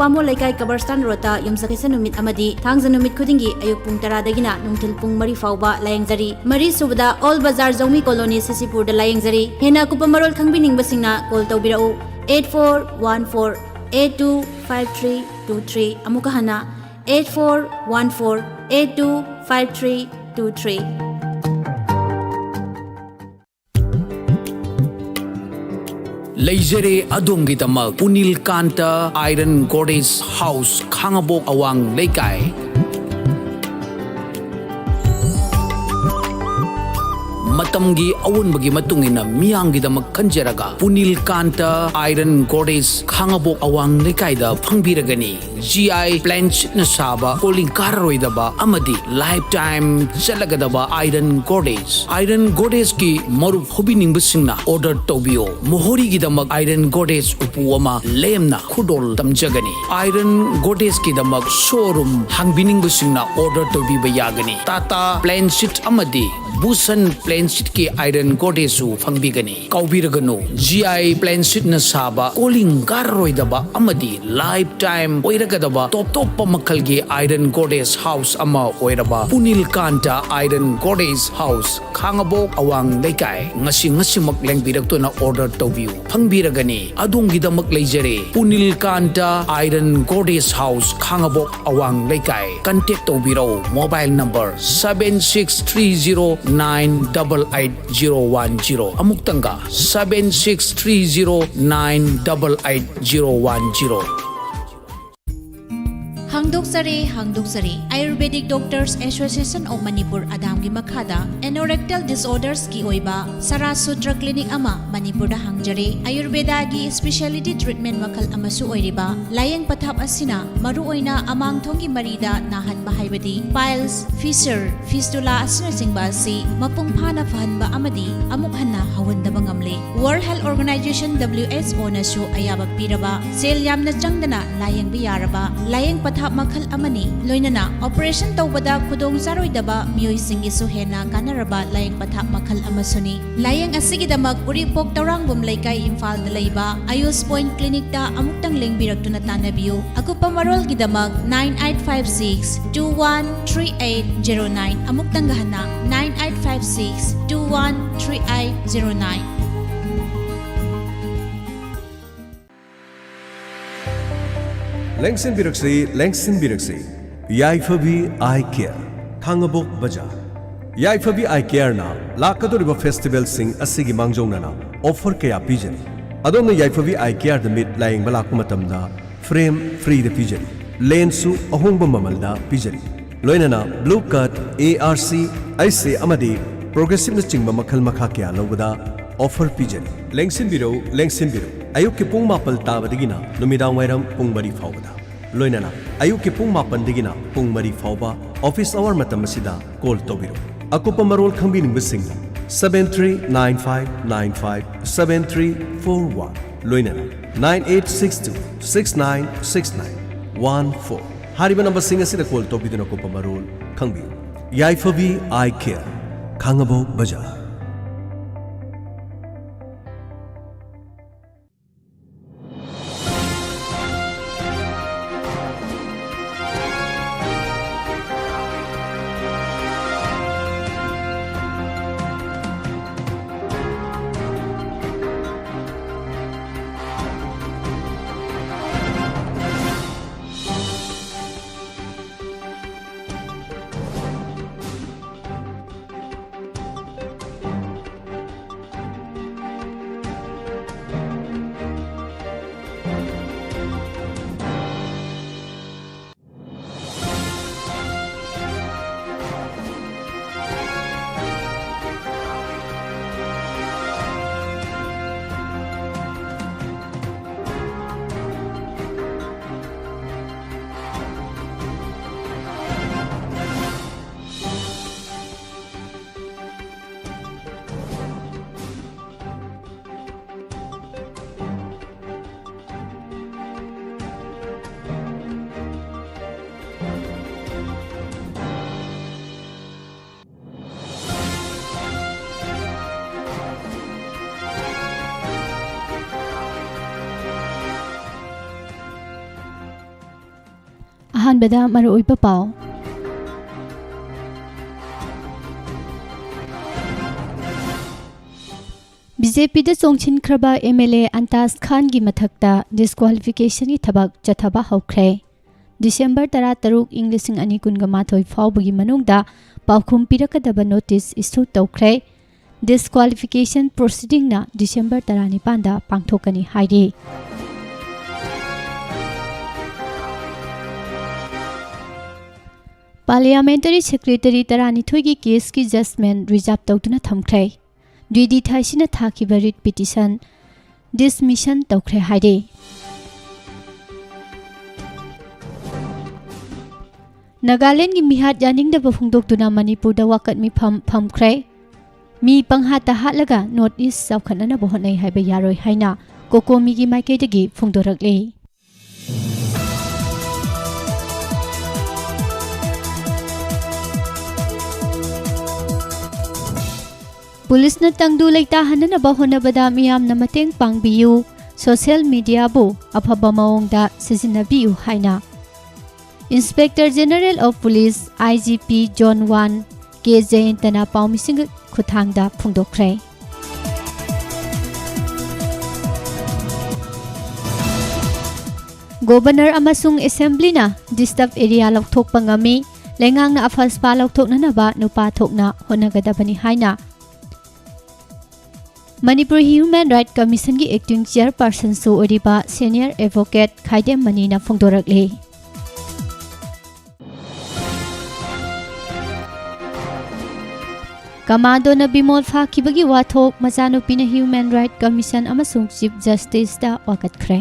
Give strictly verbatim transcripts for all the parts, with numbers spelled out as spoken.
ꯕꯥꯃꯣꯟ ꯂꯩꯀꯥꯏ ꯀꯕꯔꯁꯇꯥꯟ ꯔꯣꯗꯇ ꯌꯨꯝꯁꯀꯩꯁ ꯅꯨꯃꯤꯠ ꯑꯃꯗꯤ ꯊꯥꯡꯖ ꯅꯨꯃꯤꯠ ꯈꯨꯗꯤꯡꯒꯤ ꯑꯌꯨꯛ ꯄꯨꯡ ꯇꯔꯥꯗꯒꯤꯅ ꯅꯨꯡꯊꯤꯜ ꯄꯨꯡ ꯃꯔꯤ ꯐꯥꯎꯕ ꯂꯥꯌꯦꯡꯖꯔꯤ꯫ ꯃꯔꯤ ꯁꯨꯕꯗ ꯑꯣꯜ ꯕꯖꯥꯔ ꯖꯧꯃꯤ ꯀꯣꯂꯣꯅꯤ ꯁꯤꯁꯤꯄꯨꯔꯗ ꯂꯥꯌꯦꯡꯖꯔꯤ꯫ ꯍꯦꯟꯅ ꯑꯀꯨꯞꯄ ꯃꯔꯣꯜ ꯈꯪꯕꯤꯅꯤꯡꯕꯁꯤꯡꯅ call ꯇꯧꯕꯤꯔꯛꯎ, eight four one four eight two five three two three꯫ ꯑꯃꯨꯛꯀ ꯍꯟꯅ, eight four one four eight two five three two three꯫ ꯂꯩꯖꯔꯦ ꯑꯗꯣꯝꯒꯤꯗꯃꯛ ꯄꯨꯅꯤꯜ ꯀꯥꯟꯇ ꯑꯥꯏꯔꯟ ꯒꯣꯗꯦꯖ ꯍꯥꯎꯁ, ꯈꯥꯉꯕꯣꯛ ꯑꯋꯥꯡ ꯂꯩꯀꯥꯏ꯫ ꯃꯇꯝꯒꯤ ꯑꯑꯣꯟꯕꯒꯤ ꯃꯇꯨꯡ ꯏꯟꯅ ꯃꯤꯌꯥꯝꯒꯤꯗꯃꯛ ꯈꯟꯖꯔꯒ ꯄꯨꯅꯤꯜ ꯀꯥꯟꯇ ꯑꯥꯏꯔꯟ ꯒꯣꯗꯦꯖ, ꯈꯥꯉꯕꯣꯛ ꯑꯋꯥꯡ ꯂꯩꯀꯥꯏꯗ ꯐꯪꯕꯤꯔꯒꯅꯤ꯫ ꯖꯤ ꯑꯥꯏ ꯄ꯭ꯂꯦꯟꯁꯤꯠꯅ ꯁꯥꯕ, ꯀꯣꯂꯤꯡ ꯀꯥꯔꯔꯣꯏꯗꯕ ꯑꯃꯗꯤ lifetime ꯆꯠꯂꯒꯗꯕ ꯑꯥꯏꯔꯟ ꯒꯣꯗꯦꯖ꯫ ꯑꯥꯏꯔꯟ ꯒꯣꯗꯦꯖꯀꯤ ꯃꯔꯨꯞ ꯍꯧꯕꯤꯅꯤꯡꯕꯁꯤꯡꯅ order ꯇꯧꯕꯤꯌꯨ꯫ ꯃꯣꯍꯣꯔꯤꯒꯤꯗꯃꯛ ꯑꯥꯏꯔꯟ ꯒꯣꯗꯦꯖ ꯎꯄꯨ ꯑꯃ ꯂꯦꯝꯅ ꯈꯨꯗꯣꯜ ꯇꯝꯖꯒꯅꯤ꯫ ꯑꯥꯏꯔꯟ ꯒꯣꯗꯦꯖꯀꯤꯗꯃꯛ showroom ꯍꯥꯡꯕꯤꯅꯤꯡꯕꯁꯤꯡꯅ order ꯇꯧꯕꯤꯕ ꯌꯥꯒꯅꯤ꯫ ꯇꯥꯇꯥ ꯄ꯭ꯂꯦꯟꯁꯤꯠ ꯑꯃꯗꯤ ꯚꯨꯁꯟ ꯄ꯭ꯂꯦꯟꯁꯤꯠꯀꯤ ꯑꯥꯏꯔꯟ ꯒꯣꯗꯦꯖꯁꯨ ꯐꯪꯕꯤꯒꯅꯤ꯫ ꯀꯥꯎꯕꯤꯔꯒꯅꯨ, ꯖꯤ ꯑꯥꯏ ꯄ꯭ꯂꯦꯟꯁꯤꯠꯅ ꯁꯥꯕ, ꯀꯣꯂꯤꯡ ꯀꯥꯔꯔꯣꯏꯗꯕ ꯑꯃꯗꯤ lifetime ꯑꯣꯏꯔꯒꯗꯕ ꯇꯣꯞ ꯇꯣꯞꯄ ꯃꯈꯜꯒꯤ ꯑꯥꯏꯔꯟ ꯒꯣꯗꯦꯖ ꯍꯥꯎꯁ ꯑꯃ ꯑꯣꯏꯔꯕ ꯄꯨꯅꯤꯜ ꯀꯥꯟꯇ ꯑꯥꯏꯔꯟ ꯒꯣꯗꯦꯖ ꯍꯥꯎꯁ, ꯈꯥꯉꯕꯣꯛ ꯑꯋꯥꯡ ꯂꯩꯀꯥꯏ꯫ ꯉꯁꯤ ꯉꯁꯤꯃꯛ ꯂꯦꯡꯕꯤꯔꯛꯇꯨꯅ order ꯇꯧꯕꯤꯌꯨ, ꯐꯪꯕꯤꯔꯒꯅꯤ꯫ ꯑꯗꯣꯝꯒꯤꯗꯃꯛ ꯂꯩꯖꯔꯦ ꯄꯨꯅꯤꯜ ꯀꯥꯟꯇ ꯑꯥꯏꯔꯟ ꯒꯣꯗꯦꯖ ꯍꯥꯎꯁ, ꯈꯥꯉꯕꯣꯛ ꯑꯋꯥꯡ ꯂꯩꯀꯥꯏ꯫ Contact ꯇꯧꯕꯤꯔꯧ, mobile number seven six three zero nine double eight zero one zero꯫ ꯑꯃꯨꯛꯇꯪꯒ, seven six three zero nine double eight zero one zero꯫ ꯍꯥꯡꯗꯣꯛꯆꯔꯦ, ꯍꯥꯡꯗꯣꯛꯆꯔꯦ꯫ Ayurvedic Doctors Association of Manipur, ꯑꯗꯥꯝꯒꯤ ꯃꯈꯥꯗ anorectal disorders ꯀꯤ ꯑꯣꯏꯕ ꯁꯔꯥ ꯁꯨꯇ꯭ꯔ clinic ꯑꯃ ꯃꯅꯤꯄꯨꯔꯗ ꯍꯥꯡꯖꯔꯦ꯫ ꯑꯌꯨꯔꯕꯦꯗꯥꯒꯤ speciality treatment ꯃꯈꯜ ꯑꯃꯁꯨ ꯑꯣꯏꯔꯤꯕ ꯂꯥꯌꯦꯡ ꯄꯊꯥꯞ ꯑꯁꯤꯅ ꯃꯔꯨꯑꯣꯏꯅ ꯑꯃꯥꯡꯊꯣꯡꯒꯤ ꯃꯔꯤꯗ ꯅꯥꯍꯟꯕ, ꯍꯥꯏꯕꯗꯤ piles, fissure, fistula ꯑꯁꯤꯅꯆꯤꯡꯕ ꯑꯁꯤ ꯃꯄꯨꯡ ꯐꯥꯅ ꯐꯍꯟꯕ ꯑꯃꯗꯤ ꯑꯃꯨꯛ ꯍꯟꯅ ꯍꯧꯍꯟꯗꯕ ꯉꯝꯂꯦ꯫ World Health Organization, W H O ꯅꯁꯨ ꯑꯌꯥꯕ ꯄꯤꯔꯕ, ꯁꯦꯜ ꯌꯥꯝꯅ ꯆꯪꯗꯅ ꯂꯥꯌꯦꯡꯕ ꯌꯥꯔꯕ ꯂꯥꯌꯦꯡ ꯄꯊꯥꯞ ꯄꯊꯥꯞ ꯃꯈꯜ ꯑꯃꯅꯤ꯫ ꯂꯣꯏꯅꯅ operation ꯇꯧꯕꯗ ꯈꯨꯗꯣꯡ ꯆꯥꯔꯣꯏꯗꯕ ꯃꯤꯑꯣꯏꯁꯤꯡꯒꯤꯁꯨ ꯍꯦꯟꯅ ꯀꯥꯟꯅꯔꯕ ꯂꯥꯌꯦꯡ ꯄꯊꯥꯞ ꯃꯈꯜ ꯑꯃꯁꯨꯅꯤ꯫ ꯂꯥꯌꯦꯡ ꯑꯁꯤꯒꯤꯗꯃꯛ ꯎꯔꯤꯄꯣꯛ ꯇꯧꯔꯥꯡꯕꯝ ꯂꯩꯀꯥꯏ, ꯏꯝꯐꯥꯜꯗ ꯂꯩꯕ ꯑꯌꯨꯁ ꯄꯣꯏꯟꯠ ꯀ꯭ꯂꯤꯅꯤꯛꯇ ꯑꯃꯨꯛꯇꯪ ꯂꯦꯡꯕꯤꯔꯛꯇꯨꯅ ꯇꯥꯟꯅꯕꯤꯌꯨ꯫ ꯑꯀꯨꯞꯄ ꯃꯔꯣꯜꯒꯤꯗꯃꯛ nine eight five six two one three eight zero nine, ꯑꯃꯨꯛꯇꯪꯒ ꯍꯟꯅ nine eight five six two one three eight zero nine꯫ ꯂꯦꯡꯁꯤꯟꯕꯤꯔꯛꯁꯤ, ꯂꯦꯡꯁꯤꯟꯕꯤꯔꯛꯁꯤ꯫ ꯌꯥꯏꯐꯕꯤ ꯑꯥꯏ ꯀꯦꯌꯔ, ꯈꯥꯡꯉꯕꯣꯛ ꯕꯖꯥꯔ꯫ ꯌꯥꯏꯐꯕꯤ ꯑꯥꯏ ꯀꯦꯌꯔꯅ ꯂꯥꯛꯀꯗꯧꯔꯤꯕ ꯐꯦꯁꯇꯤꯚꯦꯜꯁꯤꯡ ꯑꯁꯤꯒꯤ ꯃꯥꯡꯖꯧꯅꯅ ꯑꯣꯐꯔ ꯀꯌꯥ ꯄꯤꯖꯔꯤ꯫ ꯑꯗꯣꯝꯅ ꯌꯥꯏꯐꯕꯤ ꯑꯥꯏ ꯀꯦꯌꯔꯗ ꯃꯤꯠ ꯂꯥꯌꯦꯡꯕ ꯂꯥꯛꯄ ꯃꯇꯝꯗ ꯐ꯭ꯔꯦꯝ ꯐ꯭ꯔꯤꯗ ꯄꯤꯖꯔꯤ, ꯂꯦꯟꯁꯁꯨ ꯑꯍꯣꯡꯕ ꯃꯃꯜꯗ ꯄꯤꯖꯔꯤ꯫ ꯂꯣꯏꯅꯅ blue cut, A R C, ꯑꯩꯁ ꯑꯦ ꯑꯃꯗꯤ ꯄ꯭ꯔꯣꯒ꯭ꯔꯦꯁꯤꯞꯅꯆꯤꯡꯕ ꯃꯈꯜ ꯃꯈꯥ ꯀꯌꯥ ꯂꯧꯕꯗ ꯑꯣꯐꯔ ꯄꯤꯖꯔꯤ꯫ ꯂꯦꯡꯁꯤꯟꯕꯤꯔꯧ, ꯂꯦꯡꯁꯤꯟꯕꯤꯔꯧ꯫ ꯑꯌꯨꯛꯀꯤ ꯄꯨꯡ ꯃꯥꯄꯜ ꯇꯥꯕꯗꯒꯤꯅ ꯅꯨꯃꯤꯗꯥꯡ ꯋꯥꯏꯔꯝ ꯄꯨꯡ ꯃꯔꯤ ꯐꯥꯎꯕꯗ꯫ ꯂꯣꯏꯅꯅ ꯑꯌꯨꯛꯀꯤ ꯄꯨꯡ ꯃꯥꯄꯟꯗꯒꯤꯅ ꯄꯨꯡ ꯃꯔꯤ ꯐꯥꯎꯕ ꯑꯣꯐꯤꯁ ꯑꯋꯥꯔ ꯃꯇꯝ ꯑꯁꯤꯗ ꯀꯣꯜ ꯇꯧꯕꯤꯔꯛꯎ꯫ ꯑꯀꯨꯞꯄ ꯃꯔꯣꯜ ꯈꯪꯕꯤꯅꯤꯡꯕꯁꯤꯡꯅ seven three nine five nine five seven three four one, ꯂꯣꯏꯅꯅ nine eight six two six nine six nine one four ꯍꯥꯏꯔꯤꯕ ꯅꯝꯕꯔꯁꯤꯡ ꯑꯁꯤꯗ ꯀꯣꯜ ꯇꯧꯕꯤꯗꯨꯅ ꯑꯀꯨꯞꯄ ꯃꯔꯣꯜ ꯈꯪꯕꯤꯌꯨ꯫ ꯌꯥꯏꯐꯕꯤ ꯑꯥꯏ ꯀꯦꯌꯔ, ꯈꯥꯡꯉꯕꯣꯛ ꯕꯖꯥꯔ꯫ ꯑꯍꯥꯟꯕꯗ ꯃꯔꯨꯑꯣꯏꯕ ꯄꯥꯎ꯫ ꯕꯤ ꯖꯦ ꯄꯤꯗ ꯆꯣꯡꯁꯤꯟꯈ꯭ꯔꯕ ꯑꯦꯝ ꯑꯦꯜ ꯑꯦ ꯑꯟꯇꯥꯖ ꯈꯥꯟꯒꯤ ꯃꯊꯛꯇ ꯗꯤꯁꯀ꯭ꯋꯥꯂꯤꯐꯤꯀꯦꯁꯟꯒꯤ ꯊꯕꯛ ꯆꯠꯊꯕ ꯍꯧꯈ꯭ꯔꯦ꯫ ꯗꯤꯁꯦꯝꯕꯔ ꯇꯔꯥꯇꯔꯨꯛ, ꯏꯪ ꯂꯤꯁꯤꯡ ꯑꯅꯤ ꯀꯨꯟꯒ ꯃꯥꯊꯣꯏ ꯐꯥꯎꯕꯒꯤ ꯃꯅꯨꯡꯗ ꯄꯥꯎꯈꯨꯝ ꯄꯤꯔꯛꯀꯗꯕ ꯅꯣꯇꯤꯁ ꯏꯁꯨ ꯇꯧꯈ꯭ꯔꯦ꯫ ꯗꯤꯁꯀ꯭ꯋꯥꯂꯤꯐꯤꯀꯦꯁꯟ ꯄ꯭ꯔꯣꯁꯤꯗꯤꯡꯅ ꯗꯤꯁꯦꯝꯕꯔ ꯇꯔꯥꯅꯤꯄꯥꯟꯗ ꯄꯥꯡꯊꯣꯛꯀꯅꯤ ꯍꯥꯏꯔꯤ꯫ ꯄꯥꯔꯂꯤꯌꯥꯃꯦꯟꯇꯔꯤ ꯁꯦꯀ꯭ꯔꯦꯇꯔꯤ ꯇꯔꯥꯅꯤꯊꯣꯏꯒꯤ ꯀꯦꯁꯀꯤ ꯖꯖꯃꯦꯟ ꯔꯤꯖꯥꯔꯚ ꯇꯧꯗꯨꯅ ꯊꯝꯈ꯭ꯔꯦ꯫ ꯗꯤ ꯗꯤ ꯊꯥꯏꯁꯤꯅ ꯊꯥꯈꯤꯕ ꯔꯤꯠ ꯄꯤꯇꯤꯁꯟ ꯗꯤꯁꯃꯤꯁꯟ ꯇꯧꯈ꯭ꯔꯦ ꯍꯥꯏꯔꯤ꯫ ꯅꯥꯒꯥꯂꯦꯟꯒꯤ ꯃꯤꯍꯥꯠ ꯌꯥꯅꯤꯡꯗꯕ ꯐꯣꯡꯗꯣꯛꯇꯨꯅ ꯃꯅꯤꯄꯨꯔꯗ ꯋꯥꯀꯠ ꯃꯤꯐꯝ ꯐꯝꯈ꯭ꯔꯦ꯫ ꯃꯤ ꯄꯪꯍꯥꯠꯇ ꯍꯥꯠꯂꯒ ꯅꯣꯔꯠ ꯏꯁ ꯆꯥꯎꯈꯠꯅꯅꯕ ꯍꯣꯠꯅꯩ ꯍꯥꯏꯕ ꯌꯥꯔꯣꯏ ꯍꯥꯏꯅ ꯀꯣꯀꯣꯃꯤꯒꯤ ꯃꯥꯏꯀꯩꯗꯒꯤ ꯐꯣꯡꯗꯣꯔꯛꯂꯤ꯫ ꯄꯨꯂꯤꯁꯅ ꯇꯪꯗꯨ ꯂꯩꯇꯥꯍꯟꯅꯅꯕ ꯍꯣꯠꯅꯕꯗ ꯃꯤꯌꯥꯝꯅ ꯃꯇꯦꯡ ꯄꯥꯡꯕꯤꯌꯨ, ꯁꯣꯁꯤꯌꯦꯜ ꯃꯤꯗꯤꯌꯥꯕꯨ ꯑꯐꯕ ꯃꯑꯣꯡꯗ ꯁꯤꯖꯤꯟꯅꯕꯤꯌꯨ ꯍꯥꯏꯅ Inspector General of Police, I G P Zone one, ꯀꯦ ꯖꯌꯟꯇꯅ ꯄꯥꯎꯃꯤꯁꯤꯡꯒꯤ ꯈꯨꯠꯊꯥꯡꯗ ꯐꯣꯡꯗꯣꯛꯈ꯭ꯔꯦ꯫ ꯒꯣꯕꯔꯅꯔ ꯑꯃꯁꯨꯡ ꯑꯦꯁꯦꯝꯕ꯭ꯂꯤꯅ ꯗꯤꯁꯇꯔꯕ ꯑꯦꯔꯤꯌꯥ ꯂꯧꯊꯣꯛꯄ ꯉꯝꯃꯤ꯫ ꯂꯩꯉꯥꯛꯅ ꯑꯐꯁꯄꯥ ꯂꯧꯊꯣꯛꯅꯅꯕ ꯅꯨꯄꯥ ꯊꯣꯛꯅ ꯍꯣꯠꯅꯒꯗꯕꯅꯤ ꯍꯥꯏꯅ ꯃꯅꯤꯄꯨꯔ ꯍ꯭ꯌꯨꯃꯦꯟ ꯔꯥꯏꯠ ꯀꯃꯤꯁꯟꯒꯤ ꯑꯦꯛꯇꯤꯡ ꯆꯤꯌꯔꯄꯔꯁꯟꯁꯨ ꯑꯣꯏꯔꯤꯕ ꯁꯦꯅꯤꯌꯔ ꯑꯦꯗꯚꯣꯀꯦꯠ ꯈꯥꯏꯗꯦꯝ ꯃꯅꯤꯅ ꯐꯣꯡꯗꯣꯔꯛꯂꯤ꯫ ꯀꯃꯥꯟꯗꯣꯅ ꯕꯤꯃꯣꯜ ꯐꯥꯈꯤꯕꯒꯤ ꯋꯥꯊꯣꯛ ꯃꯆꯥꯅꯨꯄꯤꯅ ꯍ꯭ꯌꯨꯃꯦꯟ ꯔꯥꯏꯠ ꯀꯃꯤꯁꯟ ꯑꯃꯁꯨꯡ ꯆꯤꯐ ꯖꯁꯇꯤꯁꯇ ꯋꯥꯀꯠꯈ꯭ꯔꯦ꯫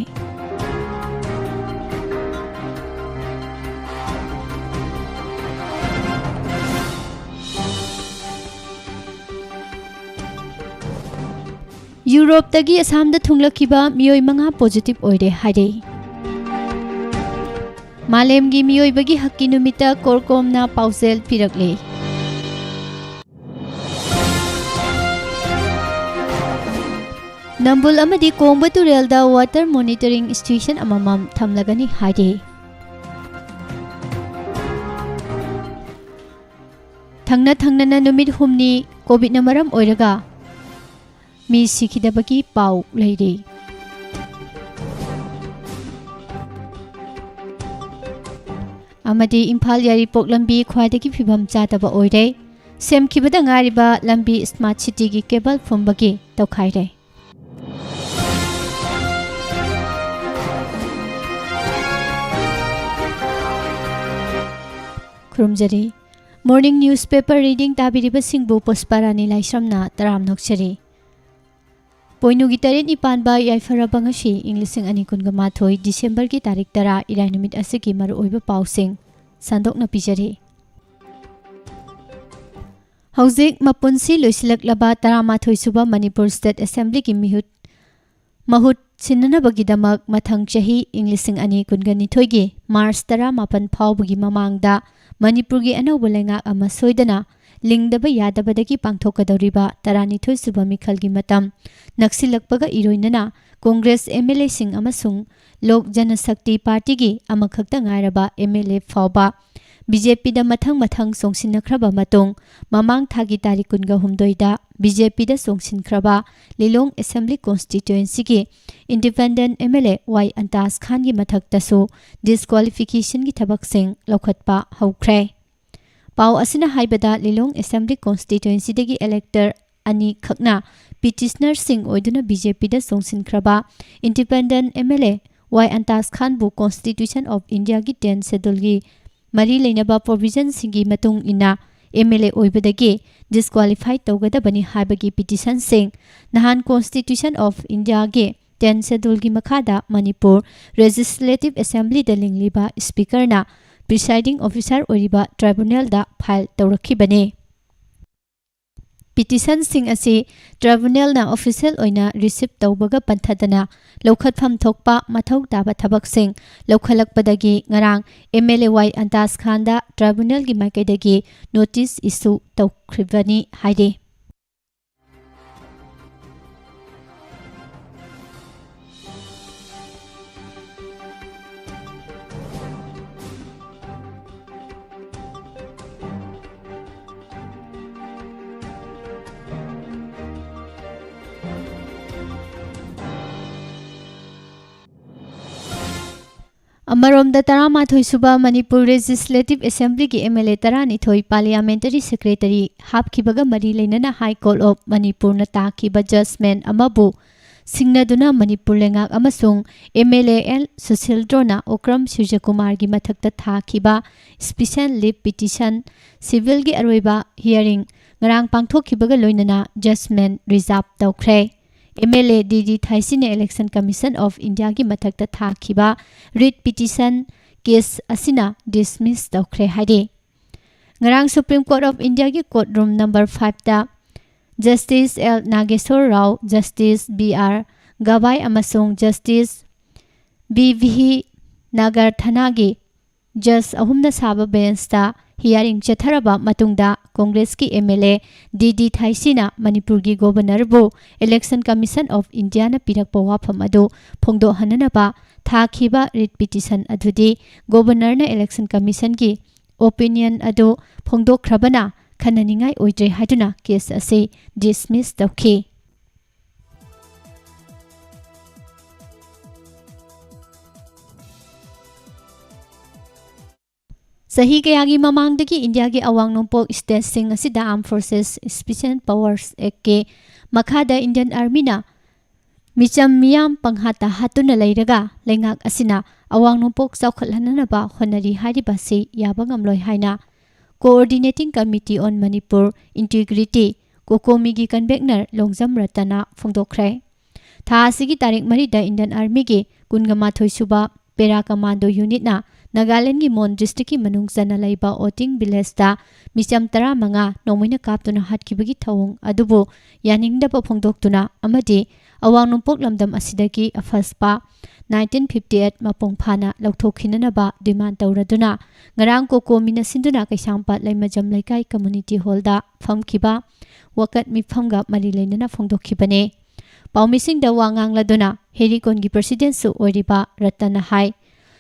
ꯌꯨꯔꯣꯞꯇꯒꯤ ꯑꯁꯥꯝꯗ ꯊꯨꯡꯂꯛꯈꯤꯕ ꯃꯤꯑꯣꯏ ꯃꯉꯥ ꯄꯣꯖꯤꯇꯤꯚ ꯑꯣꯏꯔꯦ ꯍꯥꯏꯔꯦ꯫ ꯃꯥꯂꯦꯝꯒꯤ ꯃꯤꯑꯣꯏꯕꯒꯤ ꯍꯛꯀꯤ ꯅꯨꯃꯤꯠꯇ ꯀꯣꯔꯀꯣꯝꯅ ꯄꯥꯎꯖꯦꯜ ꯄꯤꯔꯛꯂꯦ꯫ ꯅꯝꯕꯨꯜ ꯑꯃꯗꯤ ꯀꯣꯡꯕ ꯇꯨꯔꯦꯜꯗ ꯋꯥꯇꯔ ꯃꯣꯅꯤꯇꯔꯤꯡ ꯁ꯭ꯇꯦꯁꯟ ꯑꯃꯃꯝ ꯊꯝꯂꯒꯅꯤ ꯍꯥꯏꯔꯤ꯫ ꯊꯪꯅ ꯊꯪꯅꯅ ꯅꯨꯃꯤꯠ ꯍꯨꯝꯅꯤ ꯀꯣꯚꯤꯗꯅ ꯃꯔꯝ ꯑꯣꯏꯔꯒ ꯃꯤ ꯁꯤꯈꯤꯗꯕꯒꯤ ꯄꯥꯎ ꯂꯩꯔꯤ꯫ ꯑꯃꯗꯤ ꯏꯝꯐꯥꯜ ꯌꯥꯏꯔꯤꯄꯣꯛ ꯂꯝꯕꯤ ꯈ꯭ꯋꯥꯏꯗꯒꯤ ꯐꯤꯕꯝ ꯆꯥꯗꯕ ꯑꯣꯏꯔꯦ꯫ ꯁꯦꯝꯈꯤꯕꯗ ꯉꯥꯏꯔꯤꯕ ꯂꯝꯕꯤ ꯁ꯭ꯃꯥꯔꯠ ꯁꯤꯇꯤꯒꯤ ꯀꯦꯕꯜ ꯐꯨꯝꯕꯒꯤ ꯇꯧꯈꯥꯏꯔꯦ꯫ ꯈꯨꯔꯨꯝꯖꯔꯤ꯫ Morning newspaper reading ꯇꯥꯕꯤꯔꯤꯕꯁꯤꯡꯕꯨ ꯄꯨꯁꯄꯥꯔꯥꯅꯤ ꯂꯥꯏꯁ꯭ꯔꯝꯅ ꯇꯔꯥꯝꯅ ꯑꯣꯛꯆꯔꯤ꯫ ꯄꯣꯏꯅꯨꯒꯤ ꯇꯔꯦꯠꯅꯤ ꯄꯥꯟꯕ ꯌꯥꯏꯐꯔꯕ ꯉꯁꯤ ꯏꯪ ꯂꯤꯁꯤꯡ ꯑꯅꯤ ꯀꯨꯟꯒ ꯃꯥꯊꯣꯏ Decemberꯒꯤ ꯇꯥꯔꯤꯛ ꯇꯔꯥ, ꯏꯔꯥꯏ ꯅꯨꯃꯤꯠ ꯑꯁꯤꯒꯤ ꯃꯔꯨꯑꯣꯏꯕ ꯄꯥꯎꯁꯤꯡ ꯁꯟꯗꯣꯛꯅ ꯄꯤꯖꯔꯤ꯫ ꯍꯧꯖꯤꯛ ꯃꯄꯨꯟꯁꯤ ꯂꯣꯏꯁꯤꯜꯂꯛꯂꯕ ꯇꯔꯥꯃꯥꯊꯣꯏ ꯁꯨꯕ ꯃꯅꯤꯄꯨꯔ State Assemblyꯒꯤ ꯃꯤꯍꯨꯠ, ꯃꯍꯨꯠ ꯁꯤꯟꯅꯅꯕꯒꯤꯗꯃꯛ ꯃꯊꯪ ꯆꯍꯤ ꯏꯪ ꯂꯤꯁꯤꯡ ꯑꯅꯤ ꯀꯨꯟꯒ ꯅꯤꯊꯣꯏꯒꯤ March ꯇꯔꯥꯃꯥꯄꯟ ꯐꯥꯎꯕꯒꯤ ꯃꯃꯥꯡꯗ ꯃꯅꯤꯄꯨꯔꯒꯤ ꯑꯅꯧꯕ ꯂꯩꯉꯥꯛ ꯑꯃ ꯁꯣꯏꯗꯅ ꯂꯤꯡꯗꯕ ꯌꯥꯗꯕꯗꯒꯤ ꯄꯥꯡꯊꯣꯛꯀꯗꯧꯔꯤꯕ ꯇꯔꯥꯅꯤꯊꯣꯏ ꯁꯨꯕ ꯃꯤꯈꯜꯒꯤ ꯃꯇꯝ ꯅꯛꯁꯤꯜꯂꯛꯄꯒ ꯏꯔꯣꯏꯅꯅ Congress MLAꯁꯤꯡ ꯑꯃꯁꯨꯡ ꯂꯣꯛ ꯖꯅꯁꯛꯇꯤ ꯄꯥꯔꯇꯤꯒꯤ ꯑꯃꯈꯛꯇ ꯉꯥꯏꯔꯕ MLA ꯐꯥꯎꯕ BJPꯗ ꯃꯊꯪ ꯃꯊꯪ ꯆꯣꯡꯁꯤꯟꯅꯈ꯭ꯔꯕ ꯃꯇꯨꯡ, ꯃꯃꯥꯡ ꯊꯥꯒꯤ ꯇꯥꯔꯤꯛ ꯀꯨꯟꯒ ꯍꯨꯝꯗꯣꯏꯗ BJPꯗ ꯆꯣꯡꯁꯤꯟꯈ꯭ꯔꯕ ꯂꯤꯂꯣꯡ Assembly Constituencyꯒꯤ Independent MLA ꯋꯥꯏ ꯑꯟꯇꯥꯖ ꯈꯥꯟꯒꯤ ꯃꯊꯛꯇꯁꯨ disqualificationꯒꯤ ꯊꯕꯛꯁꯤꯡ ꯂꯧꯈꯠꯄ ꯍꯧꯈ꯭ꯔꯦ꯫ ꯄꯥꯎ ꯑꯁꯤꯅ ꯍꯥꯏꯕꯗ, ꯂꯤꯂꯣꯡ Assembly Constituencyꯗꯒꯤ elector ꯑꯅꯤꯈꯛꯅ petitionerꯁꯤꯡ ꯑꯣꯏꯗꯨꯅ BJPꯗ ꯆꯣꯡꯁꯤꯟꯈ꯭ꯔꯕ Independent MLA Y ꯑꯟꯇꯥꯖ ꯈꯥꯟꯕꯨ Constitution of Indiaꯒꯤ Tenth Scheduleꯒꯤ ꯃꯔꯤ ꯂꯩꯅꯕ provisionꯁꯤꯡꯒꯤ ꯃꯇꯨꯡ ꯏꯟꯅ MLA ꯑꯣꯏꯕꯗꯒꯤ disqualify ꯇꯧꯒꯗꯕꯅꯤ ꯍꯥꯏꯕꯒꯤ petitionꯁꯤꯡ ꯅꯍꯥꯟ Constitution of Indiaꯒꯤ Tenth Scheduleꯒꯤ ꯃꯈꯥꯗ ꯃꯅꯤꯄꯨꯔ Legislative Assemblyꯗ ꯂꯤꯡꯂꯤꯕ Speakerꯅ presiding officer ꯑꯣꯏꯔꯤꯕ tribunalꯗ file ꯇꯧꯔꯛꯈꯤꯕꯅꯤ꯫ Petitionꯁꯤꯡ ꯑꯁꯤ tribunalꯅ official ꯑꯣꯏꯅ receive ꯇꯧꯕꯒ ꯄꯟꯊꯗꯅ ꯂꯧꯈꯠꯐꯝ ꯊꯣꯛꯄ ꯃꯊꯧ ꯇꯥꯕ ꯊꯕꯛꯁꯤꯡ ꯂꯧꯈꯠꯂꯛꯄꯗꯒꯤ ꯉꯔꯥꯡ MLA ꯋꯥꯏ ꯑꯟꯇꯥꯖ ꯈꯥꯟꯗ tribunalꯒꯤ ꯃꯥꯏꯀꯩꯗꯒꯤ notice issue ꯇꯧꯈ꯭ꯔꯤꯕꯅꯤ ꯍꯥꯏꯔꯤ꯫ ꯑꯃꯔꯣꯝꯗ, ꯇꯔꯥꯃꯥꯊꯣꯏ ꯁꯨꯕ ꯃꯅꯤꯄꯨꯔ ꯂꯦꯖꯤꯁꯂꯦꯇꯤꯚ ꯑꯦꯁꯦꯝꯕ꯭ꯂꯤꯒꯤ MLA ꯇꯔꯥꯅꯤꯊꯣꯏ ꯄꯥꯔꯂꯤꯌꯥꯃꯦꯟꯇꯔꯤ ꯁꯦꯀ꯭ꯔꯦꯇꯔꯤ ꯍꯥꯞꯈꯤꯕꯒ ꯃꯔꯤ ꯂꯩꯅꯅ ꯍꯥꯏ ꯀꯣꯔꯠ ꯑꯣꯐ ꯃꯅꯤꯄꯨꯔꯅ ꯇꯥꯈꯤꯕ ꯖꯖꯃꯦꯟ ꯑꯃꯕꯨ ꯁꯤꯡꯅꯗꯨꯅ ꯃꯅꯤꯄꯨꯔ ꯂꯩꯉꯥꯛ ꯑꯃꯁꯨꯡ MLA ꯑꯦꯜ ꯁꯨꯁꯤꯜꯗ꯭ꯔꯣꯅ ꯑꯣꯀ꯭ꯔꯝ ꯁꯨꯔꯖꯀꯨꯃꯥꯔꯒꯤ ꯃꯊꯛꯇ ꯊꯥꯈꯤꯕ ꯁ꯭ꯄꯤꯁꯦꯜ ꯂꯤꯚ ꯄꯤꯇꯤꯁꯟ ꯁꯤꯚꯤꯜꯒꯤ ꯑꯔꯣꯏꯕ ꯍꯤꯌꯥꯔꯤꯡ ꯉꯔꯥꯡ ꯄꯥꯡꯊꯣꯛꯈꯤꯕꯒ ꯂꯣꯏꯅꯅ ꯖꯖꯃꯦꯟ ꯔꯤꯖꯥꯔꯚ ꯇꯧꯈ꯭ꯔꯦ꯫ MLA ꯗꯤ ꯗꯤ ꯊꯥꯏꯁꯤꯅ Election Commission of Indiaꯒꯤ ꯃꯊꯛꯇ ꯊꯥꯈꯤꯕ ꯔꯤꯠ ꯄꯤꯇꯤꯁꯟ ꯀꯦꯁ ꯑꯁꯤꯅ ꯗꯤꯁꯃꯤꯁ ꯇꯧꯈ꯭ꯔꯦ ꯍꯥꯏꯔꯤ꯫ ꯉꯔꯥꯡ Supreme Court of Indiaꯒꯤ ꯀꯣꯔꯠ ꯔꯨꯝ ꯅꯝꯕꯔ ꯐꯥꯏꯚꯇ justice L Nageswara Rao, justice B R Gavai ꯑꯃꯁꯨꯡ ꯖꯁꯇꯤꯁ ꯕꯤ ꯚꯤ ꯅꯥꯒꯔꯊꯅꯥꯒꯤ ꯖꯖ ꯑꯍꯨꯝꯅ ꯁꯥꯕ ꯕꯦꯟꯁꯇ ꯍꯤꯌꯥꯔꯤꯡ ꯆꯠꯊꯔꯕ ꯃꯇꯨꯡꯗ ꯀꯣꯡꯒ꯭ꯔꯦꯁꯀꯤ MLA ꯗꯤ ꯗꯤ ꯊꯥꯏꯁꯤꯅ ꯃꯅꯤꯄꯨꯔꯒꯤ ꯒꯣꯚꯔꯅꯔꯕꯨ Election Commission of Indiaꯅ ꯄꯤꯔꯛꯄ ꯋꯥꯐꯝ ꯑꯗꯨ ꯐꯣꯡꯗꯣꯛꯍꯟꯅꯅꯕ ꯊꯥꯈꯤꯕ ꯔꯤꯠ ꯄꯤꯇꯤꯁꯟ ꯑꯗꯨꯗꯤ ꯒꯣꯚꯔꯅꯔꯅ Election Commissionꯒꯤ ꯑꯣꯄꯤꯅꯤꯌꯟ ꯑꯗꯨ ꯐꯣꯡꯗꯣꯛꯈ꯭ꯔꯕꯅ ꯈꯟꯅꯅꯤꯡꯉꯥꯏ ꯑꯣꯏꯗ꯭ꯔꯦ ꯍꯥꯏꯗꯨꯅ ꯀꯦꯁ ꯑꯁꯤ ꯗꯤꯁꯃꯤꯁ ꯇꯧꯈꯤ꯫ ꯆꯍꯤ ꯀꯌꯥꯒꯤ ꯃꯃꯥꯡꯗꯒꯤ ꯏꯟꯗꯤꯌꯥꯒꯤ ꯑꯋꯥꯡ ꯅꯣꯡꯄꯣꯛ ꯁ꯭ꯇꯦꯠꯁꯤꯡ ꯑꯁꯤꯗ Armed Forces Special Powers Actꯀꯤ ꯃꯈꯥꯗ ꯏꯟꯗꯤꯌꯟ ꯑꯥꯔꯃꯤꯅ ꯃꯤꯆꯝ ꯃꯤꯌꯥꯝ ꯄꯪꯍꯥꯠꯇ ꯍꯥꯠꯇꯨꯅ ꯂꯩꯔꯒ ꯂꯩꯉꯥꯛ ꯑꯁꯤꯅ ꯑꯋꯥꯡ ꯅꯣꯡꯄꯣꯛ ꯆꯥꯎꯈꯠꯍꯟꯅꯅꯕ ꯍꯣꯠꯅꯔꯤ ꯍꯥꯏꯔꯤꯕ ꯑꯁꯤ ꯌꯥꯕ ꯉꯝꯂꯣꯏ ꯍꯥꯏꯅ Coordinating Committee on Manipur Integrity, ꯀꯣꯀꯣꯃꯤꯒꯤ ꯀꯟꯚꯦꯅꯔ ꯂꯣꯡꯖꯝ ꯔꯇꯟꯅ ꯐꯣꯡꯗꯣꯛꯈ꯭ꯔꯦ꯫ ꯊꯥ ꯑꯁꯤꯒꯤ ꯇꯥꯔꯤꯛ ꯃꯔꯤꯗ ꯏꯟꯗꯤꯌꯟ ꯑꯥꯔꯃꯤꯒꯤ ꯀꯨꯟꯒ ꯃꯥꯊꯣꯏ ꯁꯨꯕ ꯄꯦꯔꯥ ꯀꯃꯥꯟꯗꯣ ꯌꯨꯅꯤꯠꯅ ꯅꯥꯒꯥꯂꯦꯟꯒꯤ ꯃꯣꯟ ꯗꯤꯁꯇ꯭ꯔꯤꯛꯀꯤ ꯃꯅꯨꯡ ꯆꯟꯅ ꯂꯩꯕ ꯑꯣꯇꯤꯡ ꯚꯤꯂꯦꯖꯇ ꯃꯤꯆꯝ ꯇꯔꯥꯃꯉꯥ ꯅꯣꯡꯃꯩꯅ ꯀꯥꯞꯇꯨꯅ ꯍꯥꯠꯈꯤꯕꯒꯤ ꯊꯧꯑꯣꯡ ꯑꯗꯨꯕꯨ ꯌꯥꯅꯤꯡꯗꯕ ꯐꯣꯡꯗꯣꯛꯇꯨꯅ ꯑꯃꯗꯤ ꯑꯋꯥꯡ ꯅꯣꯡꯄꯣꯛ ꯂꯝꯗꯝ ꯑꯁꯤꯗꯒꯤ ꯑꯐꯁꯄꯥ ꯅꯥꯏꯟꯇꯤꯟ ꯐꯤꯐꯇꯤ ꯑꯩꯠ ꯃꯄꯨꯡ ꯐꯥꯅ ꯂꯧꯊꯣꯛꯈꯤꯅꯅꯕ ꯗꯤꯃꯥꯟ ꯇꯧꯔꯗꯨꯅ ꯉꯔꯥꯡ ꯀꯣꯀꯣꯃꯤꯅ ꯁꯤꯟꯗꯨꯅ ꯀꯩꯁꯥꯝꯄꯥꯠ ꯂꯩꯃꯖꯝ ꯂꯩꯀꯥꯏ ꯀꯝꯃ꯭ꯌꯨꯅꯤꯇꯤ ꯍꯣꯜꯗ ꯐꯝꯈꯤꯕ ꯋꯥꯀꯠ ꯃꯤꯐꯝꯒ ꯃꯔꯤ ꯂꯩꯅꯅ ꯐꯣꯡꯗꯣꯛꯈꯤꯕꯅꯤ꯫ ꯄꯥꯎꯃꯤꯁꯤꯡꯗ ꯋꯥ ꯉꯥꯡꯂꯗꯨꯅ ꯍꯦꯔꯤꯀꯣꯟꯒꯤ ꯄ꯭ꯔꯁꯤꯗꯦꯟꯠꯁꯨ ꯑꯣꯏꯔꯤꯕ ꯔꯇꯟꯅ ꯍꯥꯏ,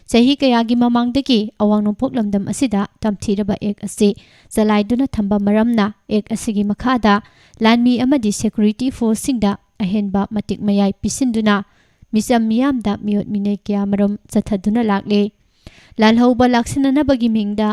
ꯆꯍꯤ ꯀꯌꯥꯒꯤ ꯃꯃꯥꯡꯗꯒꯤ ꯑꯋꯥꯡ ꯅꯣꯡꯄꯣꯛ ꯂꯝꯗꯝ ꯑꯁꯤꯗ ꯇꯝꯊꯤꯔꯕ ꯑꯦꯛ ꯑꯁꯤ ꯆꯂꯥꯏꯗꯨꯅ ꯊꯝꯕ ꯃꯔꯝꯅ ꯑꯦꯛ ꯑꯁꯤꯒꯤ ꯃꯈꯥꯗ ꯂꯥꯟꯃꯤ ꯑꯃꯗꯤ ꯁꯦꯀ꯭ꯌꯨꯔꯤꯇꯤ ꯐꯣꯔꯁꯁꯤꯡꯗ ꯑꯍꯦꯟꯕ ꯃꯇꯤꯛ ꯃꯌꯥꯏ ꯄꯤꯁꯤꯟꯗꯨꯅ ꯃꯤꯆꯝ ꯃꯤꯌꯥꯝꯗ ꯃꯤꯑꯣꯠ ꯃꯤꯅꯩ ꯀꯌꯥꯃꯔꯨꯝ ꯆꯠꯊꯗꯨꯅ ꯂꯥꯛꯂꯤ꯫ ꯂꯥꯜꯍꯧꯕ ꯂꯥꯛꯁꯤꯟꯅꯅꯕꯒꯤ ꯃꯤꯡꯗ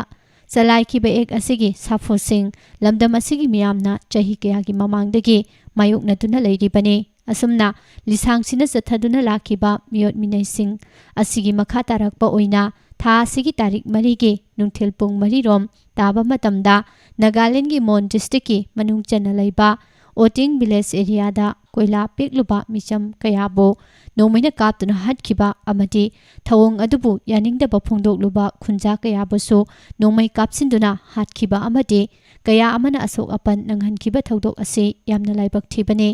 ꯆꯂꯥꯏꯈꯤꯕ ꯑꯦꯛ ꯑꯁꯤꯒꯤ ꯁꯥꯐꯨꯁꯤꯡ ꯂꯝꯗꯝ ꯑꯁꯤꯒꯤ ꯃꯤꯌꯥꯝꯅ ꯆꯍꯤ ꯀꯌꯥꯒꯤ ꯃꯃꯥꯡꯗꯒꯤ ꯃꯥꯌꯣꯛꯅꯗꯨꯅ ꯂꯩꯔꯤꯕꯅꯤ꯫ ꯑꯁꯨꯝꯅ ꯂꯤꯁꯥꯡꯁꯤꯟꯅ ꯆꯠꯊꯗꯨꯅ ꯂꯥꯛꯈꯤꯕ ꯃꯤꯑꯣꯠ ꯃꯤꯅꯩꯁꯤꯡ ꯑꯁꯤꯒꯤ ꯃꯈꯥ ꯇꯥꯔꯛꯄ ꯑꯣꯏꯅ ꯊꯥ ꯑꯁꯤꯒꯤ ꯇꯥꯔꯤꯛ ꯃꯔꯤꯒꯤ ꯅꯨꯡꯊꯤꯜ ꯄꯨꯡ ꯃꯔꯤꯔꯣꯝ ꯇꯥꯕ ꯃꯇꯝꯗ ꯅꯥꯒꯥꯂꯦꯟꯒꯤ ꯃꯣꯟ ꯗꯤꯁꯇ꯭ꯔꯤꯛꯀꯤ ꯃꯅꯨꯡ ꯆꯟꯅ ꯂꯩꯕ ꯑꯣꯇꯤꯡ ꯚꯤꯂꯦꯖ ꯑꯦꯔꯤꯌꯥꯗ ꯀꯣꯏꯂꯥ ꯄꯦꯛꯂꯨꯕ ꯃꯤꯆꯝ ꯀꯌꯥꯕꯨ ꯅꯣꯡꯃꯩꯅ ꯀꯥꯞꯇꯨꯅ ꯍꯥꯠꯈꯤꯕ ꯑꯃꯗꯤ ꯊꯧꯑꯣꯡ ꯑꯗꯨꯕꯨ ꯌꯥꯅꯤꯡꯗꯕ ꯐꯣꯡꯗꯣꯛꯂꯨꯕ ꯈꯨꯟꯖꯥ ꯀꯌꯥꯕꯨꯁꯨ ꯅꯣꯡꯃꯩ ꯀꯥꯞꯁꯤꯟꯗꯨꯅ ꯍꯥꯠꯈꯤꯕ ꯑꯃꯗꯤ ꯀꯌꯥ ꯑꯃꯅ ꯑꯁꯣꯛ ꯑꯄꯟ ꯅꯪꯍꯟꯈꯤꯕ ꯊꯧꯗꯣꯛ ꯑꯁꯤ ꯌꯥꯝꯅ ꯂꯥꯏꯕꯛ ꯊꯤꯕꯅꯤ꯫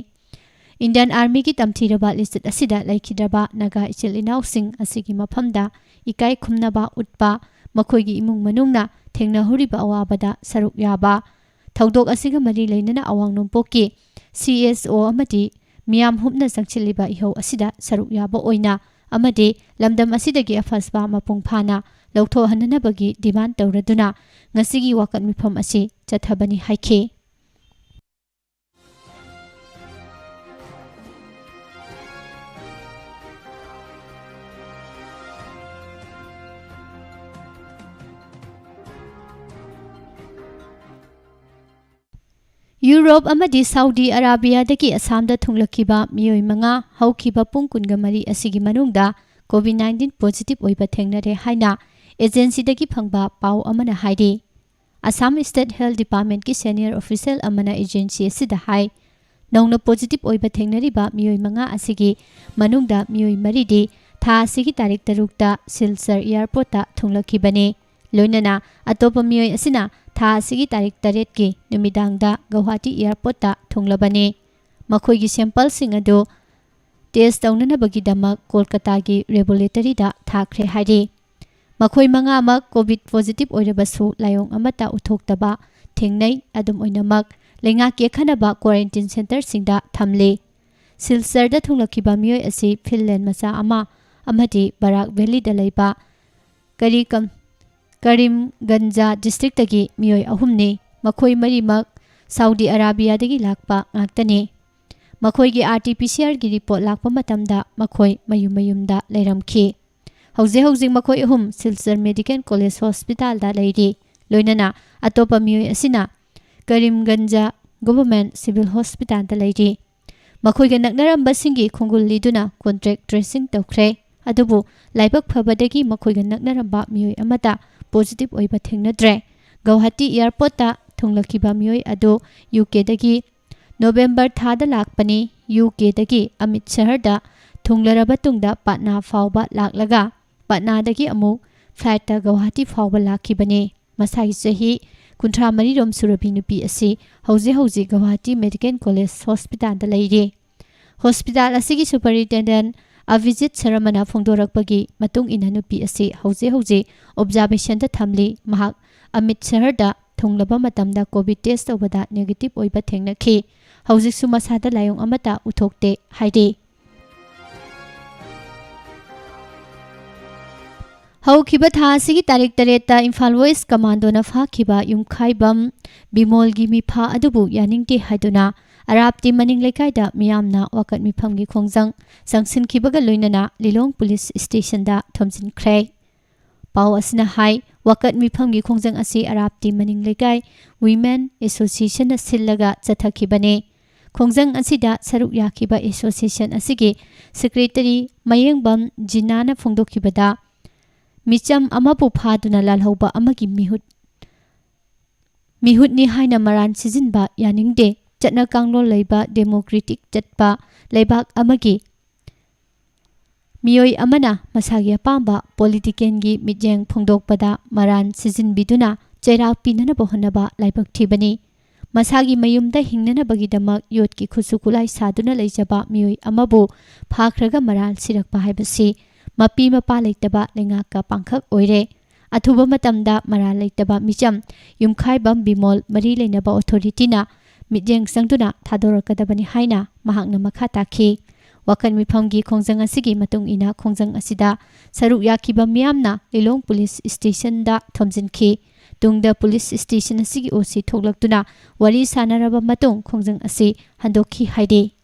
ꯏꯟꯗꯤꯌꯟ ꯑꯥꯔꯃꯤꯒꯤ ꯇꯝꯊꯤꯔꯕ ꯂꯤꯆꯠ ꯑꯁꯤꯗ ꯂꯩꯈꯤꯗ꯭ꯔꯕ ꯅꯥꯒꯥ ꯏꯆꯤꯜ ꯏꯅꯥꯎꯁꯤꯡ ꯑꯁꯤꯒꯤ ꯃꯐꯝꯗ ꯏꯀꯥꯏ ꯈꯨꯝꯅꯕ ꯎꯠꯄ, ꯃꯈꯣꯏꯒꯤ ꯏꯃꯨꯡ ꯃꯅꯨꯡꯅ ꯊꯦꯡꯅꯍꯧꯔꯤꯕ ꯑꯋꯥꯕꯗ ꯁꯔꯨꯛ ꯌꯥꯕ, ꯊꯧꯗꯣꯛ ꯑꯁꯤꯒ ꯃꯔꯤ ꯂꯩꯅꯅ ꯑꯋꯥꯡ ꯅꯣꯡꯄꯣꯛꯀꯤ ꯁꯤ ꯑꯦꯁ ꯑꯣ ꯑꯃꯗꯤ ꯃꯤꯌꯥꯝ ꯍꯨꯞꯅ ꯆꯪꯁꯤꯜꯂꯤꯕ ꯏꯍꯧ ꯑꯁꯤꯗ ꯁꯔꯨꯛ ꯌꯥꯕ ꯑꯣꯏꯅ ꯑꯃꯗꯤ ꯂꯝꯗꯝ ꯑꯁꯤꯗꯒꯤ ꯑꯐꯁꯄꯥ ꯃꯄꯨꯡ ꯐꯥꯅ ꯂꯧꯊꯣꯛꯍꯟꯅꯅꯕꯒꯤ ꯗꯤꯃꯥꯟ ꯇꯧꯔꯗꯨꯅ ꯉꯁꯤꯒꯤ ꯋꯥꯀꯠ ꯃꯤꯐꯝ ꯑꯁꯤ ꯆꯠꯊꯕꯅꯤ ꯍꯥꯏꯈꯤ꯫ ꯌꯨꯔꯣꯞ ꯑꯃꯗꯤ ꯁꯥꯎꯗꯤ ꯑꯔꯥꯕꯤꯌꯥꯗꯒꯤ ꯑꯁꯥꯝꯗ ꯊꯨꯡꯂꯛꯈꯤꯕ ꯃꯤꯑꯣꯏ ꯃꯉꯥ ꯍꯧꯈꯤꯕ ꯄꯨꯡ ꯀꯨꯟꯒ ꯃꯔꯤ ꯑꯁꯤꯒꯤ ꯃꯅꯨꯡꯗ ꯀꯣꯚꯤꯗ ꯅꯥꯏꯟꯇꯤꯟ ꯄꯣꯖꯤꯇꯤꯚ ꯑꯣꯏꯕ ꯊꯦꯡꯅꯔꯦ ꯍꯥꯏꯅ ꯑꯦꯖꯦꯟꯁꯤꯗꯒꯤ ꯐꯪꯕ ꯄꯥꯎ ꯑꯃꯅ ꯍꯥꯏꯔꯤ꯫ ꯑꯁꯥꯝ ꯁ꯭ꯇꯦꯠ ꯍꯦꯜꯊ ꯗꯤꯄꯥꯔꯠꯃꯦꯟꯠꯀꯤ ꯁꯦꯅꯤꯌꯔ ꯑꯣꯐꯤꯁꯤꯌꯦꯜ ꯑꯃꯅ ꯑꯦꯖꯦꯟꯁꯤ ꯑꯁꯤꯗ ꯍꯥꯏ, ꯅꯧꯅ ꯄꯣꯖꯤꯇꯤꯚ ꯑꯣꯏꯕ ꯊꯦꯡꯅꯔꯤꯕ ꯃꯤꯑꯣꯏ ꯃꯉꯥ ꯑꯁꯤꯒꯤ ꯃꯅꯨꯡꯗ ꯃꯤꯑꯣꯏ ꯃꯔꯤꯗꯤ ꯊꯥ ꯑꯁꯤꯒꯤ ꯇꯥꯔꯤꯛ ꯇꯔꯨꯛꯇ ꯁꯤꯜꯆꯔ ꯑꯦꯌꯔꯄꯣꯔꯠꯇ ꯊꯨꯡꯂꯛꯈꯤꯕꯅꯤ꯫ ꯂꯣꯏꯅꯅ ꯑꯇꯣꯞꯄ ꯃꯤꯑꯣꯏ ꯑꯁꯤꯅ ꯊꯥ ꯑꯁꯤꯒꯤ ꯇꯥꯔꯤꯛ ꯇꯔꯦꯠꯀꯤ ꯅꯨꯃꯤꯗꯥꯡꯗ ꯒꯧꯍꯥꯇꯤ ꯑꯦꯌꯔꯄꯣꯔꯠꯇ ꯊꯨꯡꯂꯕꯅꯤ꯫ ꯃꯈꯣꯏꯒꯤ ꯁꯦꯝꯄꯜꯁꯤꯡ ꯑꯗꯨ ꯇꯦꯁ ꯇꯧꯅꯅꯕꯒꯤꯗꯃꯛ ꯀꯣꯜꯀꯇꯥꯒꯤ ꯂꯦꯕꯣꯔꯦꯇꯔꯤꯗ ꯊꯥꯈ꯭ꯔꯦ ꯍꯥꯏꯔꯤ꯫ ꯃꯈꯣꯏ ꯃꯉꯥꯃꯛ ꯀꯣꯚꯤꯗ ꯄꯣꯖꯤꯇꯤꯚ ꯑꯣꯏꯔꯕꯁꯨ ꯂꯥꯏꯑꯣꯡ ꯑꯃꯠꯇ ꯎꯠꯊꯣꯛꯇꯕ ꯊꯦꯡꯅꯩ꯫ ꯑꯗꯨꯝ ꯑꯣꯏꯅꯃꯛ, ꯂꯩꯉꯥꯛꯀꯤ ꯑꯈꯟꯅꯕ ꯀ꯭ꯋꯥꯔꯦꯟꯇꯤꯟ ꯁꯦꯟꯇꯔꯁꯤꯡꯗ ꯊꯝꯂꯤ꯫ ꯁꯤꯜꯆꯔꯗ ꯊꯨꯡꯂꯛꯈꯤꯕ ꯃꯤꯑꯣꯏ ꯑꯁꯤ ꯐꯤꯟꯂꯦꯟ ꯃꯆꯥ ꯑꯃ ꯑꯃꯗꯤ ꯕꯔꯥꯛ ꯚꯦꯂꯤꯗ ꯂꯩꯕ ꯀꯔꯤ ꯀꯝ-, ꯀꯔꯤꯝꯒꯟꯖ ꯗꯤꯁꯇ꯭ꯔꯤꯛꯇꯒꯤ ꯃꯤꯑꯣꯏ ꯑꯍꯨꯝꯅꯤ꯫ ꯃꯈꯣꯏ ꯃꯔꯤꯃꯛ ꯁꯥꯎꯗꯤ ꯑꯔꯥꯕꯤꯌꯥꯗꯒꯤ ꯂꯥꯛꯄ ꯉꯥꯛꯇꯅꯤ꯫ ꯃꯈꯣꯏꯒꯤ ꯑꯥꯔ ꯇꯤ ꯄꯤ ꯁꯤ ꯑꯥꯔꯒꯤ ꯔꯤꯄꯣꯔꯠ ꯂꯥꯛꯄ ꯃꯇꯝꯗ ꯃꯈꯣꯏ ꯃꯌꯨꯝ ꯃꯌꯨꯝꯗ ꯂꯩꯔꯝꯈꯤ꯫ ꯍꯧꯖꯤꯛ ꯍꯧꯖꯤꯛ ꯃꯈꯣꯏ ꯑꯍꯨꯝ ꯁꯤꯜꯆꯔ ꯃꯦꯗꯤꯀꯦꯜ ꯀꯣꯂꯦꯖ ꯍꯣꯁꯄꯤꯇꯥꯜꯗ ꯂꯩꯔꯤ꯫ ꯂꯣꯏꯅꯅ ꯑꯇꯣꯞꯄ ꯃꯤꯑꯣꯏ ꯑꯁꯤꯅ ꯀꯔꯤꯝꯒꯟꯖ ꯒꯣꯚꯔꯟꯃꯦꯟꯠ ꯁꯤꯚꯤꯜ ꯍꯣꯁꯄꯤꯇꯥꯜꯗ ꯂꯩꯔꯤ꯫ ꯃꯈꯣꯏꯒ ꯅꯛꯅꯔꯝꯕꯁꯤꯡꯒꯤ ꯈꯣꯡꯒꯨꯜ ꯂꯤꯗꯨꯅ ꯀꯣꯟꯇꯦꯛ ꯇ꯭ꯔꯦꯁꯤꯡ ꯇꯧꯈ꯭ꯔꯦ꯫ ꯑꯗꯨꯕꯨ ꯂꯥꯏꯕꯛ ꯐꯕꯗꯒꯤ ꯃꯈꯣꯏꯒ ꯅꯛꯅꯔꯝꯕ ꯃꯤꯑꯣꯏ ꯑꯃꯠꯇ ꯄꯣꯖꯤꯇꯤꯚ ꯑꯣꯏꯕ ꯊꯦꯡꯅꯗ꯭ꯔꯦ꯫ ꯒꯧꯍꯥꯇꯤ ꯑꯦꯌꯔꯄꯣꯔꯠꯇ ꯊꯨꯡꯂꯛꯈꯤꯕ ꯃꯤꯑꯣꯏ ꯑꯗꯨ ꯌꯨ ꯀꯦꯗꯒꯤ ꯅꯣꯕꯦꯝꯕꯔ ꯊꯥꯗ ꯂꯥꯛꯄꯅꯤ꯫ ꯌꯨ ꯀꯦꯗꯒꯤ ꯑꯃꯤꯠꯁꯍꯔꯗ ꯊꯨꯡꯂꯔꯕ ꯇꯨꯡꯗ ꯄꯠꯅꯥ ꯐꯥꯎꯕ ꯂꯥꯛꯂꯒ ꯄꯠꯅꯥꯗꯒꯤ ꯑꯃꯨꯛ ꯐ꯭ꯂꯥꯏꯠꯇ ꯒꯧꯍꯥꯇꯤ ꯐꯥꯎꯕ ꯂꯥꯛꯈꯤꯕꯅꯤ꯫ ꯃꯁꯥꯒꯤ ꯆꯍꯤ ꯀꯨꯟꯊ꯭ꯔꯥ ꯃꯔꯤꯔꯣꯝ ꯁꯨꯔꯕꯤ ꯅꯨꯄꯤ ꯑꯁꯤ ꯍꯧꯖꯤꯛ ꯍꯧꯖꯤꯛ ꯒꯧꯍꯥꯇꯤ ꯃꯦꯗꯤꯀꯦꯜ ꯀꯣꯂꯦꯖ ꯍꯣꯁꯄꯤꯇꯥꯜꯗ ꯂꯩꯔꯤ꯫ ꯍꯣꯁꯄꯤꯇꯥꯜ ꯑꯁꯤꯒꯤ ꯁꯨꯄꯔꯤꯟꯇꯦꯟꯗꯦꯟꯠ ꯑꯚꯤꯖꯤꯠ ꯁꯔꯃꯅ ꯐꯣꯡꯗꯣꯔꯛꯄꯒꯤ ꯃꯇꯨꯡ ꯏꯟꯅ ꯅꯨꯄꯤ ꯑꯁꯤ ꯍꯧꯖꯤꯛ ꯍꯧꯖꯤꯛ ꯑꯣꯕꯖꯥꯔꯕꯦꯁꯟꯗ ꯊꯝꯂꯤ꯫ ꯃꯍꯥꯛ ꯑꯃꯤꯠꯁꯍꯔꯗ ꯊꯨꯡꯂꯕ ꯃꯇꯝꯗ ꯀꯣꯚꯤꯗ ꯇꯦꯁ ꯇꯧꯕꯗ ꯅꯦꯒꯦꯇꯤꯚ ꯑꯣꯏꯕ ꯊꯦꯡꯅꯈꯤ꯫ ꯍꯧꯖꯤꯛꯁꯨ ꯃꯁꯥꯗ ꯂꯥꯏꯑꯣꯡ ꯑꯃꯠꯇ ꯎꯠꯊꯣꯛꯇꯦ ꯍꯥꯏꯔꯤ꯫ ꯍꯧꯈꯤꯕ ꯊꯥ ꯑꯁꯤꯒꯤ ꯇꯥꯔꯤꯛ ꯇꯔꯦꯠꯇ ꯏꯝꯐꯥꯜ ꯋꯦꯁ ꯀꯃꯥꯟꯗꯣꯅ ꯐꯥꯈꯤꯕ ꯌꯨꯝꯈꯥꯏꯕꯝ ꯕꯤꯃꯣꯜꯒꯤ ꯃꯤꯐꯥ ꯑꯗꯨꯕꯨ ꯌꯥꯅꯤꯡꯗꯦ ꯍꯥꯏꯗꯨꯅ ꯑꯔꯥꯞꯇꯤ ꯃꯅꯤꯡ ꯂꯩꯀꯥꯏꯗ ꯃꯤꯌꯥꯝꯅ ꯋꯥꯀꯠ ꯃꯤꯐꯝꯒꯤ ꯈꯣꯡꯖꯪ ꯆꯪꯁꯤꯟꯈꯤꯕꯒ ꯂꯣꯏꯅꯅ ꯂꯤꯂꯣꯡ ꯄꯨꯂꯤꯁ ꯁ꯭ꯇꯦꯁꯟꯗ ꯊꯣꯝꯖꯤꯟꯈ꯭ꯔꯦ꯫ ꯄꯥꯎ ꯑꯁꯤꯅ ꯍꯥꯏ, ꯋꯥꯀꯠ ꯃꯤꯐꯝꯒꯤ ꯈꯣꯡꯖꯪ ꯑꯁꯤ ꯑꯔꯥꯞꯇꯤ ꯃꯅꯤꯡ ꯂꯩꯀꯥꯏ ꯋꯤꯃꯦꯟ ꯑꯦꯁꯣꯁꯤꯌꯦꯁꯟꯅ ꯁꯤꯜꯂꯒ ꯆꯠꯊꯈꯤꯕꯅꯤ꯫ ꯈꯣꯡꯖꯪ ꯑꯁꯤꯗ ꯁꯔꯨꯛ ꯌꯥꯈꯤꯕ ꯑꯦꯁꯣꯁꯤꯌꯦꯁꯟ ꯑꯁꯤꯒꯤ ꯁꯦꯀ꯭ꯔꯦꯇꯔꯤ ꯃꯌꯦꯡꯕꯝ ꯖꯤꯅꯥꯅ ꯐꯣꯡꯗꯣꯛꯈꯤꯕꯗ, ꯃꯤꯆꯝ ꯑꯃꯕꯨ ꯐꯥꯗꯨꯅ ꯂꯥꯜꯍꯧꯕ ꯑꯃꯒꯤ ꯃꯤꯍꯨꯠ, ꯃꯤꯍꯨꯠꯅꯤ ꯍꯥꯏꯅ ꯃꯔꯥꯟ ꯁꯤꯖꯤꯟꯕ ꯌꯥꯅꯤꯡꯗꯦ꯫ ꯆꯠꯅ ꯀꯥꯡꯂꯣꯟ ꯂꯩꯕ, ꯗꯦꯃꯣꯀ꯭ꯔꯦꯇꯤꯛ ꯆꯠꯄ ꯂꯩꯕꯥꯛ ꯑꯃꯒꯤ ꯃꯤꯑꯣꯏ ꯑꯃꯅ ꯃꯁꯥꯒꯤ ꯑꯄꯥꯝꯕ ꯄꯣꯂꯤꯇꯤꯀꯦꯜꯒꯤ ꯃꯤꯠꯌꯦꯡ ꯐꯣꯡꯗꯣꯛꯄꯗ ꯃꯔꯥꯟ ꯁꯤꯖꯤꯟꯕꯤꯗꯨꯅ ꯆꯩꯔꯥꯛ ꯄꯤꯅꯅꯕ ꯍꯣꯠꯅꯕ ꯂꯥꯏꯕꯛ ꯊꯤꯕꯅꯤ꯫ ꯃꯁꯥꯒꯤ ꯃꯌꯨꯝꯗ ꯍꯤꯡꯅꯅꯕꯒꯤꯗꯃꯛ ꯌꯣꯠꯀꯤ ꯈꯨꯠꯁꯨ ꯈꯨꯠꯂꯥꯏ ꯁꯥꯗꯨꯅ ꯂꯩꯖꯕ ꯃꯤꯑꯣꯏ ꯑꯃꯕꯨ ꯐꯥꯈ꯭ꯔꯒ ꯃꯔꯥꯜ ꯁꯤꯔꯛꯄ ꯍꯥꯏꯕꯁꯤ ꯃꯄꯤ ꯃꯄꯥ ꯂꯩꯇꯕ ꯂꯩꯉꯥꯛꯀ ꯄꯥꯡꯈꯛ ꯑꯣꯏꯔꯦ꯫ ꯑꯊꯨꯕ ꯃꯇꯝꯗ ꯃꯔꯥꯜ ꯂꯩꯇꯕ ꯃꯤꯆꯝ ꯌꯨꯝꯈꯥꯏꯕꯝ ꯕꯤꯃꯣꯜ ꯃꯔꯤ ꯂꯩꯅꯕ ꯑꯣꯊꯣꯔꯤꯇꯤꯅ ꯃꯤꯠꯌꯦꯡ ꯆꯪꯗꯨꯅ ꯊꯥꯗꯣꯔꯛꯀꯗꯕꯅꯤ ꯍꯥꯏꯅ ꯃꯍꯥꯛꯅ ꯃꯈꯥ ꯇꯥꯈꯤ꯫ ꯋꯥꯀꯠ ꯃꯤꯐꯝꯒꯤ ꯈꯣꯡꯖꯪ ꯑꯁꯤꯒꯤ ꯃꯇꯨꯡ ꯏꯟꯅ ꯈꯣꯡꯖꯪ ꯑꯁꯤꯗ ꯁꯔꯨꯛ ꯌꯥꯈꯤꯕ ꯃꯤꯌꯥꯝꯅ ꯂꯤꯂꯣꯡ ꯄꯨꯂꯤꯁ ꯁ꯭ꯇꯦꯁꯟꯗ ꯊꯣꯝꯖꯤꯟꯈꯤ꯫ ꯇꯨꯡꯗ ꯄꯨꯂꯤꯁ ꯁ꯭ꯇꯦꯁꯟ ꯑꯁꯤꯒꯤ ꯑꯣ ꯁꯤ ꯊꯣꯛꯂꯛꯇꯨꯅ ꯋꯥꯔꯤ ꯁꯥꯅꯔꯕ ꯃꯇꯨꯡ ꯈꯣꯡꯖꯪ ꯑꯁꯤ ꯍꯟꯗꯣꯛꯈꯤ ꯍꯥꯏꯔꯤ꯫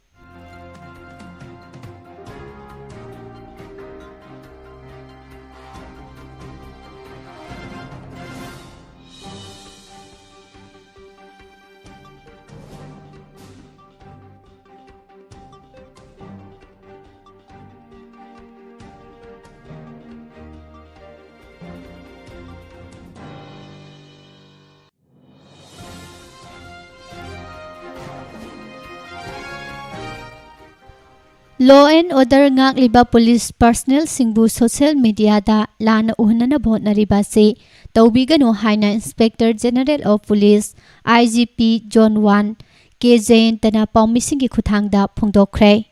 Law and order ꯉꯥꯛꯂꯤꯕ ꯄꯨꯂꯤꯁ ꯄꯔꯁꯅꯦꯜꯁꯤꯡꯕꯨ ꯁꯣꯁꯤꯌꯦꯜ ꯃꯤꯗꯤꯌꯥꯗ ꯂꯥꯟꯅ ꯎꯍꯟꯅꯅꯕ ꯍꯣꯠꯅꯔꯤꯕ ꯑꯁꯤ ꯇꯧꯕꯤꯒꯅꯨ ꯍꯥꯏꯅ Inspector General of Police, I G P Zone one, K ꯖꯌꯟꯇꯅ ꯄꯥꯎꯃꯤꯁꯤꯡꯒꯤ ꯈꯨꯠꯊꯥꯡꯗ ꯐꯣꯡꯗꯣꯛꯈ꯭ꯔꯦ꯫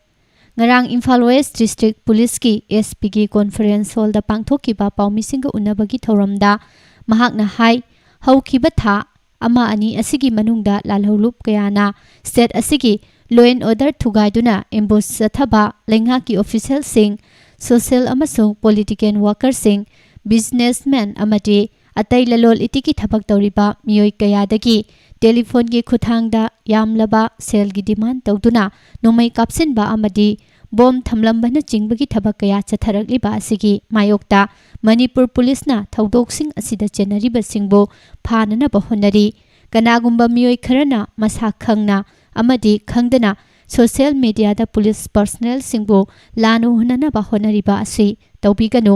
ꯉꯔꯥꯡ ꯏꯝꯐꯥꯜ ꯋꯦꯁ ꯗꯤꯁꯇ꯭ꯔꯤꯛ ꯄꯨꯂꯤꯁꯀꯤ S P ꯒꯤ ꯀꯣꯟꯐꯔꯦꯟꯁ ꯍꯣꯜꯗ ꯄꯥꯡꯊꯣꯛꯈꯤꯕ ꯄꯥꯎꯃꯤꯁꯤꯡꯒ ꯎꯅꯕꯒꯤ ꯊꯧꯔꯝꯗ ꯃꯍꯥꯛꯅ ꯍꯥꯏ, ꯍꯧꯈꯤꯕ ꯊꯥ ꯑꯃ ꯑꯅꯤ ꯑꯁꯤꯒꯤ ꯃꯅꯨꯡꯗ ꯂꯥꯜꯍꯧꯂꯨꯞ ꯀꯌꯥꯅ ꯁ꯭ꯇꯦꯠ ꯑꯁꯤꯒꯤ law and order ꯊꯨꯒꯥꯏꯗꯨꯅ ꯑꯦꯝꯕꯨꯁ ꯆꯠꯊꯕ, ꯂꯩꯉꯥꯛꯀꯤ ꯑꯣꯐꯤꯁꯤꯌꯦꯜꯁꯤꯡ, ꯁꯣꯁꯤꯌꯦꯜ ꯑꯃꯁꯨꯡ ꯄꯣꯂꯤꯇꯤꯀꯦꯜ ꯋꯥꯀꯔꯁꯤꯡ, ꯕꯤꯖꯤꯅꯦꯁꯃꯦꯟ ꯑꯃꯗꯤ ꯑꯇꯩ ꯂꯂꯣꯟ ꯏꯇꯤꯛꯀꯤ ꯊꯕꯛ ꯇꯧꯔꯤꯕ ꯃꯤꯑꯣꯏ ꯀꯌꯥꯗꯒꯤ ꯇꯦꯂꯤꯐꯣꯟꯒꯤ ꯈꯨꯠꯊꯥꯡꯗ ꯌꯥꯝꯂꯕ ꯁꯦꯜꯒꯤ ꯗꯤꯃꯥꯟ ꯇꯧꯗꯨꯅ ꯅꯣꯡꯃꯩ ꯀꯥꯞꯁꯤꯟꯕ ꯑꯃꯗꯤ ꯕꯣꯝ ꯊꯝꯂꯝꯕꯅꯆꯤꯡꯕꯒꯤ ꯊꯕꯛ ꯀꯌꯥ ꯆꯠꯊꯔꯛꯂꯤꯕ ꯑꯁꯤꯒꯤ ꯃꯥꯌꯣꯛꯇ ꯃꯅꯤꯄꯨꯔ ꯄꯨꯂꯤꯁꯅ ꯊꯧꯗꯣꯛꯁꯤꯡ ꯑꯁꯤꯗ ꯆꯦꯟꯅꯔꯤꯕꯁꯤꯡꯕꯨ ꯐꯥꯅꯅꯕ ꯍꯣꯠꯅꯔꯤ꯫ ꯀꯅꯥꯒꯨꯝꯕ ꯃꯤꯑꯣꯏ ꯈꯔꯅ ꯃꯁꯥ ꯈꯪꯅ ꯑꯃꯗꯤ ꯈꯪꯗꯅ ꯁꯣꯁꯤꯌꯦꯜ ꯃꯤꯗꯤꯌꯥꯗ ꯄꯨꯂꯤꯁ ꯄꯔꯁꯅꯦꯜꯁꯤꯡꯕꯨ ꯂꯥꯟꯅ ꯎꯍꯟꯅꯅꯕ ꯍꯣꯠꯅꯔꯤꯕ ꯑꯁꯤ ꯇꯧꯕꯤꯒꯅꯨ꯫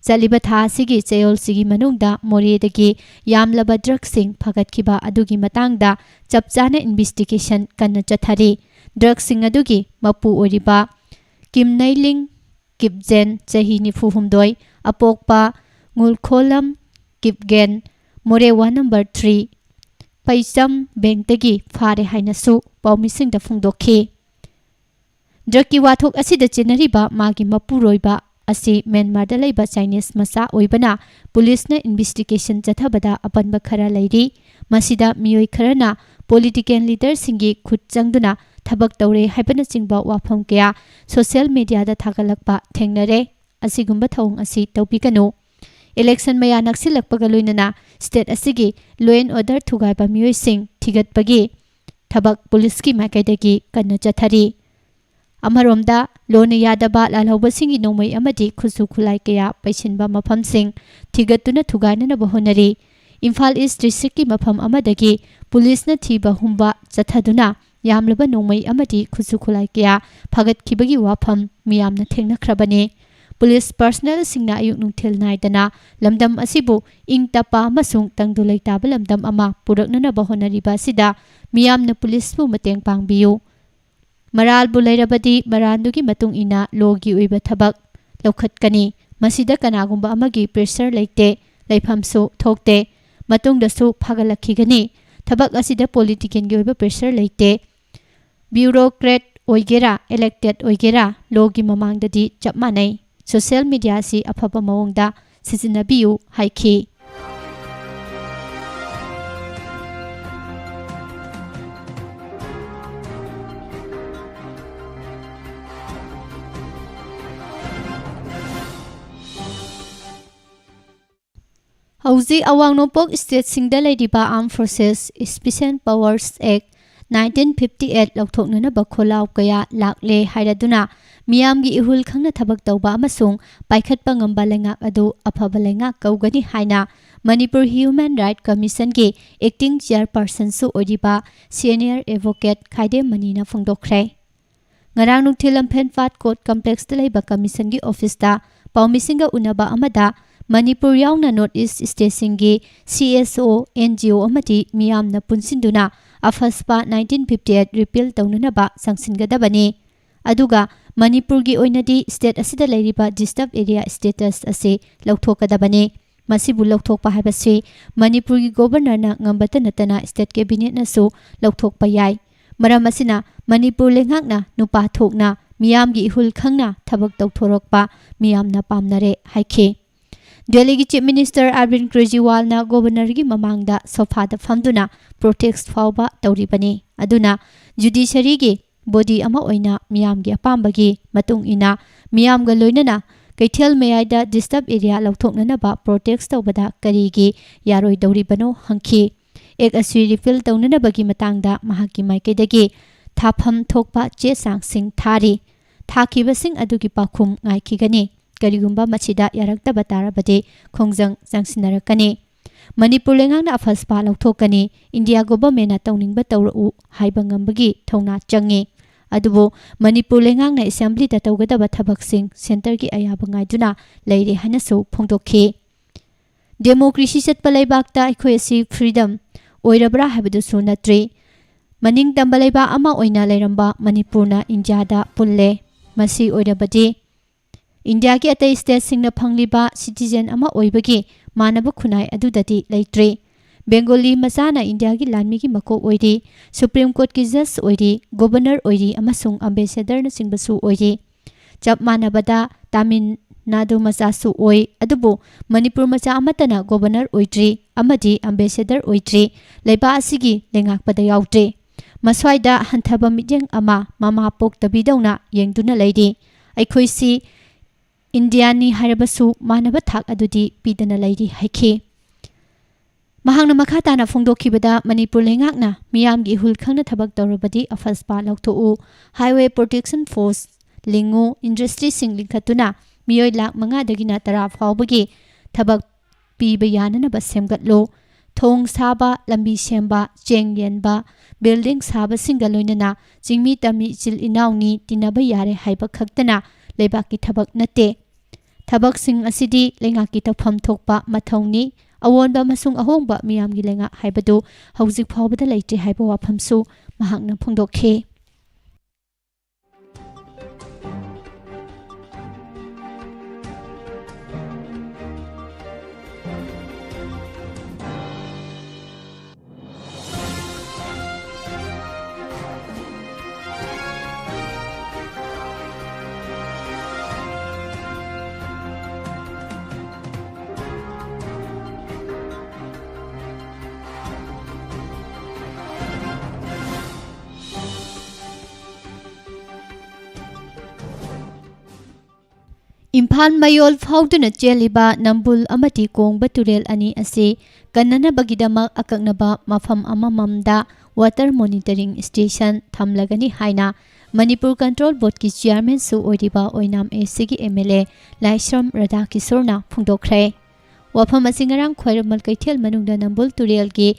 ꯆꯠꯂꯤꯕ ꯊꯥ ꯑꯁꯤꯒꯤ ꯆꯌꯣꯜꯁꯤꯒꯤ ꯃꯅꯨꯡꯗ ꯃꯣꯔꯦꯗꯒꯤ ꯌꯥꯝꯂꯕ ꯗ꯭ꯔꯒꯁꯤꯡ ꯐꯥꯒꯠꯈꯤꯕ ꯑꯗꯨꯒꯤ ꯃꯇꯥꯡꯗ ꯆꯞ ꯆꯥꯅ ꯏꯟꯚꯦꯁꯇꯤꯒꯦꯁꯟ ꯀꯟꯅ ꯆꯠꯊꯔꯤ꯫ ꯗ꯭ꯔꯒꯁꯤꯡ ꯑꯗꯨꯒꯤ ꯃꯄꯨ ꯑꯣꯏꯔꯤꯕ ꯀꯤꯝꯅꯩꯂꯤꯡ ꯀꯤꯞꯖꯦꯟ, ꯆꯍꯤ ꯅꯤꯐꯨ ꯍꯨꯝꯗꯣꯏ, ꯑꯄꯣꯛꯄ ꯉꯨꯜꯈꯣꯂꯝ ꯀꯤꯞꯒꯦꯟ, ꯃꯣꯔꯦ ꯋꯥꯔꯗ ꯅꯝꯕꯔ ꯊ꯭ꯔꯤ, ꯄꯩꯆꯝ ꯕꯦꯡꯛꯇꯒꯤ ꯐꯥꯔꯦ ꯍꯥꯏꯅꯁꯨ ꯄꯥꯎꯃꯤꯁꯤꯡꯗ ꯐꯣꯡꯗꯣꯛꯈꯤ꯫ ꯗ꯭ꯔꯒꯀꯤ ꯋꯥꯊꯣꯛ ꯑꯁꯤꯗ ꯆꯦꯟꯅꯔꯤꯕ ꯃꯥꯒꯤ ꯃꯄꯨꯔꯣꯏꯕ ꯑꯁꯤ ꯃ꯭ꯌꯥꯟꯃꯥꯔꯗ ꯂꯩꯕ ꯆꯥꯏꯅꯤꯁ ꯃꯆꯥ ꯑꯣꯏꯕꯅ ꯄꯨꯂꯤꯁꯅ ꯏꯟꯚꯦꯁꯇꯤꯒꯦꯁꯟ ꯆꯠꯊꯕꯗ ꯑꯄꯟꯕ ꯈꯔ ꯂꯩꯔꯤ꯫ ꯃꯁꯤꯗ ꯃꯤꯑꯣꯏ ꯈꯔꯅ ꯄꯣꯂꯤꯇꯤꯀꯦꯜ ꯂꯤꯗꯔꯁꯤꯡꯒꯤ ꯈꯨꯠ ꯆꯪꯗꯨꯅ ꯊꯕꯛ ꯇꯧꯔꯦ ꯍꯥꯏꯕꯅꯆꯤꯡꯕ ꯋꯥꯐꯝ ꯀꯌꯥ ꯁꯣꯁꯤꯌꯦꯜ ꯃꯤꯗꯤꯌꯥꯗ ꯊꯥꯒꯠꯂꯛꯄ ꯊꯦꯡꯅꯔꯦ꯫ ꯑꯁꯤꯒꯨꯝꯕ ꯊꯧꯑꯣꯡ ꯑꯁꯤ ꯇꯧꯕꯤꯒꯅꯨ꯫ ꯏꯂꯦꯛꯁꯟ ꯃꯌꯥ ꯅꯛꯁꯤꯜꯂꯛꯄꯒ ꯂꯣꯏꯅꯅ ꯁ꯭ꯇꯦꯠ ꯑꯁꯤꯒꯤ law and order ꯊꯨꯒꯥꯏꯕ ꯃꯤꯑꯣꯏꯁꯤꯡ ꯊꯤꯒꯠꯄꯒꯤ ꯊꯕꯛ ꯄꯨꯂꯤꯁꯀꯤ ꯃꯥꯏꯀꯩꯗꯒꯤ ꯀꯟꯅ ꯆꯠꯊꯔꯤ꯫ ꯑꯃꯔꯣꯝꯗ, ꯂꯣꯟꯅ ꯌꯥꯗꯕ ꯂꯥꯜꯍꯧꯕꯁꯤꯡꯒꯤ ꯅꯣꯡꯃꯩ ꯑꯃꯗꯤ ꯈꯨꯠꯁꯨ ꯈꯨꯠꯂꯥꯏ ꯀꯌꯥ ꯄꯩꯁꯤꯟꯕ ꯃꯐꯝꯁꯤꯡ ꯊꯤꯒꯠꯇꯨꯅ ꯊꯨꯒꯥꯏꯅꯅꯕ ꯍꯣꯠꯅꯔꯤ꯫ ꯏꯝꯐꯥꯜ ꯏꯁ ꯗꯤꯁꯇ꯭ꯔꯤꯛꯀꯤ ꯃꯐꯝ ꯑꯃꯗꯒꯤ ꯄꯨꯂꯤꯁꯅ ꯊꯤꯕ ꯍꯨꯝꯕ ꯆꯠꯊꯗꯨꯅ ꯌꯥꯝꯂꯕ ꯅꯣꯡꯃꯩ ꯑꯃꯗꯤ ꯈꯨꯠꯁꯨ ꯈꯨꯠꯂꯥꯏ ꯀꯌꯥ ꯐꯥꯒꯠꯈꯤꯕꯒꯤ ꯋꯥꯐꯝ ꯃꯤꯌꯥꯝꯅ ꯊꯦꯡꯅꯈ꯭ꯔꯕꯅꯤ꯫ ꯄꯨꯂꯤꯁ ꯄꯔꯁꯅꯦꯜꯁꯤꯡꯅ ꯑꯌꯨꯛ ꯅꯨꯡꯊꯤꯜ ꯅꯥꯏꯗꯅ ꯂꯝꯗꯝ ꯑꯁꯤꯕꯨ ꯏꯪ ꯇꯞꯄ ꯑꯃꯁꯨꯡ ꯇꯪꯗꯨ ꯂꯩꯇꯥꯕ ꯂꯝꯗꯝ ꯑꯃ ꯄꯨꯔꯛꯅꯅꯕ ꯍꯣꯠꯅꯔꯤꯕ ꯑꯁꯤꯗ ꯃꯤꯌꯥꯝꯅ ꯄꯨꯂꯤꯁꯄꯨ ꯃꯇꯦꯡ ꯄꯥꯡꯕꯤꯌꯨ꯫ ꯃꯔꯥꯜꯕꯨ ꯂꯩꯔꯕꯗꯤ ꯃꯔꯥꯜꯗꯨꯒꯤ ꯃꯇꯨꯡ ꯏꯟꯅ ꯂꯣꯒꯤ ꯑꯣꯏꯕ ꯊꯕꯛ ꯂꯧꯈꯠꯀꯅꯤ꯫ ꯃꯁꯤꯗ ꯀꯅꯥꯒꯨꯝꯕ ꯑꯃꯒꯤ ꯄ꯭ꯔꯦꯁꯔ ꯂꯩꯇꯦ, ꯂꯩꯐꯝꯁꯨ ꯊꯣꯛꯇꯦ꯫ ꯃꯇꯨꯡꯗꯁꯨ ꯐꯥꯒꯠꯂꯛꯈꯤꯒꯅꯤ꯫ ꯊꯕꯛ ꯑꯁꯤꯗ ꯄꯣꯂꯤꯇꯤꯀꯦꯜꯒꯤ ꯑꯣꯏꯕ ꯄ꯭ꯔꯦꯁꯔ ꯂꯩꯇꯦ꯫ ꯕ꯭ꯌꯨꯔꯣꯀ꯭ꯔꯦꯠ ꯑꯣꯏꯒꯦꯔꯥ, ꯏꯂꯦꯛꯇꯦꯗ ꯑꯣꯏꯒꯦꯔꯥ, ꯂꯣꯒꯤ ꯃꯃꯥꯡꯗꯗꯤ ꯆꯞ ꯃꯥꯟꯅꯩ꯫ ꯁꯣꯁꯤꯌꯦꯜ ꯃꯤꯗꯤꯌꯥ ꯑꯁꯤ ꯑꯐꯕ ꯃꯑꯣꯡꯗ ꯁꯤꯖꯤꯟꯅꯕꯤꯌꯨ ꯍꯥꯏꯈꯤ꯫ ꯍꯧꯖꯤꯛ ꯑꯋꯥꯡ ꯅꯣꯡꯄꯣꯛ ꯁ꯭ꯇꯦꯠꯁꯤꯡꯗ ꯂꯩꯔꯤꯕ Armed Forces Special Powers Act nineteen fifty eight ꯂꯧꯊꯣꯛꯅꯅꯕ ꯈꯣꯜꯂꯥꯎ ꯀꯌꯥ ꯂꯥꯛꯂꯦ ꯍꯥꯏꯔꯗꯨꯅ ꯃꯤꯌꯥꯝꯒꯤ ꯏꯍꯨꯜ ꯈꯪꯅ ꯊꯕꯛ ꯇꯧꯕ ꯑꯃꯁꯨꯡ ꯄꯥꯏꯈꯠꯄ ꯉꯝꯕ ꯂꯩꯉꯥꯛ ꯑꯗꯨ ꯑꯐꯕ ꯂꯩꯉꯥꯛ ꯀꯧꯒꯅꯤ ꯍꯥꯏꯅ ꯃꯅꯤꯄꯨꯔ ꯍ꯭ꯌꯨꯃꯦꯟ ꯔꯥꯏꯠ ꯀꯃꯤꯁꯟꯒꯤ ꯑꯦꯛꯇꯤꯡ ꯆꯤꯌꯔꯄꯔꯁꯟꯁꯨ ꯑꯣꯏꯔꯤꯕ ꯁꯦꯅꯤꯌꯔ ꯑꯦꯗꯚꯣꯀꯦꯠ ꯈꯥꯏꯗꯦꯝ ꯃꯅꯤꯅ ꯐꯣꯡꯗꯣꯛꯈ꯭ꯔꯦ꯫ ꯉꯔꯥꯡ ꯅꯨꯡꯊꯤꯜ ꯂꯝꯐꯦꯜꯄꯥꯠ ꯀꯣꯔꯠ ꯀꯝꯄ꯭ꯂꯦꯛꯁꯇ ꯂꯩꯕ ꯀꯃꯤꯁꯟꯒꯤ ꯑꯣꯐꯤꯁꯇ ꯄꯥꯎꯃꯤꯁꯤꯡꯒ ꯎꯅꯕ ꯑꯃꯗ ꯃꯅꯤꯄꯨꯔ ꯌꯥꯎꯅ ꯅꯣꯔꯠ ꯏꯁ ꯁ꯭ꯇꯦꯠꯁꯤꯡꯒꯤ C S O, N G O ꯑꯃꯗꯤ ꯃꯤꯌꯥꯝꯅ ꯄꯨꯟꯁꯤꯟꯗꯨꯅ ꯑꯐꯁꯄꯥ nineteen fifty eight repeal ꯇꯧꯅꯅꯕ ꯆꯪꯁꯤꯟꯒꯗꯕꯅꯤ꯫ ꯑꯗꯨꯒ ꯃꯅꯤꯄꯨꯔꯒꯤ ꯑꯣꯏꯅꯗꯤ ꯁ꯭ꯇꯦꯠ ꯑꯁꯤꯗ ꯂꯩꯔꯤꯕ ꯗꯤꯁꯇꯔꯕ ꯑꯦꯔꯤꯌꯥ ꯁ꯭ꯇꯦꯇꯁ ꯑꯁꯤ ꯂꯧꯊꯣꯛꯀꯗꯕꯅꯤ꯫ ꯃꯁꯤꯕꯨ ꯂꯧꯊꯣꯛꯄ ꯍꯥꯏꯕꯁꯤ ꯃꯅꯤꯄꯨꯔꯒꯤ ꯒꯣꯚꯔꯅꯔꯅ ꯉꯝꯕꯇ ꯅꯠꯇꯅ ꯁ꯭ꯇꯦꯠ ꯀꯦꯕꯤꯅꯦꯠꯅꯁꯨ ꯂꯧꯊꯣꯛꯄ ꯌꯥꯏ꯫ ꯃꯔꯝ ꯑꯁꯤꯅ ꯃꯅꯤꯄꯨꯔ ꯂꯩꯉꯥꯛꯅ ꯅꯨꯄꯥ ꯊꯣꯛꯅ ꯃꯤꯌꯥꯝꯒꯤ ꯏꯍꯨꯜ ꯈꯪꯅ ꯊꯕꯛ ꯇꯧꯊꯣꯔꯛꯄ ꯃꯤꯌꯥꯝꯅ ꯄꯥꯝꯅꯔꯦ ꯍꯥꯏꯈꯤ꯫ ꯗꯦꯜꯂꯤꯒꯤ ꯆꯤꯐ ꯃꯤꯅꯤꯁꯇꯔ ꯑꯔꯕꯤꯟ ꯀ꯭ꯔꯦꯖꯤꯋꯥꯜꯅ ꯒꯣꯚꯔꯅꯔꯒꯤ ꯃꯃꯥꯡꯗ ꯁꯣꯐꯥꯗ ꯐꯝꯗꯨꯅ ꯄ꯭ꯔꯣꯇꯦꯁ ꯐꯥꯎꯕ ꯇꯧꯔꯤꯕꯅꯤ꯫ ꯑꯗꯨꯅ ꯖꯨꯗꯤꯁꯔꯤꯒꯤ ꯕꯣꯗꯤ ꯑꯃ ꯑꯣꯏꯅ ꯃꯤꯌꯥꯝꯒꯤ ꯑꯄꯥꯝꯕꯒꯤ ꯃꯇꯨꯡ ꯏꯟꯅ ꯃꯤꯌꯥꯝꯒ ꯂꯣꯏꯅꯅ ꯀꯩꯊꯦꯜ ꯃꯌꯥꯏꯗ ꯗꯤꯁꯇꯔꯕ ꯑꯦꯔꯤꯌꯥ ꯂꯧꯊꯣꯛꯅꯅꯕ ꯄ꯭ꯔꯣꯇꯦꯁ ꯇꯧꯕꯗ ꯀꯔꯤꯒꯤ ꯌꯥꯔꯣꯏꯗꯧꯔꯤꯕꯅꯣ ꯍꯪꯈꯤ꯫ ꯑꯦꯛ ꯑꯁꯤ ꯔꯤꯄꯤꯜ ꯇꯧꯅꯅꯕꯒꯤ ꯃꯇꯥꯡꯗ ꯃꯍꯥꯛꯀꯤ ꯃꯥꯏꯀꯩꯗꯒꯤ ꯊꯥꯐꯝ ꯊꯣꯛꯄ ꯆꯦ ꯆꯥꯡꯁꯤꯡ ꯊꯥꯔꯤ꯫ ꯊꯥꯈꯤꯕꯁꯤꯡ ꯑꯗꯨꯒꯤ ꯄꯥꯎꯈꯨꯝ ꯉꯥꯏꯈꯤꯒꯅꯤ꯫ ꯀꯔꯤꯒꯨꯝꯕ ꯃꯁꯤꯗ ꯌꯥꯔꯛꯇꯕ ꯇꯥꯔꯕꯗꯤ ꯈꯣꯡꯖꯪ ꯆꯪꯁꯤꯟꯅꯔꯛꯀꯅꯤ꯫ ꯃꯅꯤꯄꯨꯔ ꯂꯩꯉꯥꯛꯅ ꯑꯐꯁꯄꯥ ꯂꯧꯊꯣꯛꯀꯅꯤ, ꯏꯟꯗꯤꯌꯥ ꯒꯣꯚꯔꯃꯦꯟꯅ ꯇꯧꯅꯤꯡꯕ ꯇꯧꯔꯛꯎ ꯍꯥꯏꯕ ꯉꯝꯕꯒꯤ ꯊꯧꯅꯥ ꯆꯪꯉꯤ꯫ ꯑꯗꯨꯕꯨ ꯃꯅꯤꯄꯨꯔ ꯂꯩꯉꯥꯛꯅ ꯑꯦꯁꯦꯝꯕ꯭ꯂꯤꯗ ꯇꯧꯒꯗꯕ ꯊꯕꯛꯁꯤꯡ ꯁꯦꯟꯇꯔꯒꯤ ꯑꯌꯥꯕ ꯉꯥꯏꯗꯨꯅ ꯂꯩꯔꯦ ꯍꯥꯏꯅꯁꯨ ꯐꯣꯡꯗꯣꯛꯈꯤ꯫ ꯗꯦꯃꯣꯀ꯭ꯔꯦꯁꯤ ꯆꯠꯄ ꯂꯩꯕꯥꯛꯇ ꯑꯩꯈꯣꯏ ꯑꯁꯤ ꯐ꯭ꯔꯤꯗꯝ ꯑꯣꯏꯔꯕ꯭ꯔꯥ ꯍꯥꯏꯕꯗꯨꯁꯨ ꯅꯠꯇ꯭ꯔꯤ꯫ ꯃꯅꯤꯡ ꯇꯝꯕ ꯂꯩꯕꯥꯛ ꯑꯃ ꯑꯣꯏꯅ ꯂꯩꯔꯝꯕ ꯃꯅꯤꯄꯨꯔꯅ ꯏꯟꯗꯤꯌꯥꯗ ꯄꯨꯜꯂꯦ꯫ ꯃꯁꯤ ꯑꯣꯏꯔꯕꯗꯤ ꯏꯟꯗꯤꯌꯥꯒꯤ ꯑꯇꯩ ꯁ꯭ꯇꯦꯠꯁꯤꯡꯅ ꯐꯪꯂꯤꯕ ꯁꯤꯇꯤꯖꯦꯟ ꯑꯃ ꯑꯣꯏꯕꯒꯤ ꯃꯥꯟꯅꯕ ꯈꯨꯟꯅꯥꯏ ꯑꯗꯨꯗꯗꯤ ꯂꯩꯇ꯭ꯔꯤ꯫ ꯕꯦꯡꯒꯣꯂꯤ ꯃꯆꯥꯅ ꯏꯟꯗꯤꯌꯥꯒꯤ ꯂꯥꯟꯃꯤꯒꯤ ꯃꯀꯣꯛ ꯑꯣꯏꯔꯤ, ꯁꯨꯄ꯭ꯔꯤꯝ ꯀꯣꯔꯠꯀꯤ ꯖꯖ ꯑꯣꯏꯔꯤ, ꯒꯣꯚꯔꯅꯔ ꯑꯣꯏꯔꯤ ꯑꯃꯁꯨꯡ ꯑꯝꯕꯦꯁꯦꯗꯔꯅꯆꯤꯡꯕꯁꯨ ꯑꯣꯏꯔꯤ꯫ ꯆꯞ ꯃꯥꯟꯅꯕꯗ ꯇꯥꯃꯤꯜ ꯅꯥꯗꯨ ꯃꯆꯥꯁꯨ ꯑꯣꯏ, ꯑꯗꯨꯕꯨ ꯃꯅꯤꯄꯨꯔ ꯃꯆꯥ ꯑꯃꯠꯇꯅ ꯒꯣꯚꯔꯅꯔ ꯑꯣꯏꯗ꯭ꯔꯤ ꯑꯃꯗꯤ ꯑꯝꯕꯦꯁꯦꯗꯔ ꯑꯣꯏꯗ꯭ꯔꯤ, ꯂꯩꯕꯥꯛ ꯑꯁꯤꯒꯤ ꯂꯩꯉꯥꯛꯄꯗ ꯌꯥꯎꯗ꯭ꯔꯤ꯫ ꯃꯁ꯭ꯋꯥꯏꯗ ꯍꯟꯊꯕ ꯃꯤꯠꯌꯦꯡ ꯑꯃ ꯃꯃꯥ ꯄꯣꯛꯇꯕꯤꯗꯧꯅ ꯌꯦꯡꯗꯨꯅ ꯂꯩꯔꯤ꯫ ꯑꯩꯈꯣꯏꯁꯤ ꯏꯟꯗꯤꯌꯥꯅꯤ ꯍꯥꯏꯔꯕꯁꯨ ꯃꯥꯟꯅꯕ ꯊꯥꯛ ꯑꯗꯨꯗꯤ ꯄꯤꯗꯅ ꯂꯩꯔꯤ ꯍꯥꯏꯈꯤ꯫ ꯃꯍꯥꯛꯅ ꯃꯈꯥ ꯇꯥꯅ ꯐꯣꯡꯗꯣꯛꯈꯤꯕꯗ, ꯃꯅꯤꯄꯨꯔ ꯂꯩꯉꯥꯛꯅ ꯃꯤꯌꯥꯝꯒꯤ ꯏꯍꯨꯜ ꯈꯪꯅ ꯊꯕꯛ ꯇꯧꯔꯕꯗꯤ ꯑꯐꯁꯄꯥ ꯂꯧꯊꯣꯛꯎ, ꯍꯥꯏꯋꯦ ꯄ꯭ꯔꯣꯇꯦꯛꯁꯟ ꯐꯣꯔꯁ ꯂꯤꯡꯉꯨ, ꯏꯟꯗꯁꯇ꯭ꯔꯤꯁꯤꯡ ꯂꯤꯡꯈꯠꯇꯨꯅ ꯃꯤꯑꯣꯏ ꯂꯥꯈ ꯃꯉꯥꯗꯒꯤꯅ ꯇꯔꯥ ꯐꯥꯎꯕꯒꯤ ꯊꯕꯛ ꯄꯤꯕ ꯌꯥꯅꯅꯕ ꯁꯦꯝꯒꯠꯂꯨ꯫ ꯊꯣꯡ ꯁꯥꯕ, ꯂꯝꯕꯤ ꯁꯦꯝꯕ, ꯆꯦꯡ ꯌꯦꯟꯕ, ꯕꯤꯜꯗꯤꯡ ꯁꯥꯕꯁꯤꯡꯒ ꯂꯣꯏꯅꯅ ꯆꯤꯡꯃꯤ ꯇꯝꯃꯤ ꯏꯆꯤꯜ ꯏꯅꯥꯎꯅꯤ, ꯇꯤꯟꯅꯕ ꯌꯥꯔꯦ ꯍꯥꯏꯕ ꯈꯛꯇꯅ ꯂꯩꯕꯥꯛꯀꯤ ꯊꯕꯛ ꯅꯠꯇꯦ꯫ ꯊꯕꯛꯁꯤꯡ ꯑꯁꯤꯗꯤ ꯂꯩꯉꯥꯛꯀꯤ ꯇꯧꯐꯝ ꯊꯣꯛꯄ ꯃꯊꯧꯅꯤ꯫ ꯑꯑꯣꯟꯕ ꯑꯃꯁꯨꯡ ꯑꯍꯣꯡꯕ ꯃꯤꯌꯥꯝꯒꯤ ꯂꯩꯉꯥꯛ ꯍꯥꯏꯕꯗꯨ ꯍꯧꯖꯤꯛ ꯐꯥꯎꯕꯗ ꯂꯩꯇ꯭ꯔꯤ ꯍꯥꯏꯕ ꯋꯥꯐꯝꯁꯨ ꯃꯍꯥꯛꯅ ꯐꯣꯡꯗꯣꯛꯈꯤ꯫ ꯏꯝꯐꯥꯜ ꯃꯌꯣꯜ ꯐꯥꯎꯗꯨꯅ ꯆꯦꯜꯂꯤꯕ ꯅꯝꯕꯨꯜ ꯑꯃꯗꯤ ꯀꯣꯡꯕ ꯇꯨꯔꯦꯜ ꯑꯅꯤ ꯑꯁꯤ ꯀꯟꯅꯅꯕꯒꯤꯗꯃꯛ ꯑꯀꯛꯅꯕ ꯃꯐꯝ ꯑꯃꯃꯝꯗ water monitoring station ꯊꯝꯂꯒꯅꯤ ꯍꯥꯏꯅ ꯃꯅꯤꯄꯨꯔ ꯀꯟꯇ꯭ꯔꯣꯜ ꯕꯣꯔꯗꯀꯤ ꯆꯤꯌꯥꯔꯃꯦꯟꯁꯨ ꯑꯣꯏꯔꯤꯕ ꯑꯣꯏꯅꯥꯝ ꯑꯦ ꯁꯤꯒꯤ ꯑꯦꯝ ꯑꯦꯜ ꯑꯦ ꯂꯥꯏꯁ꯭ꯔꯝ ꯔꯥꯙꯥꯀꯤꯁꯣꯔꯅ ꯐꯣꯡꯗꯣꯛꯈ꯭ꯔꯦ꯫ ꯋꯥꯐꯝ ꯑꯁꯤ ꯉꯔꯥꯡ ꯈ꯭ꯋꯥꯏꯔꯝꯕꯟ ꯀꯩꯊꯦꯜ ꯃꯅꯨꯡꯗ ꯅꯝꯕꯨꯜ ꯇꯨꯔꯦꯜꯒꯤ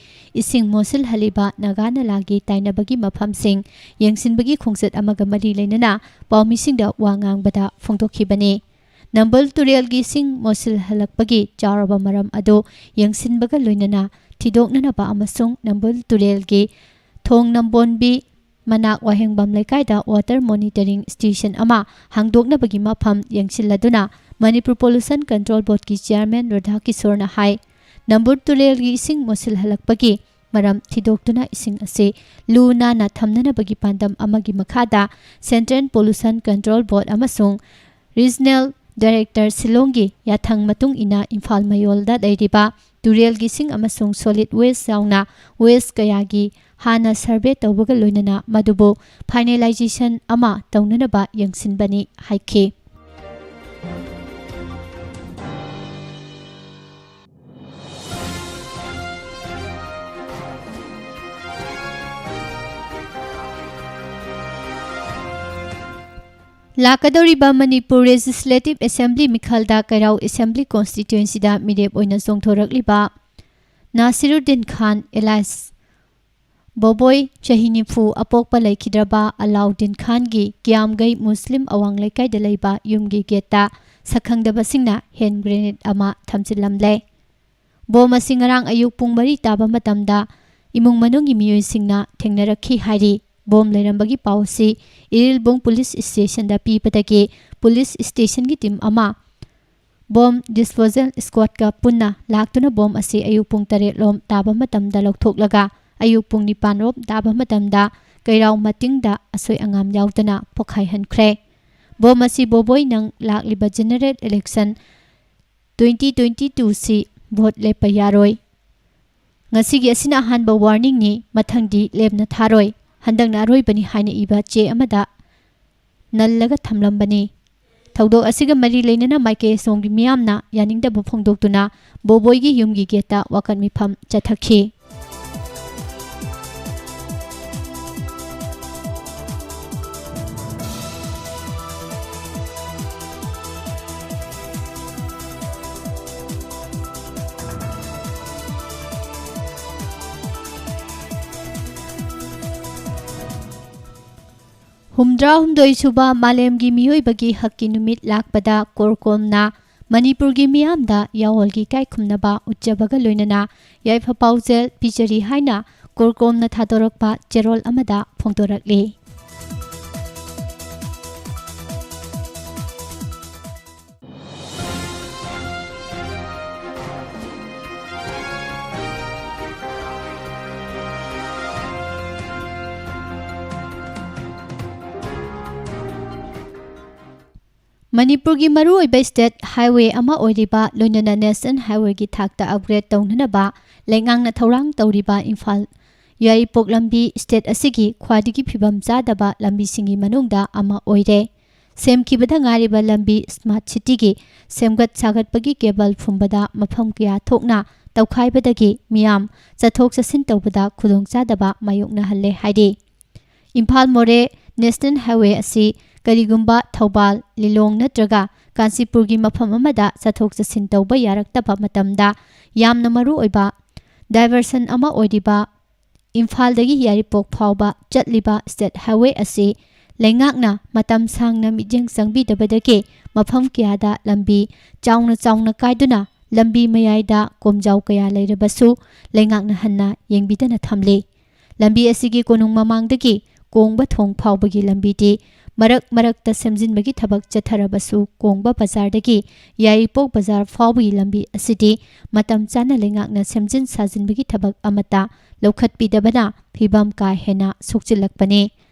ꯏꯁꯤꯡ ꯃꯣꯠꯁꯤꯜꯍꯜꯂꯤꯕ ꯅꯥꯒꯥ ꯅꯂꯥꯒꯤ ꯇꯥꯏꯅꯕꯒꯤ ꯃꯐꯝꯁꯤꯡ ꯌꯦꯡꯁꯤꯟꯕꯒꯤ ꯈꯣꯡꯆꯠ ꯑꯃꯒ ꯃꯔꯤ ꯂꯩꯅꯅ ꯄꯥꯎꯃꯤꯁꯤꯡꯗ ꯋꯥ ꯉꯥꯡꯕꯗ ꯐꯣꯡꯗꯣꯛꯈꯤꯕꯅꯤ꯫ ꯅꯝꯕꯨꯜ ꯇꯨꯔꯦꯜꯒꯤ ꯏꯁꯤꯡ ꯃꯣꯠꯁꯤꯜꯍꯜꯂꯛꯄꯒꯤ ꯆꯥꯎꯔꯕ ꯃꯔꯝ ꯑꯗꯨ ꯌꯦꯡꯁꯤꯟꯕꯒ ꯂꯣꯏꯅꯅ ꯊꯤꯗꯣꯛꯅꯅꯕ ꯑꯃꯁꯨꯡ ꯅꯝꯕꯨꯜ ꯇꯨꯔꯦꯜꯒꯤ ꯊꯣꯡ ꯅꯝꯕꯣꯟꯕꯤ ꯃꯅꯥꯛ ꯋꯥꯍꯦꯡꯕꯝ ꯂꯩꯀꯥꯏꯗ water monitoring station ꯑꯃ ꯍꯥꯡꯗꯣꯛꯅꯕꯒꯤ ꯃꯐꯝ ꯌꯦꯡꯁꯤꯜꯂꯗꯨꯅ Manipur Pollution Control Boardꯀꯤ chairman Radha ꯀꯤꯁꯣꯔꯅ ꯍꯥꯏ, ꯅꯝꯕꯨꯜ ꯇꯨꯔꯦꯜꯒꯤ ꯏꯁꯤꯡ ꯃꯣꯠꯁꯤꯜꯍꯜꯂꯛꯄꯒꯤ ꯃꯔꯝ ꯊꯤꯗꯣꯛꯇꯨꯅ ꯏꯁꯤꯡ ꯑꯁꯤ ꯂꯨ ꯅꯥꯟꯅ ꯊꯝꯅꯅꯕꯒꯤ ꯄꯥꯟꯗꯝ ꯑꯃꯒꯤ ꯃꯈꯥꯗ Central Pollution Control Board ꯑꯃꯁꯨꯡ Regional Director ꯁꯤꯂꯣꯡꯒꯤ ꯌꯥꯊꯪ ꯃꯇꯨꯡ ꯏꯟꯅ ꯏꯝꯐꯥꯜ ꯃꯌꯣꯜꯗ ꯂꯩꯔꯤꯕ ꯇꯨꯔꯦꯜꯒꯤ ꯏꯁꯤꯡ ꯑꯃꯁꯨꯡ solid waste ꯌꯥꯎꯅ waste ꯀꯌꯥꯒꯤ ꯍꯥꯟꯅ survey ꯇꯧꯕꯒ ꯂꯣꯏꯅꯅ ꯃꯗꯨꯕꯨ finalization ꯑꯃ ꯇꯧꯅꯅꯕ ꯌꯦꯡꯁꯤꯟꯕꯅꯤ ꯍꯥꯏꯈꯤ꯫ ꯂꯥꯛꯀꯗꯧꯔꯤꯕ ꯃꯅꯤꯄꯨꯔ Legislative Assembly ꯃꯤꯈꯜꯗ ꯀꯩꯔꯥꯎ Assembly Constituencyꯗ ꯃꯤꯔꯦꯞ ꯑꯣꯏꯅ ꯆꯣꯡꯊꯣꯔꯛꯂꯤꯕ ꯅꯥꯁꯤꯔꯨꯗꯤꯟ ꯈꯥꯟ alias ꯕꯣꯕꯣꯏ, ꯆꯍꯤ ꯅꯤꯐꯨ, ꯑꯄꯣꯛꯄ ꯂꯩꯈꯤꯗ꯭ꯔꯕ ꯑꯂꯥꯎꯗꯤꯟ ꯈꯥꯟꯒꯤ ꯀꯤꯌꯥꯝꯒꯩ ꯃꯨꯁꯂꯤꯝ ꯑꯋꯥꯡ ꯂꯩꯀꯥꯏꯗ ꯂꯩꯕ ꯌꯨꯝꯒꯤ ꯒꯦꯠꯇ ꯁꯛꯈꯪꯗꯕꯁꯤꯡꯅ hand grenade ꯑꯃ ꯊꯝꯖꯤꯜꯂꯝꯂꯦ꯫ ꯕꯣꯝ ꯑꯁꯤ ꯉꯔꯥꯡ ꯑꯌꯨꯛ ꯄꯨꯡ ꯃꯔꯤ ꯇꯥꯕ ꯃꯇꯝꯗ ꯏꯃꯨꯡ ꯃꯅꯨꯡꯒꯤ ꯃꯤꯑꯣꯏꯁꯤꯡꯅ ꯊꯦꯡꯅꯔꯛꯈꯤ ꯍꯥꯏꯔꯤ꯫ ꯕꯣꯝ ꯂꯩꯔꯝꯕꯒꯤ ꯄꯥꯎ ꯑꯁꯤ ꯏꯔꯤꯜꯕꯨꯡ ꯄꯨꯂꯤꯁ ꯁ꯭ꯇꯦꯁꯟꯗ ꯄꯤꯕꯗꯒꯤ ꯄꯨꯂꯤꯁ ꯁ꯭ꯇꯦꯁꯟꯒꯤ ꯇꯤꯝ ꯑꯃ ꯕꯣꯝ ꯗꯤꯁꯄꯣꯖꯦꯜ ꯁ꯭ꯀ꯭ꯋꯥꯗꯀ ꯄꯨꯟꯅ ꯂꯥꯛꯇꯨꯅ ꯕꯣꯝ ꯑꯁꯤ ꯑꯌꯨꯛ ꯄꯨꯡ ꯇꯔꯦꯠ ꯂꯣꯝ ꯇꯥꯕ ꯃꯇꯝꯗ ꯂꯧꯊꯣꯛꯂꯒ ꯑꯌꯨꯛ ꯄꯨꯡ ꯅꯤꯄꯥꯟ ꯔꯣꯝ ꯇꯥꯕ ꯃꯇꯝꯗ ꯀꯩꯔꯥꯎ ꯃꯇꯤꯡꯗ ꯑꯁꯣꯏ ꯑꯉꯥꯝ ꯌꯥꯎꯗꯅ ꯄꯣꯈꯥꯏꯍꯟꯈ꯭ꯔꯦ꯫ ꯕꯣꯝ ꯑꯁꯤ ꯕꯣꯕꯣꯏ ꯅꯪ ꯂꯥꯛꯂꯤꯕ general election twenty twenty-two ꯁꯤ ꯚꯣꯠ ꯂꯦꯞꯄ ꯌꯥꯔꯣꯏ꯫ ꯉꯁꯤꯒꯤ ꯑꯁꯤꯅ ꯑꯍꯥꯟꯕ warningꯅꯤ, ꯃꯊꯪꯗꯤ ꯂꯦꯝꯅ ꯊꯥꯔꯣꯏ꯫ ꯍꯟꯗꯛꯅ ꯑꯔꯣꯏꯕꯅꯤ ꯍꯥꯏꯅ ꯏꯕ ꯆꯦ ꯑꯃꯗ ꯅꯜꯂꯒ ꯊꯝꯂꯝꯕꯅꯤ꯫ ꯊꯧꯗꯣꯛ ꯑꯁꯤꯒ ꯃꯔꯤ ꯂꯩꯅꯅ ꯃꯥꯏꯀꯩ ꯑꯁꯣꯝꯒꯤ ꯃꯤꯌꯥꯝꯅ ꯌꯥꯅꯤꯡꯗꯕ ꯐꯣꯡꯗꯣꯛꯇꯨꯅ ꯕꯣꯕꯣꯏꯒꯤ ꯌꯨꯝꯒꯤ ꯒꯦꯠꯇ ꯋꯥꯀꯠ ꯃꯤꯐꯝ ꯆꯠꯊꯈꯤ꯫ ꯍꯨꯝꯗ꯭ꯔꯥ ꯍꯨꯝꯗꯣꯏ ꯁꯨꯕ ꯃꯥꯂꯦꯝꯒꯤ ꯃꯤꯑꯣꯏꯕꯒꯤ ꯍꯛꯀꯤ ꯅꯨꯃꯤꯠ ꯂꯥꯛꯄꯗ ꯀꯣꯔꯀꯣꯝꯅ ꯃꯅꯤꯄꯨꯔꯒꯤ ꯃꯤꯌꯥꯝꯗ ꯌꯥꯑꯣꯜꯒꯤ ꯏꯀꯥꯏ ꯈꯨꯝꯅꯕ ꯎꯠꯆꯕꯒ ꯂꯣꯏꯅꯅ ꯌꯥꯏꯐ ꯄꯥꯎꯖꯦꯜ ꯄꯤꯖꯔꯤ ꯍꯥꯏꯅ ꯀꯣꯔꯀꯣꯝꯅ ꯊꯥꯗꯣꯔꯛꯄ ꯆꯦꯔꯣꯜ ꯑꯃꯗ ꯐꯣꯡꯗꯣꯔꯛꯂꯤ꯫ ꯃꯅꯤꯄꯨꯔꯒꯤ ꯃꯔꯨꯑꯣꯏꯕ state highway ꯑꯃ ꯑꯣꯏꯔꯤꯕ, ꯂꯣꯏꯅꯅ national highwayꯒꯤ ꯊꯥꯛꯇ upgrade ꯇꯧꯅꯅꯕ ꯂꯩꯉꯥꯛꯅ ꯊꯧꯔꯥꯡ ꯇꯧꯔꯤꯕ ꯏꯝꯐꯥꯜ ꯌꯥꯏꯔꯤꯄꯣꯛ ꯂꯝꯕꯤ state ꯑꯁꯤꯒꯤ ꯈ꯭ꯋꯥꯏꯗꯒꯤ ꯐꯤꯕꯝ ꯆꯥꯗꯕ ꯂꯝꯕꯤꯁꯤꯡꯒꯤ ꯃꯅꯨꯡꯗ ꯑꯃ ꯑꯣꯏꯔꯦ꯫ ꯁꯦꯝꯈꯤꯕꯗ ꯉꯥꯏꯔꯤꯕ ꯂꯝꯕꯤ smart cityꯒꯤ ꯁꯦꯝꯒꯠ ꯁꯥꯒꯠꯄꯒꯤ cable ꯐꯨꯝꯕꯗ ꯃꯐꯝ ꯀꯌꯥ ꯊꯣꯛꯅ ꯇꯧꯈꯥꯏꯕꯗꯒꯤ ꯃꯤꯌꯥꯝ ꯆꯠꯊꯣꯛ ꯆꯠꯁꯤꯟ ꯇꯧꯕꯗ ꯈꯨꯗꯣꯡꯆꯥꯗꯕ ꯃꯥꯌꯣꯛꯅꯍꯜꯂꯦ ꯍꯥꯏꯔꯤ꯫ ꯏꯝꯐꯥꯜ ꯃꯣꯔꯦ national highway ꯑꯁꯤ ꯀꯔꯤꯒꯨꯝꯕ ꯊꯧꯕꯥꯜ, ꯂꯤꯂꯣꯡ ꯅꯠꯇ꯭ꯔꯒ ꯀꯥꯟꯆꯤꯄꯨꯔꯒꯤ ꯃꯐꯝ ꯑꯃꯗ ꯆꯠꯊꯣꯛ ꯆꯠꯁꯤꯟ ꯇꯧꯕ ꯌꯥꯔꯛꯇꯕ ꯃꯇꯝꯗ ꯌꯥꯝꯅ ꯃꯔꯨꯑꯣꯏꯕ diversion ꯑꯃ ꯑꯣꯏꯔꯤꯕ ꯏꯝꯐꯥꯜꯗꯒꯤ ꯌꯥꯏꯔꯤꯄꯣꯛ ꯐꯥꯎꯕ ꯆꯠꯂꯤꯕ state highway ꯑꯁꯤ ꯂꯩꯉꯥꯛꯅ ꯃꯇꯝ ꯁꯥꯡꯅ ꯃꯤꯠꯌꯦꯡ ꯆꯪꯕꯤꯗꯕꯗꯒꯤ ꯃꯐꯝ ꯀꯌꯥꯗ ꯂꯝꯕꯤ ꯆꯥꯎꯅ ꯆꯥꯎꯅ ꯀꯥꯏꯗꯨꯅ ꯂꯝꯕꯤ ꯃꯌꯥꯏꯗ ꯀꯣꯝꯖꯥꯎ ꯀꯌꯥ ꯂꯩꯔꯕꯁꯨ ꯂꯩꯉꯥꯛꯅ ꯍꯟꯅ ꯌꯦꯡꯕꯤꯗꯅ ꯊꯝꯂꯤ꯫ ꯂꯝꯕꯤ ꯑꯁꯤꯒꯤ ꯀꯣꯅꯨꯡ ꯃꯃꯥꯡꯗꯒꯤ ꯀꯣꯡꯕ ꯊꯣꯡ ꯐꯥꯎꯕꯒꯤ ꯂꯝꯕꯤꯗꯤ ꯃꯔꯛ ꯃꯔꯛꯇ ꯁꯦꯝꯖꯤꯟꯕꯒꯤ ꯊꯕꯛ ꯆꯠꯊꯔꯕꯁꯨ, ꯀꯣꯡꯕ ꯕꯖꯥꯔꯗꯒꯤ ꯌꯥꯏꯔꯤꯄꯣꯛ ꯕꯖꯥꯔ ꯐꯥꯎꯕꯒꯤ ꯂꯝꯕꯤ ꯑꯁꯤꯗꯤ ꯃꯇꯝ ꯆꯥꯅ ꯂꯩꯉꯥꯛꯅ ꯁꯦꯝꯖꯤꯟ ꯁꯥꯖꯤꯟꯕꯒꯤ ꯊꯕꯛ ꯑꯃꯠꯇ ꯂꯧꯈꯠꯄꯤꯗꯕꯅ ꯐꯤꯕꯝ ꯀꯥ ꯍꯦꯟꯅ ꯁꯣꯛꯆꯤꯜꯂꯛꯄꯅꯤ꯫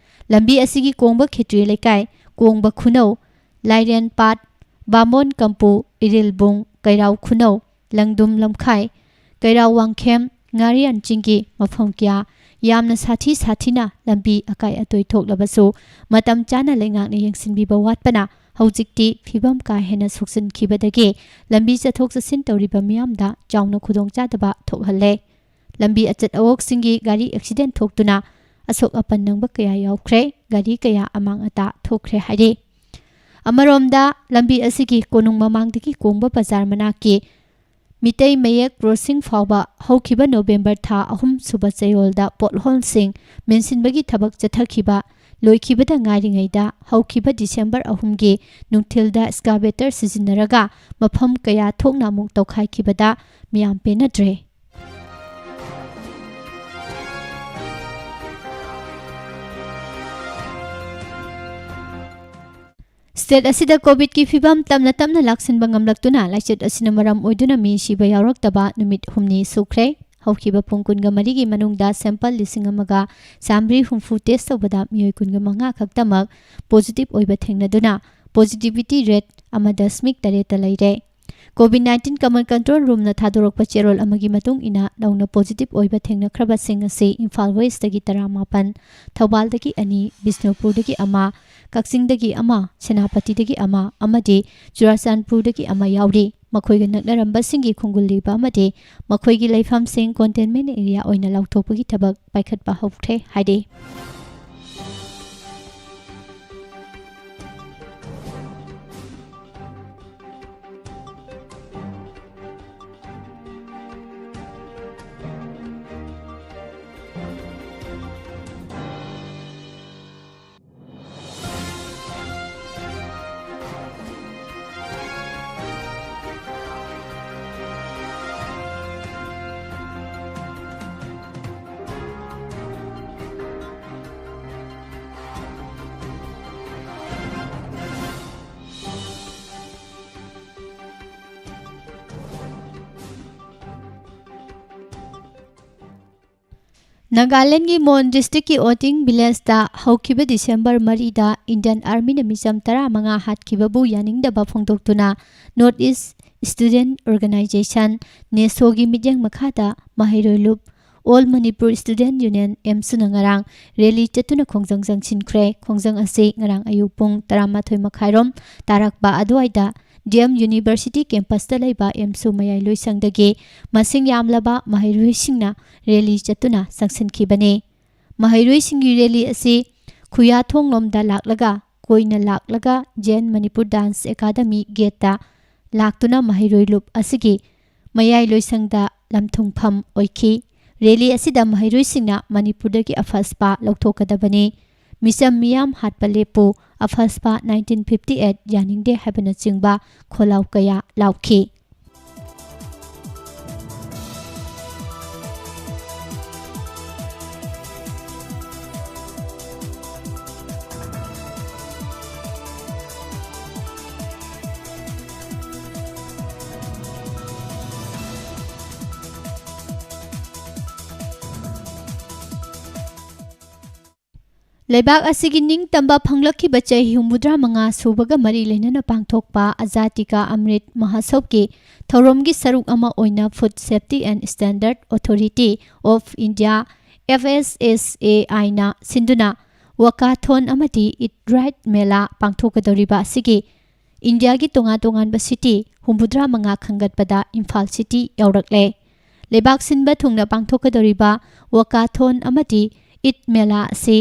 ꯂꯝꯕꯤ ꯑꯁꯤꯒꯤ ꯀꯣꯡꯕ ꯈꯦꯇ꯭ꯔꯤ ꯂꯩꯀꯥꯏ, ꯀꯣꯡꯕ ꯈꯨꯅꯧ, ꯂꯥꯏꯔꯦꯟꯄꯥꯠ, ꯕꯥꯃꯣꯟ ꯀꯝꯄꯨ, ꯏꯔꯤꯜꯕꯨꯡ, ꯀꯩꯔꯥꯎ ꯈꯨꯅꯧ, ꯂꯪꯗꯨꯝ ꯂꯝꯈꯥꯏ, ꯀꯩꯔꯥꯎ ꯋꯥꯡꯈꯦꯝ, ꯉꯥꯔꯤꯌꯥꯟ ꯆꯤꯡꯒꯤ ꯃꯐꯝ ꯀꯌꯥ ꯌꯥꯝꯅ ꯁꯥꯊꯤ ꯁꯥꯊꯤꯅ ꯂꯝꯕꯤ ꯑꯀꯥꯏ ꯑꯇꯣꯏ ꯊꯣꯛꯂꯕꯁꯨ, ꯃꯇꯝ ꯆꯥꯅ ꯂꯩꯉꯥꯛꯅ ꯌꯦꯡꯁꯤꯟꯕꯤꯕ ꯋꯥꯠꯄꯅ ꯍꯧꯖꯤꯛꯇꯤ ꯐꯤꯕꯝ ꯀꯥ ꯍꯦꯟꯅ ꯁꯣꯛꯆꯤꯟꯈꯤꯕꯗꯒꯤ ꯂꯝꯕꯤ ꯆꯠꯊꯣꯛ ꯆꯠꯁꯤꯟ ꯇꯧꯔꯤꯕ ꯃꯤꯌꯥꯝꯗ ꯆꯥꯎꯅ ꯈꯨꯗꯣꯡꯆꯥꯗꯕ ꯊꯣꯛꯍꯜꯂꯦ꯫ ꯂꯝꯕꯤ ꯑꯆꯠ ꯑꯋꯣꯛꯁꯤꯡꯒꯤ ꯒꯥꯔꯤ accident ꯊꯣꯛꯇꯨꯅ ꯑꯁꯣꯛ ꯑꯄꯟ ꯅꯪꯕ ꯀꯌꯥ ꯌꯥꯎꯈ꯭ꯔꯦ, ꯒꯥꯔꯤ ꯀꯌꯥ ꯑꯃꯥꯡ ꯑꯇꯥ ꯊꯣꯛꯈ꯭ꯔꯦ ꯍꯥꯏꯔꯤ꯫ ꯑꯃꯔꯣꯝꯗ, ꯂꯝꯕꯤ ꯑꯁꯤꯒꯤ ꯀꯣꯅꯨꯡ ꯃꯃꯥꯡꯗꯒꯤ ꯀꯣꯡꯕ ꯕꯖꯥꯔ ꯃꯅꯥꯛꯀꯤ ꯃꯤꯇꯩ ꯃꯌꯦꯛ crossing ꯐꯥꯎꯕ ꯍꯧꯈꯤꯕ ꯅꯣꯕꯦꯝꯕꯔ ꯊꯥ ꯑꯍꯨꯝ ꯁꯨꯕ ꯆꯌꯣꯜꯗ potholeꯁꯤꯡ ꯃꯦꯟꯁꯤꯟꯕꯒꯤ ꯊꯕꯛ ꯆꯠꯊꯈꯤꯕ ꯂꯣꯏꯈꯤꯕꯗ ꯉꯥꯏꯔꯤꯉꯩꯗ, ꯍꯧꯈꯤꯕ ꯗꯤꯁꯦꯝꯕꯔ ꯑꯍꯨꯝꯒꯤ ꯅꯨꯡꯊꯤꯜꯗ excavator ꯁꯤꯖꯤꯟꯅꯔꯒ ꯃꯐꯝ ꯀꯌꯥ ꯊꯣꯛꯅ ꯑꯃꯨꯛ ꯇꯧꯈꯥꯏꯈꯤꯕꯗ ꯃꯤꯌꯥꯝ ꯄꯦꯟꯅꯗ꯭ꯔꯦ꯫ ꯁ꯭ꯇꯦꯠ ꯑꯁꯤꯗ ꯀꯣꯚꯤꯗꯀꯤ ꯐꯤꯚꯝ ꯇꯞꯅ ꯇꯞꯅ ꯂꯥꯛꯁꯤꯟꯕ ꯉꯝꯂꯛꯇꯨꯅ ꯂꯥꯏꯆꯠ ꯑꯁꯤꯅ ꯃꯔꯝ ꯑꯣꯏꯗꯨꯅ ꯃꯤ ꯁꯤꯕ ꯌꯥꯎꯔꯛꯇꯕ ꯅꯨꯃꯤꯠ ꯍꯨꯝꯅꯤ ꯁꯨꯈ꯭ꯔꯦ꯫ ꯍꯧꯈꯤꯕ ꯄꯨꯡ ꯀꯨꯟꯒ ꯃꯔꯤꯒꯤ ꯃꯅꯨꯡꯗ ꯁꯦꯝꯄꯜ ꯂꯤꯁꯤꯡ ꯑꯃꯒ ꯆꯥꯃꯔꯤ ꯍꯨꯝꯐꯨ ꯇꯦꯁ ꯇꯧꯕꯗ ꯃꯤꯑꯣꯏ ꯀꯨꯟꯒ ꯃꯉꯥ ꯈꯛꯇꯃꯛ ꯄꯣꯖꯤꯇꯤꯚ ꯑꯣꯏꯕ ꯊꯦꯡꯅꯗꯨꯅ ꯄꯣꯖꯤꯇꯤꯚꯤꯇꯤ ꯔꯦꯠ ꯑꯃ ꯗꯁꯃꯤꯛ ꯇꯔꯦꯠꯇ ꯂꯩꯔꯦ꯫ ꯀꯣꯚꯤꯗ ꯅꯥꯏꯟꯇꯤꯟ ꯀꯃꯟ ꯀꯟꯇ꯭ꯔꯣꯜ ꯔꯨꯝꯅ ꯊꯥꯗꯣꯔꯛꯄ ꯆꯦꯔꯣꯜ ꯑꯃꯒꯤ ꯃꯇꯨꯡ ꯏꯟꯅ ꯅꯧꯅ ꯄꯣꯖꯤꯇꯤꯚ ꯑꯣꯏꯕ ꯊꯦꯡꯅꯈ꯭ꯔꯕꯁꯤꯡ ꯑꯁꯤ ꯏꯝꯐꯥꯜ ꯋꯦꯁꯇꯒꯤ ꯇꯔꯥꯃꯥꯄꯟ, ꯊꯧꯕꯥꯜꯗꯒꯤ ꯑꯅꯤ, ꯕꯤꯁꯅꯨꯄꯨꯔꯗꯒꯤ ꯑꯃ, ꯀꯛꯆꯤꯡꯗꯒꯤ ꯑꯃ, ꯁꯦꯅꯥꯄꯇꯤꯗꯒꯤ ꯑꯃ ꯑꯃꯗꯤ ꯆꯨꯔꯥꯆꯥꯟꯄꯨꯔꯗꯒꯤ ꯑꯃ ꯌꯥꯎꯔꯤ꯫ ꯃꯈꯣꯏꯒ ꯅꯛꯅꯔꯝꯕꯁꯤꯡꯒꯤ ꯈꯨꯡꯒꯨꯜ ꯂꯤꯕ ꯑꯃꯗꯤ ꯃꯈꯣꯏꯒꯤ ꯂꯩꯐꯝꯁꯤꯡ ꯀꯣꯟꯇꯦꯟꯃꯦꯟ ꯑꯦꯔꯤꯌꯥ ꯑꯣꯏꯅ ꯂꯥꯎꯊꯣꯛꯄꯒꯤ ꯊꯕꯛ ꯄꯥꯏꯈꯠꯄ ꯍꯧꯈ꯭ꯔꯦ ꯍꯥꯏꯔꯤ꯫ ꯅꯥꯒꯥꯂꯦꯟꯒꯤ ꯃꯣꯟ ꯗꯤꯁꯇ꯭ꯔꯤꯛꯀꯤ ꯑꯣꯇꯤꯡ ꯚꯤꯂꯦꯖꯇ ꯍꯧꯈꯤꯕ ꯗꯤꯁꯦꯝꯕꯔ ꯃꯔꯤꯗ ꯏꯟꯗꯤꯌꯟ ꯑꯥꯔꯃꯤꯅ ꯃꯤꯆꯝ ꯇꯔꯥꯃꯉꯥ ꯍꯥꯠꯈꯤꯕꯕꯨ ꯌꯥꯅꯤꯡꯗꯕ ꯐꯣꯡꯗꯣꯛꯇꯨꯅ ꯅꯣꯔꯠ ꯏꯁ ꯁ꯭ꯇꯨꯗꯦꯟꯠ ꯑꯣꯔꯒꯅꯥꯏꯖꯦꯁꯟ, ꯅꯦꯁꯣꯒꯤ ꯃꯤꯠꯌꯦꯡ ꯃꯈꯥꯗ ꯃꯍꯩꯔꯣꯏ ꯂꯨꯞ ꯑꯣꯜ ꯃꯅꯤꯄꯨꯔ ꯁ꯭ꯇꯨꯗꯦꯟꯠ ꯌꯨꯅꯤꯌꯟ, ꯑꯦꯝꯁꯨꯅ ꯉꯔꯥꯡ ꯔꯦꯂꯤ ꯆꯠꯇꯨꯅ ꯈꯣꯡꯖꯪ ꯆꯪꯁꯤꯟꯈ꯭ꯔꯦ꯫ ꯈꯣꯡꯖꯪ ꯑꯁꯤ ꯉꯔꯥꯡ ꯑꯌꯨꯛ ꯄꯨꯡ ꯇꯔꯥꯃꯥꯊꯣꯏ ꯃꯈꯥꯏꯔꯣꯝ ꯇꯥꯔꯛꯄ ꯑꯗꯨꯋꯥꯏꯗ ꯗꯤ ꯑꯦꯝ ꯌꯨꯅꯤꯚꯔꯁꯤꯇꯤ ꯀꯦꯝꯄꯁꯇ ꯂꯩꯕ ꯑꯦꯝꯁꯨ ꯃꯌꯥꯏꯂꯣꯏꯁꯪꯗꯒꯤ ꯃꯁꯤꯡ ꯌꯥꯝꯂꯕ ꯃꯍꯩꯔꯣꯏꯁꯤꯡꯅ ꯔꯦꯂꯤ ꯆꯠꯇꯨꯅ ꯆꯪꯁꯤꯟꯈꯤꯕꯅꯤ꯫ ꯃꯍꯩꯔꯣꯏꯁꯤꯡꯒꯤ ꯔꯦꯂꯤ ꯑꯁꯤ ꯈꯨꯌꯥꯊꯣꯡꯂꯣꯝꯗ ꯂꯥꯛꯂꯒ ꯀꯣꯏꯅ ꯂꯥꯛꯂꯒ ꯖꯦꯟ ꯃꯅꯤꯄꯨꯔ ꯗꯥꯟꯁ ꯑꯦꯀꯥꯗꯃꯤ ꯒꯦꯠꯇ ꯂꯥꯛꯇꯨꯅ ꯃꯍꯩꯔꯣꯏ ꯂꯨꯞ ꯑꯁꯤꯒꯤ ꯃꯌꯥꯏ ꯂꯣꯏꯁꯪꯗ ꯂꯝꯊꯨꯡꯐꯝ ꯑꯣꯏꯈꯤ꯫ ꯔꯦꯂꯤ ꯑꯁꯤꯗ ꯃꯍꯩꯔꯣꯏꯁꯤꯡꯅ ꯃꯅꯤꯄꯨꯔꯗꯒꯤ ꯑꯐꯁꯄꯥ ꯂꯧꯊꯣꯛꯀꯗꯕꯅꯤ, ꯃꯤꯆꯝ ꯃꯤꯌꯥꯝ ꯍꯥꯠꯄ ꯂꯦꯞꯄꯨ, ꯑꯐꯁꯄꯥ ꯅꯥꯏꯟꯇꯤꯟ ꯐꯤꯐꯇꯤ ꯑꯩꯠ ꯌꯥꯅꯤꯡꯗꯦ ꯍꯥꯏꯕꯅꯆꯤꯡꯕ ꯈꯣꯜꯂꯥꯎ ꯀꯌꯥ ꯂꯥꯎꯈꯤ꯫ ꯂꯩꯕꯥꯛ ꯑꯁꯤꯒꯤ ꯅꯤꯡꯇꯝꯕ ꯐꯪꯂꯛꯈꯤꯕ ꯆꯍꯤ ꯍꯨꯝꯐꯨꯇꯔꯥ ꯃꯉꯥ ꯁꯨꯕꯒ ꯃꯔꯤ ꯂꯩꯅꯅ ꯄꯥꯡꯊꯣꯛꯄ ꯑꯖꯥꯗꯤ ꯀꯥ ꯑꯃ꯭ꯔꯤꯠ ꯃꯍꯣꯠꯁꯕꯀꯤ ꯊꯧꯔꯝꯒꯤ ꯁꯔꯨꯛ ꯑꯃ ꯑꯣꯏꯅ Food Safety and Standard Authority of India, F S S A I ꯅ ꯁꯤꯟꯗꯨꯅ ꯋꯥꯀꯥꯊꯣꯟ ꯑꯃꯗꯤ ꯏꯠ ꯔꯥꯏꯠ ꯃꯦꯂꯥ ꯄꯥꯡꯊꯣꯛꯀꯗꯧꯔꯤꯕ ꯑꯁꯤꯒꯤ ꯏꯟꯗꯤꯌꯥꯒꯤ ꯇꯣꯉꯥꯟ ꯇꯣꯉꯥꯟꯕ ꯁꯤꯇꯤ ꯍꯨꯝꯐꯨꯇꯔꯥ ꯃꯉꯥ ꯈꯟꯒꯠꯄꯗ ꯏꯝꯐꯥꯜ ꯁꯤꯇꯤ ꯌꯥꯎꯔꯛꯂꯦ꯫ ꯂꯩꯕꯥꯛ ꯁꯤꯟꯕ ꯊꯨꯡꯅ ꯄꯥꯡꯊꯣꯛꯀꯗꯧꯔꯤꯕ ꯋꯥꯀꯥꯊꯣꯟ ꯑꯃꯗꯤ ꯏꯠ ꯃꯦꯂꯥ ꯑꯁꯤ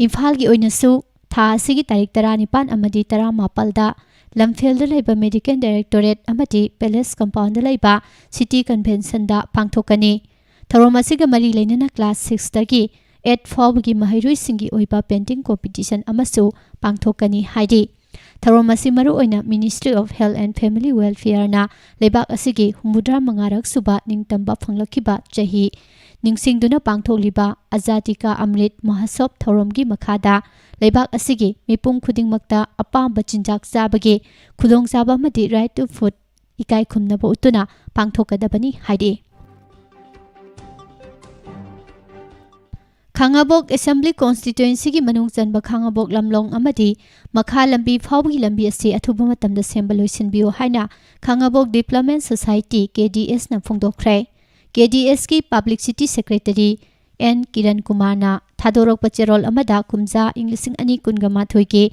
ꯏꯝꯐꯥꯜꯒꯤ ꯑꯣꯏꯅꯁꯨ ꯊꯥ ꯑꯁꯤꯒꯤ ꯇꯥꯔꯤꯛ ꯇꯔꯥꯅꯤꯄꯥꯟ ꯑꯃꯗꯤ ꯇꯔꯥꯃꯥꯄꯜꯗ ꯂꯝꯐꯦꯜꯗ ꯂꯩꯕ ꯃꯦꯗꯤꯀꯦꯜ ꯗꯥꯏꯔꯦꯛꯇꯣꯔꯦꯠ ꯑꯃꯗꯤ ꯄꯦꯂꯦꯁ ꯀꯝꯄꯥꯎꯟꯗ ꯂꯩꯕ ꯁꯤꯇꯤ ꯀꯟꯚꯦꯟꯁꯟꯗ ꯄꯥꯡꯊꯣꯛꯀꯅꯤ꯫ ꯊꯧꯔꯝ ꯑꯁꯤꯒ ꯃꯔꯤ ꯂꯩꯅꯅ ꯀ꯭ꯂꯥꯁ ꯁꯤꯛꯁꯇꯒꯤ ꯑꯩꯠ ꯐꯥꯎꯕꯒꯤ ꯃꯍꯩꯔꯣꯏꯁꯤꯡꯒꯤ ꯑꯣꯏꯕ ꯄꯦꯟꯇꯤꯡ ꯀꯣꯝꯄꯤꯇꯤꯁꯟ ꯑꯃꯁꯨ ꯄꯥꯡꯊꯣꯛꯀꯅꯤ ꯍꯥꯏꯔꯤ꯫ ꯊꯧꯔꯝ ꯑꯁꯤ ꯃꯔꯨꯑꯣꯏꯅ Ministry of Health and Family Welfare ꯅ ꯂꯩꯕꯥꯛ ꯑꯁꯤꯒꯤ ꯍꯨꯝꯐꯨꯇꯔꯥ ꯃꯉꯥꯔꯛ ꯁꯨꯕ ꯅꯤꯡꯇꯝꯕ ꯐꯪꯂꯛꯈꯤꯕ ꯆꯍꯤ ꯅꯤꯡꯁꯤꯡꯗꯨꯅ ꯄꯥꯡꯊꯣꯛꯂꯤꯕ ꯑꯖꯥꯗꯤ ꯀꯥ ꯑꯃ꯭ꯔꯤꯠ ꯃꯍꯣꯠꯁꯕ ꯊꯧꯔꯝꯒꯤ ꯃꯈꯥꯗ ꯂꯩꯕꯥꯛ ꯑꯁꯤꯒꯤ ꯃꯤꯄꯨꯝ ꯈꯨꯗꯤꯡꯃꯛꯇ ꯑꯄꯥꯝꯕ ꯆꯤꯟꯖꯥꯛ ꯆꯥꯕꯒꯤ ꯈꯨꯗꯣꯡꯆꯥꯕ ꯑꯃꯗꯤ Right to Food ꯏꯀꯥꯏ ꯈꯨꯝꯅꯕ ꯎꯠꯇꯨꯅ ꯄꯥꯡꯊꯣꯛꯀꯗꯕꯅꯤ ꯍꯥꯏꯔꯤ꯫ ꯈꯥꯉꯕꯣꯛ ꯑꯦꯁꯦꯝꯕ꯭ꯂꯤ ꯀꯣꯟꯁꯇꯤꯇ꯭ꯋꯦꯟꯁꯤꯒꯤ ꯃꯅꯨꯡ ꯆꯟꯕ ꯈꯥꯉꯕꯣꯛ ꯂꯝꯂꯣꯡ ꯑꯃꯗꯤ ꯃꯈꯥ ꯂꯝꯕꯤ ꯐꯥꯎꯕꯒꯤ ꯂꯝꯕꯤ ꯑꯁꯤ ꯑꯊꯨꯕ ꯃꯇꯝꯗ ꯁꯦꯝꯕ ꯂꯣꯏꯁꯤꯟꯕꯤꯌꯨ ꯍꯥꯏꯅ ꯈꯥꯉꯕꯣꯛ ꯗꯤꯕ꯭ꯂꯞꯃꯦꯟ ꯁꯣꯁꯥꯏꯇꯤ, ꯀꯦ ꯗꯤ ꯑꯦꯁꯅ ꯐꯣꯡꯗꯣꯛꯈ꯭ꯔꯦ꯫ ꯀꯦ ꯗꯤ ꯑꯦꯁꯀꯤ ꯄꯕ꯭ꯂꯤꯁꯤꯇꯤ ꯁꯦꯀ꯭ꯔꯦꯇꯔꯤ ꯑꯦꯟ ꯀꯤꯔꯟ ꯀꯨꯃꯥꯔꯅ ꯊꯥꯗꯣꯔꯛꯄ ꯆꯦꯔꯣꯜ ꯑꯃꯗ ꯀꯨꯝꯖꯥ ꯏꯪ ꯂꯤꯁꯤꯡ ꯑꯅꯤ ꯀꯨꯟꯒ ꯃꯥꯊꯣꯏꯒꯤ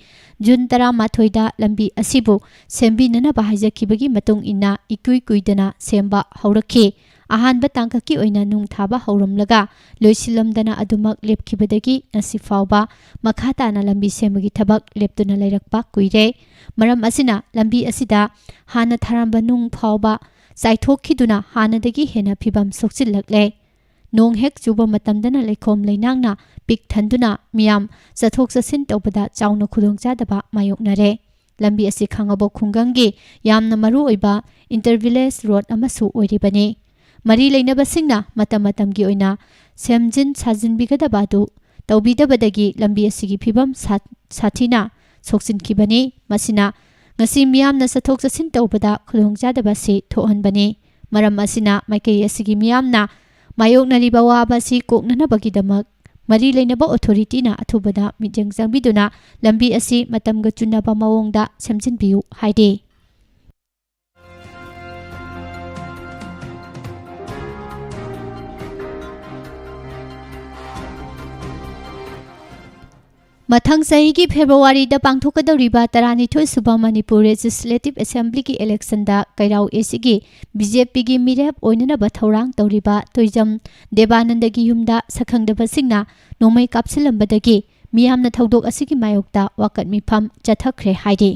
ꯖꯨꯟ ꯇꯔꯥꯃꯥꯊꯣꯏꯗ ꯂꯝꯕꯤ ꯑꯁꯤꯕꯨ ꯁꯦꯝꯕꯤꯅꯅꯕ ꯍꯥꯏꯖꯈꯤꯕꯒꯤ ꯃꯇꯨꯡ ꯏꯟꯅ ꯏꯀꯨꯏ ꯀꯨꯏꯗꯅ ꯁꯦꯝꯕ ꯍꯧꯔꯛꯈꯤ꯫ ꯑꯍꯥꯟꯕ ꯇꯥꯡꯀꯛꯀꯤ ꯑꯣꯏꯅ ꯅꯨꯡ ꯊꯥꯕ ꯍꯧꯔꯝꯂꯒ ꯂꯣꯏꯁꯤꯜꯂꯝꯗꯅ ꯑꯗꯨꯃꯛ ꯂꯦꯞꯈꯤꯕꯗꯒꯤ ꯉꯁꯤ ꯐꯥꯎꯕ ꯃꯈꯥ ꯇꯥꯅ ꯂꯝꯕꯤ ꯁꯦꯝꯕꯒꯤ ꯊꯕꯛ ꯂꯦꯞꯇꯨꯅ ꯂꯩꯔꯛꯄ ꯀꯨꯏꯔꯦ꯫ ꯃꯔꯝ ꯑꯁꯤꯅ ꯂꯝꯕꯤ ꯑꯁꯤꯗ ꯍꯥꯟꯅ ꯊꯥꯔꯝꯕ ꯅꯨꯡ ꯐꯥꯎꯕ ꯆꯥꯏꯊꯣꯛꯈꯤꯗꯨꯅ ꯍꯥꯟꯅꯗꯒꯤ ꯍꯦꯟꯅ ꯐꯤꯕꯝ ꯁꯣꯛꯆꯤꯜꯂꯛꯂꯦ꯫ ꯅꯣꯡ ꯍꯦꯛ ꯆꯨꯕ ꯃꯇꯝꯗꯅ ꯂꯩꯈꯣꯝ ꯂꯩꯅꯥꯡꯅ ꯄꯤꯛ ꯊꯟꯗꯨꯅ ꯃꯤꯌꯥꯝ ꯆꯠꯊꯣꯛ ꯆꯠꯁꯤꯟ ꯇꯧꯕꯗ ꯆꯥꯎꯅ ꯈꯨꯗꯣꯡꯆꯥꯗꯕ ꯃꯥꯌꯣꯛꯅꯔꯦ꯫ ꯂꯝꯕꯤ ꯑꯁꯤ ꯈꯥꯉꯕꯣꯛ ꯈꯨꯡꯒꯪꯒꯤ ꯌꯥꯝꯅ ꯃꯔꯨꯑꯣꯏꯕ ꯏꯟꯇꯔ ꯚꯤꯂꯦꯖ ꯔꯣꯗ ꯑꯃꯁꯨ ꯑꯣꯏꯔꯤꯕꯅꯤ꯫ ꯃꯔꯤ ꯂꯩꯅꯕꯁꯤꯡꯅ ꯃꯇꯝ ꯃꯇꯝꯒꯤ ꯑꯣꯏꯅ ꯁꯦꯝꯖꯤꯟ ꯁꯥꯖꯤꯟꯕꯤꯒꯗꯕ ꯑꯗꯨ ꯇꯧꯕꯤꯗꯕꯗꯒꯤ ꯂꯝꯕꯤ ꯑꯁꯤꯒꯤ ꯐꯤꯕꯝ ꯁꯥ-, ꯁꯥꯊꯤꯅ ꯁꯣꯛꯆꯤꯟꯈꯤꯕꯅꯤ꯫ ꯃꯁꯤꯅ ꯉꯁꯤ ꯃꯤꯌꯥꯝꯅ ꯆꯠꯊꯣꯛ ꯆꯠꯁꯤꯟ ꯇꯧꯕꯗ ꯈꯨꯗꯣꯡꯆꯥꯗꯕ ꯑꯁꯤ ꯊꯣꯛꯍꯟꯕꯅꯤ꯫ ꯃꯔꯝ ꯑꯁꯤꯅ ꯃꯥꯏꯀꯩ ꯑꯁꯤꯒꯤ ꯃꯤꯌꯥꯝꯅ ꯃꯥꯌꯣꯛꯅꯔꯤꯕ ꯑꯋꯥꯕ ꯑꯁꯤ ꯀꯣꯛꯅꯅꯕꯒꯤꯗꯃꯛ ꯃꯔꯤ ꯂꯩꯅꯕ ꯑꯣꯊꯣꯔꯤꯇꯤꯅ ꯑꯊꯨꯕꯗ ꯃꯤꯠꯌꯦꯡ ꯆꯪꯕꯤꯗꯨꯅ ꯂꯝꯕꯤ ꯑꯁꯤ ꯃꯇꯝꯒ ꯆꯨꯟꯅꯕ ꯃꯑꯣꯡꯗ ꯁꯦꯝꯖꯤꯟꯕꯤꯌꯨ ꯍꯥꯏꯔꯤ꯫ ꯃꯊꯪ ꯆꯍꯤꯒꯤ ꯐꯦꯕ꯭ꯔꯨꯋꯥꯔꯤꯗ ꯄꯥꯡꯊꯣꯛꯀꯗꯧꯔꯤꯕ ꯇꯔꯥꯅꯤꯊꯣꯏ ꯁꯨꯕ ꯃꯅꯤꯄꯨꯔ ꯂꯦꯖꯤꯁꯂꯦꯇꯤꯚ ꯑꯦꯁꯦꯝꯕ꯭ꯂꯤꯒꯤ ꯏꯂꯦꯛꯁꯟꯗ ꯀꯩꯔꯥꯎ ꯑꯦꯁꯤꯒꯤ ꯕꯤ ꯖꯦ ꯄꯤꯒꯤ ꯃꯤꯔꯦꯞ ꯑꯣꯏꯅꯅꯕ ꯊꯧꯔꯥꯡ ꯇꯧꯔꯤꯕ ꯇꯣꯏꯖꯝ ꯗꯦꯕꯥꯅꯟꯗꯒꯤ ꯌꯨꯝꯗ ꯁꯛꯈꯪꯗꯕꯁꯤꯡꯅ ꯅꯣꯡꯃꯩ ꯀꯥꯞꯁꯤꯜꯂꯝꯕꯗꯒꯤ ꯃꯤꯌꯥꯝꯅ ꯊꯧꯗꯣꯛ ꯑꯁꯤꯒꯤ ꯃꯥꯌꯣꯛꯇ ꯋꯥꯀꯠ ꯃꯤꯐꯝ ꯆꯠꯊꯈ꯭ꯔꯦ ꯍꯥꯏꯔꯤ꯫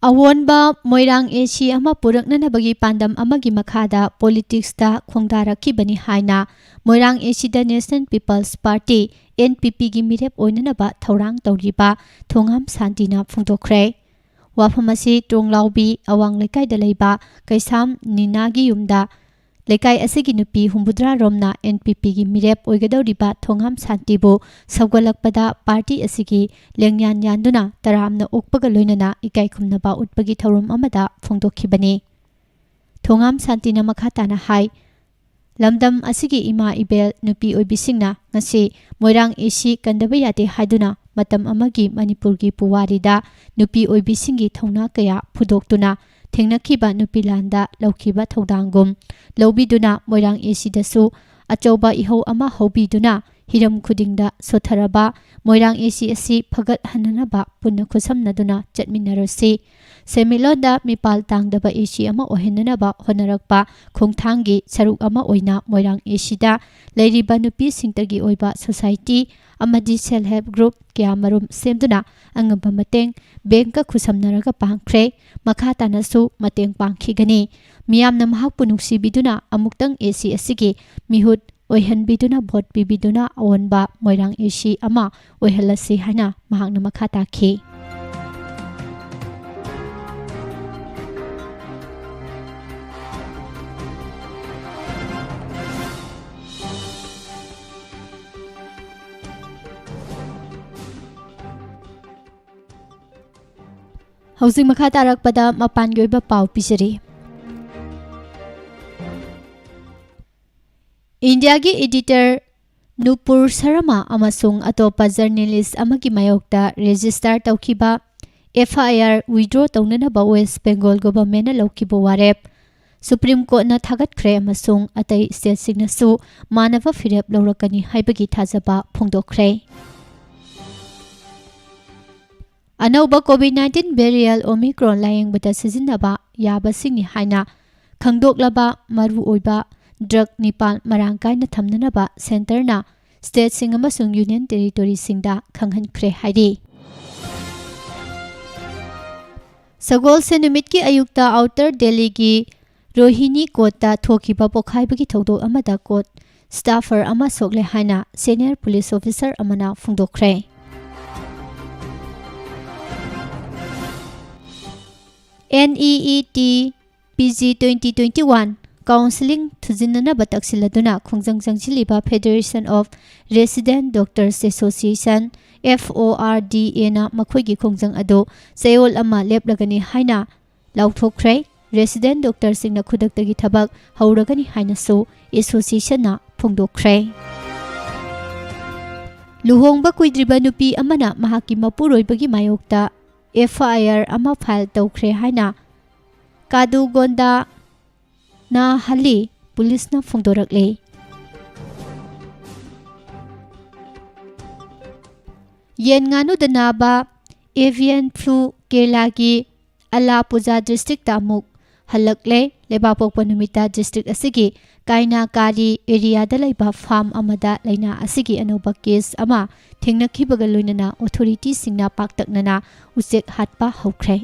ꯑꯑꯣꯟꯕ ꯃꯣꯏꯔꯥꯡ ꯑꯦ ꯁꯤ ꯑꯃ ꯄꯨꯔꯛꯅꯅꯕꯒꯤ ꯄꯥꯟꯗꯝ ꯑꯃꯒꯤ ꯃꯈꯥꯗ ꯄꯣꯂꯤꯇꯤꯛꯁꯇ ꯈꯣꯡꯗꯥꯔꯛꯈꯤꯕꯅꯤ ꯍꯥꯏꯅ ꯃꯣꯏꯔꯥꯡ ꯑꯦ ꯁꯤꯗ National People's Party, N P ꯄꯤꯒꯤ ꯃꯤꯔꯦꯞ ꯑꯣꯏꯅꯅꯕ ꯊꯧꯔꯥꯡ ꯇꯧꯔꯤꯕ ꯊꯣꯉꯥꯝ ꯁꯥꯟꯇꯤꯅ ꯐꯣꯡꯗꯣꯛꯈ꯭ꯔꯦ꯫ ꯋꯥꯐꯝ ꯑꯁꯤ ꯇꯣꯡꯂꯥꯎꯕꯤ ꯑꯋꯥꯡ ꯂꯩꯀꯥꯏꯗ ꯂꯩꯕ ꯀꯩꯁꯥꯝ ꯅꯤꯅꯥꯒꯤ ꯌꯨꯝꯗ ꯂꯩꯀꯥꯏ ꯑꯁꯤꯒꯤ ꯅꯨꯄꯤ ꯍꯨꯝꯐꯨꯇꯔꯥ ꯔꯣꯝꯅ ꯑꯦꯟ ꯄꯤ ꯄꯤꯒꯤ ꯃꯤꯔꯦꯞ ꯑꯣꯏꯒꯗꯧꯔꯤꯕ ꯊꯣꯉꯥꯝ ꯁꯥꯟꯇꯤꯕꯨ ꯁꯧꯒꯠꯂꯛꯄꯗ ꯄꯥꯔꯇꯤ ꯑꯁꯤꯒꯤ ꯂꯦꯡꯌꯥꯟ ꯌꯥꯟꯗꯨꯅ ꯇꯔꯥꯝꯅ ꯑꯣꯛꯄꯒ ꯂꯣꯏꯅꯅ ꯏꯀꯥꯏ ꯈꯨꯝꯅꯕ ꯎꯠꯄꯒꯤ ꯊꯧꯔꯝ ꯑꯃꯗ ꯐꯣꯡꯗꯣꯛꯈꯤꯕꯅꯤ꯫ ꯊꯣꯉꯥꯝ ꯁꯥꯟꯇꯤꯅ ꯃꯈꯥ ꯇꯥꯅ ꯍꯥꯏ, ꯂꯝꯗꯝ ꯑꯁꯤꯒꯤ ꯏꯃꯥ ꯏꯕꯦꯜ ꯅꯨꯄꯤ ꯑꯣꯏꯕꯤꯁꯤꯡꯅ ꯉꯁꯤ ꯃꯣꯏꯔꯥꯡ ꯑꯦ ꯁꯤ ꯀꯟꯗꯕ ꯌꯥꯗꯦ ꯍꯥꯏꯗꯨꯅ ꯃꯇꯝ ꯑꯃꯒꯤ ꯃꯅꯤꯄꯨꯔꯒꯤ ꯄꯨꯋꯥꯔꯤꯗ ꯅꯨꯄꯤ ꯑꯣꯏꯕꯤꯁꯤꯡꯒꯤ ꯊꯧꯅꯥ ꯀꯌꯥ ꯐꯨꯗꯣꯛꯇꯨꯅ ꯊꯦꯡꯅꯈꯤꯕ ꯅꯨꯄꯤ ꯂꯥꯟꯗ ꯂꯧꯈꯤꯕ ꯊꯧꯗꯥꯡꯒꯨꯝ ꯂꯧꯕꯤꯗꯨꯅ ꯃꯣꯏꯔꯥꯡ ꯑꯦꯁꯤꯗꯁꯨ ꯑꯆꯧꯕ ꯏꯍꯧ ꯑꯃ ꯍꯧꯕꯤꯗꯨꯅ ꯍꯤꯔꯝ ꯈꯨꯗꯤꯡꯗ ꯁꯣꯠꯊꯔꯕ ꯃꯣꯏꯔꯥꯡ ꯑꯦꯁꯤ ꯑꯁꯤ ꯐꯒꯠꯍꯟꯅꯅꯕ ꯄꯨꯟꯅ ꯈꯨꯠꯁꯝꯅꯗꯨꯅ ꯆꯠꯃꯤꯟꯅꯔꯁꯤ꯫ ꯁꯦꯟꯃꯤꯠꯂꯣꯟꯗ ꯃꯤꯄꯥꯜ ꯇꯥꯡꯗꯕ ꯑꯦꯁꯤ ꯑꯃ ꯑꯣꯏꯍꯟꯅꯅꯕ ꯍꯣꯠꯅꯔꯛꯄ ꯈꯣꯡꯊꯥꯡꯒꯤ ꯁꯔꯨꯛ ꯑꯃ ꯑꯣꯏꯅ ꯃꯣꯏꯔꯥꯡ ꯑꯦꯁꯤꯗ ꯂꯩꯔꯤꯕ ꯅꯨꯄꯤꯁꯤꯡꯇꯒꯤ ꯑꯣꯏꯕ ꯁꯣꯁꯥꯏꯇꯤ ꯑꯃꯗꯤ ꯁꯦꯜꯐ ꯍꯦꯜꯞ ꯒ꯭ꯔꯨꯞ ꯀꯌꯥꯃꯔꯨꯝ ꯁꯦꯝꯗꯨꯅ ꯑꯉꯝꯕ ꯃꯇꯦꯡ ꯕꯦꯡꯀ ꯈꯨꯠꯁꯝꯅꯔꯒ ꯄꯥꯡꯈ꯭ꯔꯦ꯫ ꯃꯈꯥ ꯇꯥꯅꯁꯨ ꯃꯇꯦꯡ ꯄꯥꯡꯈꯤꯒꯅꯤ꯫ ꯃꯤꯌꯥꯝꯅ ꯃꯍꯥꯛꯄꯨ ꯅꯨꯡꯁꯤꯕꯤꯗꯨꯅ ꯑꯃꯨꯛꯇꯪ ꯑꯦꯁꯤ ꯑꯁꯤꯒꯤ ꯃꯤꯍꯨꯠ ꯑꯣꯏꯍꯟꯕꯤꯗꯨꯅ ꯚꯣꯠ ꯄꯤꯕꯤꯗꯨꯅ ꯑꯑꯣꯟꯕ ꯃꯣꯏꯔꯥꯡ ꯑꯦꯁꯤ ꯑꯃ ꯑꯣꯏꯍꯜꯂꯁꯤ ꯍꯥꯏꯅ ꯃꯍꯥꯛꯅ ꯃꯈꯥ ꯇꯥꯈꯤ꯫ ꯍꯧꯖꯤꯛ ꯃꯈꯥ ꯇꯥꯔꯛꯄꯗ ꯃꯄꯥꯟꯒꯤ ꯑꯣꯏꯕ ꯄꯥꯎ ꯄꯤꯖꯔꯤ꯫ ꯏꯟꯗꯤꯌꯥꯒꯤ ꯏꯗꯤꯇꯔ ꯅꯨꯄꯨꯔ ꯁꯔꯃ ꯑꯃꯁꯨꯡ ꯑꯇꯣꯞꯄ ꯖꯔꯅꯦꯂꯤꯁ ꯑꯃꯒꯤ ꯃꯥꯌꯣꯛꯇ ꯔꯦꯖꯤꯁꯇꯥꯔ ꯇꯧꯈꯤꯕ ꯑꯦꯐ ꯑꯥꯏ ꯑꯥꯔ ꯋꯤꯗ꯭ꯔꯣ ꯇꯧꯅꯅꯕ ꯋꯦꯁ ꯕꯦꯡꯒꯣꯜ ꯒꯣꯚꯔꯟꯃꯦꯟꯠꯅ ꯂꯧꯈꯤꯕ ꯋꯥꯔꯦꯞ ꯁꯨꯄ꯭ꯔꯤꯝ ꯀꯣꯔꯠꯅ ꯊꯥꯒꯠꯈ꯭ꯔꯦ ꯑꯃꯁꯨꯡ ꯑꯇꯩ ꯁ꯭ꯇꯦꯠꯁꯤꯡꯅꯁꯨ ꯃꯥꯟꯅꯕ ꯐꯤꯔꯦꯞ ꯂꯧꯔꯛꯀꯅꯤ ꯍꯥꯏꯕꯒꯤ ꯊꯥꯖꯕ ꯐꯣꯡꯗꯣꯛꯈ꯭ꯔꯦ꯫ ꯑꯅꯧꯕ ꯀꯣꯚꯤꯗ ꯅꯥꯏꯟꯇꯤꯟ ꯚꯦꯔꯤꯌꯦꯟꯠ ꯑꯣꯃꯤꯀ꯭ꯔꯣꯟ ꯂꯥꯌꯦꯡꯕꯗ ꯁꯤꯖꯤꯟꯅꯕ ꯌꯥꯕꯁꯤꯡꯅꯤ ꯍꯥꯏꯅ ꯈꯪꯗꯣꯛꯂꯕ ꯃꯔꯨꯑꯣꯏꯕ ꯗ꯭ꯔꯒ ꯅꯤꯄꯥꯜ ꯃꯔꯥꯡ ꯀꯥꯏꯅ ꯊꯝꯅꯅꯕ ꯁꯦꯟꯇꯔꯅ ꯁ꯭ꯇꯦꯠꯁꯤꯡ ꯑꯃꯁꯨꯡ ꯌꯨꯅꯤꯌꯟ ꯇꯦꯔꯤꯇꯣꯔꯤꯁꯤꯡꯗ ꯈꯪꯍꯟꯈ꯭ꯔꯦ ꯍꯥꯏꯔꯤ꯫ ꯁꯒꯣꯜꯁꯦꯟ ꯅꯨꯃꯤꯠꯀꯤ ꯑꯌꯨꯛꯇ ꯑꯥꯎꯇꯔ ꯗꯦꯜꯂꯤꯒꯤ ꯔꯣꯍꯤꯅꯤ ꯀꯣꯔꯠꯇ ꯊꯣꯛꯈꯤꯕ ꯄꯣꯈꯥꯏꯕꯒꯤ ꯊꯧꯗꯣꯛ ꯑꯃꯗ ꯀꯣꯔꯠ ꯁ꯭ꯇꯥꯐꯔ ꯑꯃ ꯁꯣꯛꯂꯦ ꯍꯥꯏꯅ ꯁꯦꯅꯤꯌꯔ ꯄꯨꯂꯤꯁ ꯑꯣꯐꯤꯁꯔ ꯑꯃꯅ ꯐꯣꯡꯗꯣꯛꯈ꯭ꯔꯦ꯫ NEET PG twenty twenty-one counselling ꯊꯨꯖꯤꯟꯅꯅꯕ ꯇꯛꯁꯤꯜꯂꯗꯨꯅ ꯈꯣꯡꯖꯪ ꯆꯪꯁꯤꯜꯂꯤꯕ Federation of Resident Doctors Association, FORDAꯅ ꯃꯈꯣꯏꯒꯤ ꯈꯣꯡꯖꯪ ꯑꯗꯨ ꯆꯌꯣꯜ ꯑꯃ ꯂꯦꯞꯂꯒꯅꯤ ꯍꯥꯏꯅ ꯂꯥꯎꯊꯣꯛꯈ꯭ꯔꯦ꯫ ꯔꯦꯁꯤꯗꯦꯟꯠ ꯗꯣꯛꯇꯔꯁꯤꯡꯅ ꯈꯨꯗꯛꯇꯒꯤ ꯊꯕꯛ ꯍꯧꯔꯒꯅꯤ ꯍꯥꯏꯅꯁꯨ ꯑꯦꯁꯣꯁꯤꯌꯦꯁꯟꯅ ꯐꯣꯡꯗꯣꯛꯈ꯭ꯔꯦ꯫ ꯂꯨꯍꯣꯡꯕ ꯀꯨꯏꯗ꯭ꯔꯤꯕ ꯅꯨꯄꯤ ꯑꯃꯅ ꯃꯍꯥꯛꯀꯤ ꯃꯄꯨꯔꯣꯏꯕꯒꯤ ꯃꯥꯌꯣꯛꯇ ꯑꯦꯐ ꯑꯥꯏ ꯑꯥꯔ ꯑꯃ ꯐꯥꯏꯜ ꯇꯧꯈ꯭ꯔꯦ ꯍꯥꯏꯅ ꯀꯥꯗꯨꯒꯣꯟꯗꯥ ꯅꯥꯍꯜꯂꯤ ꯄꯨꯂꯤꯁꯅ ꯐꯣꯡꯗꯣꯔꯛꯂꯦ꯫ ꯌꯦꯟ ꯉꯥꯅꯨꯗ ꯅꯥꯕ avian flu ꯀꯦꯔꯂꯥꯒꯤ ꯑꯂꯥꯄꯨꯖꯥ ꯗꯤꯁꯇ꯭ꯔꯤꯛꯇ ꯑꯃꯨꯛ ꯍꯜꯂꯛꯂꯦ꯫ ꯂꯩꯕꯥꯛꯄꯣꯛꯄ ꯅꯨꯃꯤꯠꯇ ꯗꯤꯁꯇ꯭ꯔꯤꯛ ꯑꯁꯤꯒꯤ ꯀꯥꯏꯅꯥꯀꯥꯔꯤ ꯑꯦꯔꯤꯌꯥꯗ ꯂꯩꯕ ꯐꯥꯔꯝ ꯑꯃꯗ ꯂꯥꯏꯅꯥ ꯑꯁꯤꯒꯤ ꯑꯅꯧꯕ ꯀꯦꯁ ꯑꯃ ꯊꯦꯡꯅꯈꯤꯕꯒ ꯂꯣꯏꯅꯅ ꯑꯣꯊꯣꯔꯤꯇꯤꯁꯤꯡꯅ ꯄꯥꯛꯇꯛꯅꯅ ꯎꯆꯦꯛ ꯍꯥꯠꯄ ꯍꯧꯈ꯭ꯔꯦ꯫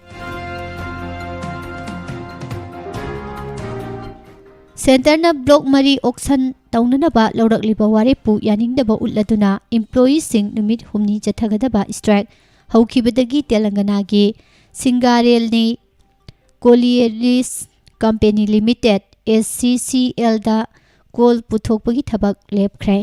ꯁꯦꯟꯇꯔꯅ ꯕ꯭ꯂꯣꯛ ꯃꯔꯤ ꯑꯣꯛꯁꯟ ꯇꯧꯅꯅꯕ ꯂꯧꯔꯛꯂꯤꯕ ꯋꯥꯔꯦꯞꯄꯨ ꯌꯥꯅꯤꯡꯗꯕ ꯎꯠꯂꯗꯨꯅ ꯏꯝꯄ꯭ꯂꯣꯌꯤꯁꯤꯡ ꯅꯨꯃꯤꯠ ꯍꯨꯝꯅꯤ ꯆꯠꯊꯒꯗꯕ ꯁ꯭ꯇ꯭ꯔꯥꯏꯛ ꯍꯧꯈꯤꯕꯗꯒꯤ ꯇꯦꯂꯪꯒꯅꯥꯒꯤ Singareni collieries company limited, S C C ꯑꯦꯜꯗ call ꯄꯨꯊꯣꯛꯄꯒꯤ ꯊꯕꯛ ꯂꯦꯞꯈ꯭ꯔꯦ꯫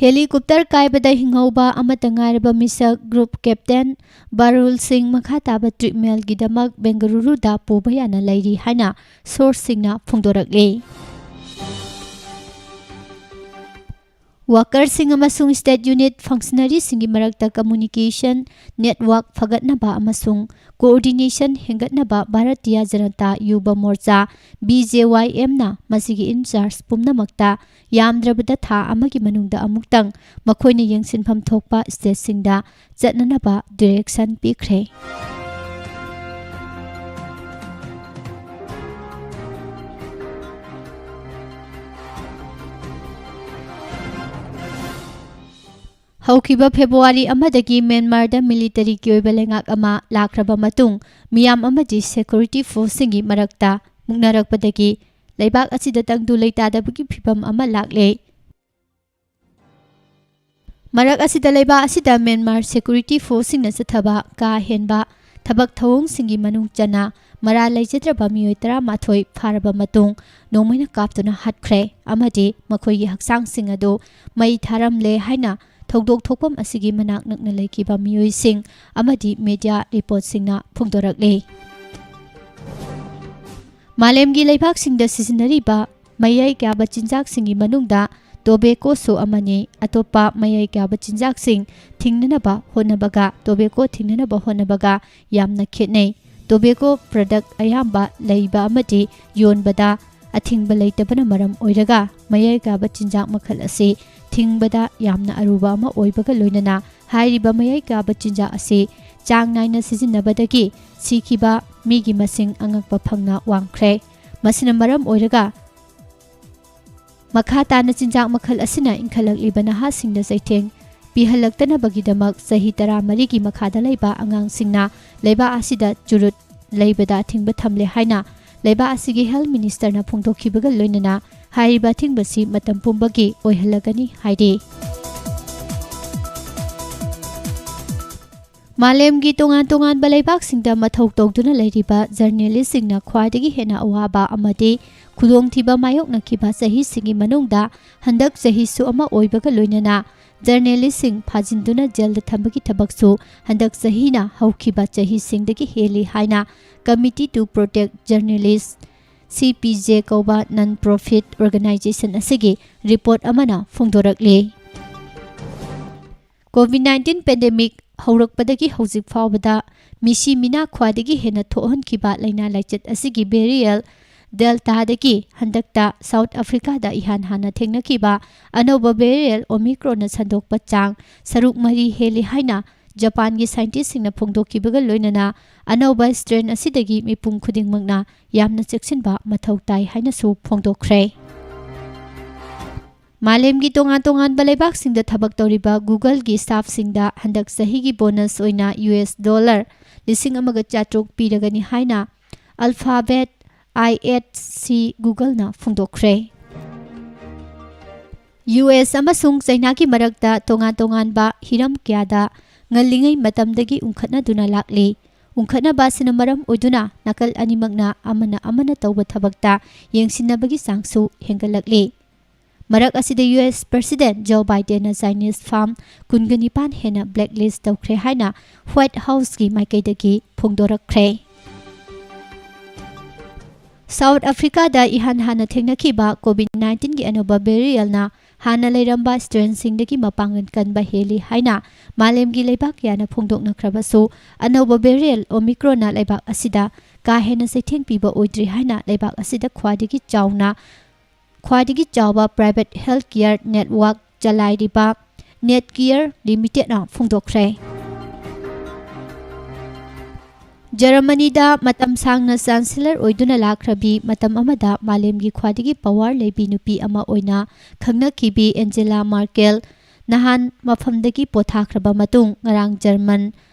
ꯍꯦꯂꯤꯀꯣꯞꯇꯔ ꯀꯥꯏꯕꯗ ꯍꯤꯡꯍꯧꯕ ꯑꯃꯠꯇ ꯉꯥꯏꯔꯕ ꯃꯤꯁꯛ ꯒ꯭ꯔꯨꯞ ꯀꯦꯞꯇꯦꯟ ꯕꯥꯔꯨꯜ ꯁꯤꯡ ꯃꯈꯥ ꯇꯥꯕ ꯇ꯭ꯔꯤꯠꯃꯦꯟꯒꯤꯗꯃꯛ ꯕꯦꯡꯒꯂꯨꯔꯨꯗ ꯄꯨꯕ ꯌꯥꯅ ꯂꯩꯔꯤ ꯍꯥꯏꯅ ꯁꯣꯔꯁꯁꯤꯡꯅ ꯐꯣꯡꯗꯣꯔꯛꯂꯤ꯫ ꯋꯥꯀꯔꯁꯤꯡ ꯑꯃꯁꯨꯡ ꯁ꯭ꯇꯦꯠ ꯌꯨꯅꯤꯠ ꯐꯪꯁꯅꯔꯤꯁꯤꯡꯒꯤ ꯃꯔꯛꯇ ꯀꯝꯃꯨꯅꯤꯀꯦꯁꯟ ꯅꯦꯠꯋꯥꯔꯛ ꯐꯒꯠꯅꯕ ꯑꯃꯁꯨꯡ coordination ꯍꯦꯟꯒꯠꯅꯕ Bharatiya Janata ꯌꯨꯕ ꯃꯣꯔꯆꯥ, B J ꯋꯥꯏ ꯑꯦꯝꯅ ꯃꯁꯤꯒꯤ ꯏꯟꯆꯥꯔꯖ ꯄꯨꯝꯅꯃꯛꯇ ꯌꯥꯝꯗ꯭ꯔꯕꯗ ꯊꯥ ꯑꯃꯒꯤ ꯃꯅꯨꯡꯗ ꯑꯃꯨꯛꯇꯪ ꯃꯈꯣꯏꯅ ꯌꯦꯡꯁꯤꯟꯐꯝ ꯊꯣꯛꯄ ꯁ꯭ꯇꯦꯠꯁꯤꯡꯗ ꯆꯠꯅꯅꯕ ꯗꯤꯔꯦꯛꯁꯟ ꯄꯤꯈ꯭ꯔꯦ꯫ ꯍꯧꯈꯤꯕ ꯐꯦꯕ꯭ꯔꯨꯋꯥꯔꯤ ꯑꯃꯗꯒꯤ ꯃ꯭ꯌꯥꯟꯃꯥꯔꯗ ꯃꯤꯂꯤꯇꯔꯤꯒꯤ ꯑꯣꯏꯕ ꯂꯩꯉꯥꯛ ꯑꯃ ꯂꯥꯛꯈ꯭ꯔꯕ ꯃꯇꯨꯡ, ꯃꯤꯌꯥꯝ ꯑꯃꯗꯤ ꯁꯦꯀ꯭ꯌꯨꯔꯤꯇꯤ ꯐꯣꯔꯁꯁꯤꯡꯒꯤ ꯃꯔꯛꯇ ꯃꯨꯛꯅꯔꯛꯄꯗꯒꯤ ꯂꯩꯕꯥꯛ ꯑꯁꯤꯗ ꯇꯪꯗꯨ ꯂꯩꯇꯥꯗꯕꯒꯤ ꯐꯤꯚꯝ ꯑꯃ ꯂꯥꯛꯂꯦ꯫ ꯃꯔꯛ ꯑꯁꯤꯗ ꯂꯩꯕꯥꯛ ꯑꯁꯤꯗ ꯃ꯭ꯌꯥꯟꯃꯥꯔ ꯁꯦꯀ꯭ꯌꯨꯔꯤꯇꯤ ꯐꯣꯔꯁꯁꯤꯡꯅ ꯆꯠꯊꯕ ꯀꯥ ꯍꯦꯟꯕ ꯊꯕꯛ ꯊꯧꯑꯣꯡꯁꯤꯡꯒꯤ ꯃꯅꯨꯡ ꯆꯟꯅ ꯃꯔꯥꯜ ꯂꯩꯖꯗ꯭ꯔꯕ ꯃꯤꯑꯣꯏ ꯇꯔꯥꯃꯥꯊꯣꯏ ꯐꯥꯔꯕ ꯃꯇꯨꯡ ꯅꯣꯡꯃꯩꯅ ꯀꯥꯞꯇꯨꯅ ꯍꯥꯠꯈ꯭ꯔꯦ ꯑꯃꯗꯤ ꯃꯈꯣꯏꯒꯤ ꯍꯛꯆꯥꯡꯁꯤꯡ ꯑꯗꯨ ꯃꯩ ꯊꯥꯔꯝꯂꯦ ꯍꯥꯏꯅ ꯊꯧꯗꯣꯛ ꯊꯣꯛꯐꯝ ꯑꯁꯤꯒꯤ ꯃꯅꯥꯛ ꯅꯛꯅ ꯂꯩꯈꯤꯕ ꯃꯤꯑꯣꯏꯁꯤꯡ ꯑꯃꯗꯤ ꯃꯤꯗꯤꯌꯥ ꯔꯤꯄꯣꯔꯠꯁꯤꯡꯅ ꯐꯣꯡꯗꯣꯔꯛꯂꯤ꯫ ꯃꯥꯂꯦꯝꯒꯤ ꯂꯩꯕꯥꯛꯁꯤꯡꯗ ꯁꯤꯖꯤꯟꯅꯔꯤꯕ ꯃꯌꯥꯏ ꯀꯥꯕ ꯆꯤꯟꯖꯥꯛꯁꯤꯡꯒꯤ ꯃꯅꯨꯡꯗ ꯇꯣꯕꯦꯀꯣꯁꯨ ꯑꯃꯅꯤ꯫ ꯑꯇꯣꯞꯄ ꯃꯌꯥꯏ ꯀꯥꯕ ꯆꯤꯟꯖꯥꯛꯁꯤꯡ ꯊꯤꯡꯅꯅꯕ ꯍꯣꯠꯅꯕꯒ ꯇꯣꯕꯦꯀꯣ ꯊꯤꯡꯅꯅꯕ ꯍꯣꯠꯅꯕꯒ ꯌꯥꯝꯅ ꯈꯦꯠꯅꯩ꯫ ꯇꯣꯕꯦꯀꯣ ꯄ꯭ꯔꯗꯛ ꯑꯌꯥꯝꯕ ꯂꯩꯕ ꯑꯃꯗꯤ ꯌꯣꯟꯕꯗ ꯑꯊꯤꯡꯕ ꯂꯩꯇꯕꯅ ꯃꯔꯝ ꯑꯣꯏꯔꯒ ꯃꯌꯥꯏ ꯀꯥꯕ ꯆꯤꯟꯖꯥꯛ ꯃꯈꯜ ꯑꯁꯤ ꯊꯤꯡꯕꯗ ꯌꯥꯝꯅ ꯑꯔꯨꯕ ꯑꯃ ꯑꯣꯏꯕꯒ ꯂꯣꯏꯅꯅ ꯍꯥꯏꯔꯤꯕ ꯃꯌꯥꯏ ꯀꯥꯕ ꯆꯤꯟꯖꯥꯛ ꯑꯁꯤ ꯆꯥꯡ ꯅꯥꯏꯅ ꯁꯤꯖꯤꯟꯅꯕꯗꯒꯤ ꯁꯤꯈꯤꯕ ꯃꯤꯒꯤ ꯃꯁꯤꯡ ꯑꯉꯛꯄ ꯐꯪꯅ ꯋꯥꯡꯈ꯭ꯔꯦ꯫ ꯃꯁꯤꯅ ꯃꯔꯝ ꯑꯣꯏꯔꯒ ꯃꯈꯥ ꯇꯥꯅ ꯆꯤꯟꯖꯥꯛ ꯃꯈꯜ ꯑꯁꯤꯅ ꯏꯟꯈꯠꯂꯛꯂꯤꯕ ꯅꯍꯥꯁꯤꯡꯗ ꯆꯩꯊꯦꯡ ꯄꯤꯍꯜꯂꯛꯇꯅꯕꯒꯤꯗꯃꯛ ꯆꯍꯤ ꯇꯔꯥꯃꯔꯤꯒꯤ ꯃꯈꯥꯗ ꯂꯩꯕ ꯑꯉꯥꯡꯁꯤꯡꯅ ꯂꯩꯕꯥꯛ ꯑꯁꯤꯗ ꯆꯨꯔꯨꯠ ꯂꯩꯕꯗ ꯑꯊꯤꯡꯕ ꯊꯝꯂꯦ ꯍꯥꯏꯅ ꯂꯩꯕꯥꯛ ꯑꯁꯤꯒꯤ ꯍꯦꯜꯊ ꯃꯤꯅꯤꯁꯇꯔꯅ ꯐꯣꯡꯗꯣꯛꯈꯤꯕꯒ ꯂꯣꯏꯅꯅ ꯍꯥꯏꯔꯤꯕ ꯑꯊꯤꯡꯕꯁꯤ ꯃꯇꯝ ꯄꯨꯝꯕꯒꯤ ꯑꯣꯏꯍꯜꯂꯒꯅꯤ ꯍꯥꯏꯔꯤ꯫ ꯃꯥꯂꯦꯝꯒꯤ ꯇꯣꯉꯥꯟ ꯇꯣꯉꯥꯟꯕ ꯂꯩꯕꯥꯛꯁꯤꯡꯗ ꯃꯊꯧ ꯇꯧꯗꯨꯅ ꯂꯩꯔꯤꯕ ꯖꯔꯅꯦꯂꯤꯁꯁꯤꯡꯅ ꯈ꯭ꯋꯥꯏꯗꯒꯤ ꯍꯦꯟꯅ ꯑꯋꯥꯕ ꯑꯃꯗꯤ ꯈꯨꯗꯣꯡꯊꯤꯕ ꯃꯥꯌꯣꯛꯅꯈꯤꯕ ꯆꯍꯤꯁꯤꯡꯒꯤ ꯃꯅꯨꯡꯗ ꯍꯟꯗꯛ ꯆꯍꯤꯁꯨ ꯑꯃ ꯑꯣꯏꯕꯒ ꯂꯣꯏꯅꯅ ꯖꯔꯅꯦꯂꯤꯁꯁꯤꯡ ꯐꯥꯖꯤꯟꯗꯨꯅ ꯖꯦꯜꯗ ꯊꯝꯕꯒꯤ ꯊꯕꯛꯁꯨ ꯍꯟꯗꯛ ꯆꯍꯤꯅ ꯍꯧꯈꯤꯕ ꯆꯍꯤꯁꯤꯡꯗꯒꯤ ꯍꯦꯜꯂꯤ ꯍꯥꯏꯅ Committee to Protect Journalists, ꯁꯤ ꯄꯤ ꯖꯦ ꯀꯧꯕ ꯅꯟ ꯄ꯭ꯔꯣꯐꯤꯠ ꯑꯣꯔꯒꯅꯥꯏꯖꯦꯁꯟ ꯑꯁꯤꯒꯤ ꯔꯤꯄꯣꯔꯠ ꯑꯃꯅ ꯐꯣꯡꯗꯣꯔꯛꯂꯤ꯫ ꯀꯣꯚꯤꯗ ꯅꯥꯏꯟꯇꯤꯟ ꯄꯦꯟꯗꯦꯃꯤꯛ ꯍꯧꯔꯛꯄꯗꯒꯤ ꯍꯧꯖꯤꯛ ꯐꯥꯎꯕꯗ ꯃꯤꯁꯤ ꯃꯤꯅꯥ ꯈ꯭ꯋꯥꯏꯗꯒꯤ ꯍꯦꯟꯅ ꯊꯣꯛꯍꯟꯈꯤꯕ ꯂꯥꯏꯅꯥ ꯂꯥꯏꯆꯠ ꯑꯁꯤꯒꯤ ꯚꯦꯔꯤꯌꯦꯟꯠ ꯗꯦꯜꯇꯥꯗꯒꯤ ꯍꯟꯗꯛꯇ ꯁꯥꯎꯠ ꯑꯐ꯭ꯔꯤꯀꯥꯗ ꯏꯍꯥꯟ ꯍꯥꯟꯅ ꯊꯦꯡꯅꯈꯤꯕ ꯑꯅꯧꯕ ꯚꯦꯔꯤꯌꯦꯟꯠ ꯑꯣꯃꯤꯀ꯭ꯔꯣꯟꯅ ꯁꯟꯗꯣꯛꯄ ꯆꯥꯡ ꯁꯔꯨꯛ ꯃꯔꯤ ꯍꯦꯜꯂꯤ ꯍꯥꯏꯅ ꯖꯄꯥꯟꯒꯤ ꯁꯥꯏꯟꯇꯤꯁꯁꯤꯡꯅ ꯐꯣꯡꯗꯣꯛꯈꯤꯕꯒ ꯂꯣꯏꯅꯅ ꯑꯅꯧꯕ ꯁ꯭ꯇ꯭ꯔꯦꯟ ꯑꯁꯤꯗꯒꯤ ꯃꯤꯄꯨꯝ ꯈꯨꯗꯤꯡꯃꯛꯅ ꯌꯥꯝꯅ ꯆꯦꯛꯁꯤꯟꯕ ꯃꯊꯧ ꯇꯥꯏ ꯍꯥꯏꯅꯁꯨ ꯐꯣꯡꯗꯣꯛꯈ꯭ꯔꯦ꯫ ꯃꯥꯂꯦꯝꯒꯤ ꯇꯣꯉꯥꯟ ꯇꯣꯉꯥꯟꯕ ꯂꯩꯕꯥꯛꯁꯤꯡꯗ ꯊꯕꯛ ꯇꯧꯔꯤꯕ Google-ꯒꯤ staff-ꯁꯤꯡꯗ ꯍꯟꯗꯛ ꯆꯍꯤꯒꯤ ꯕꯣꯅꯁ ꯑꯣꯏꯅ ꯌꯨ ꯑꯦꯁ ꯗꯣꯂꯔ ꯂꯤꯁꯤꯡ ꯑꯃꯒ ꯆꯥꯇ꯭ꯔꯨꯛ ꯄꯤꯔꯒꯅꯤ ꯍꯥꯏꯅ Alphabet, I H C, Google-ꯅ ꯐꯣꯡꯗꯣꯛꯈ꯭ꯔꯦ꯫ ꯌꯨ ꯑꯦꯁ ꯑꯃꯁꯨꯡ ꯆꯩꯅꯥꯒꯤ ꯃꯔꯛꯇ ꯇꯣꯉꯥꯟ ꯇꯣꯉꯥꯟꯕ ꯍꯤꯔꯝ ꯀꯌꯥꯗ ꯉꯜꯂꯤꯉꯩ ꯃꯇꯝꯗꯒꯤ ꯎꯪꯈꯠꯅꯗꯨꯅ ꯂꯥꯛꯂꯤ꯫ ꯎꯪꯈꯠꯅꯕ ꯑꯁꯤꯅ ꯃꯔꯝ ꯑꯣꯏꯗꯨꯅ ꯅꯥꯀꯜ ꯑꯅꯤꯃꯛꯅ ꯑꯃꯅ ꯑꯃꯅ ꯇꯧꯕ ꯊꯕꯛꯇ ꯌꯦꯡꯁꯤꯟꯅꯕꯒꯤ ꯆꯥꯡꯁꯨ ꯍꯦꯟꯒꯠꯂꯛꯂꯤ꯫ ꯃꯔꯛ ꯑꯁꯤꯗ ꯌꯨ ꯑꯦꯁ President Joe Biden-ꯅ Chinese firm ꯀꯨꯟꯒ ꯅꯤꯄꯥꯟ ꯍꯦꯟꯅ blacklist ꯇꯧꯈ꯭ꯔꯦ ꯍꯥꯏꯅ White House-ꯀꯤ ꯃꯥꯏꯀꯩꯗꯒꯤ ꯐꯣꯡꯗꯣꯔꯛꯈ꯭ꯔꯦ꯫ ꯁꯥꯎꯠ ꯑꯐ꯭ꯔꯤꯀꯥꯗ ꯏꯍꯥꯟ ꯍꯥꯟꯅ ꯊꯦꯡꯅꯈꯤꯕ ꯀꯣꯚꯤꯗ ꯅꯥꯏꯟꯇꯤꯟꯒꯤ ꯑꯅꯧꯕ ꯚꯦꯔꯤꯌꯦꯟꯠꯅ ꯍꯥꯟꯅ ꯂꯩꯔꯝꯕ ꯁ꯭ꯇ꯭ꯔꯦꯟꯁꯤꯡꯗꯒꯤ ꯃꯄꯥꯡꯒꯜ ꯀꯟꯕ ꯍꯦꯜꯂꯤ ꯍꯥꯏꯅ ꯃꯥꯂꯦꯝꯒꯤ ꯂꯩꯕꯥꯛ ꯀꯌꯥꯅ ꯐꯣꯡꯗꯣꯛꯅꯈ꯭ꯔꯕꯁꯨ, ꯑꯅꯧꯕ ꯚꯦꯔꯤꯌꯦꯟꯠ ꯑꯣꯃꯤꯀ꯭ꯔꯣꯟꯅ ꯂꯩꯕꯥꯛ ꯑꯁꯤꯗ ꯀꯥ ꯍꯦꯟꯅ ꯆꯩꯊꯦꯡ ꯄꯤꯕ ꯑꯣꯏꯗ꯭ꯔꯤ ꯍꯥꯏꯅ ꯂꯩꯕꯥꯛ ꯑꯁꯤꯗ ꯈ꯭ꯋꯥꯏꯗꯒꯤ ꯆꯥꯎꯅ, ꯈ꯭ꯋꯥꯏꯗꯒꯤ ꯆꯥꯎꯕ ꯄ꯭ꯔꯥꯏꯚꯦꯠ ꯍꯦꯜꯊ ꯀꯤꯌꯔ ꯅꯦꯠꯋꯥꯔꯛ ꯆꯂꯥꯏꯔꯤꯕ ꯅꯦꯠꯀꯤꯌꯔ ꯂꯤꯃꯤꯇꯦꯗꯅ ꯐꯣꯡꯗꯣꯛꯈ꯭ꯔꯦ꯫ ꯖꯔꯃꯅꯤꯗ ꯃꯇꯝ ꯁꯥꯡꯅ ꯆꯥꯟꯁꯦꯂꯔ ꯑꯣꯏꯗꯨꯅ ꯂꯥꯛꯈ꯭ꯔꯕꯤ, ꯃꯇꯝ ꯑꯃꯗ ꯃꯥꯂꯦꯝꯒꯤ ꯈ꯭ꯋꯥꯏꯗꯒꯤ ꯄꯋꯥꯔ ꯂꯩꯕꯤ ꯅꯨꯄꯤ ꯑꯃ ꯑꯣꯏꯅ ꯈꯪꯅꯈꯤꯕꯤ ꯑꯦꯟꯖꯦꯂꯥ ꯃꯥꯔꯀꯦꯜ ꯅꯍꯥꯟ ꯃꯐꯝꯗꯒꯤ ꯄꯣꯊꯥꯈ꯭ꯔꯕ ꯃꯇꯨꯡ, ꯉꯔꯥꯡ ꯖꯔꯃꯟ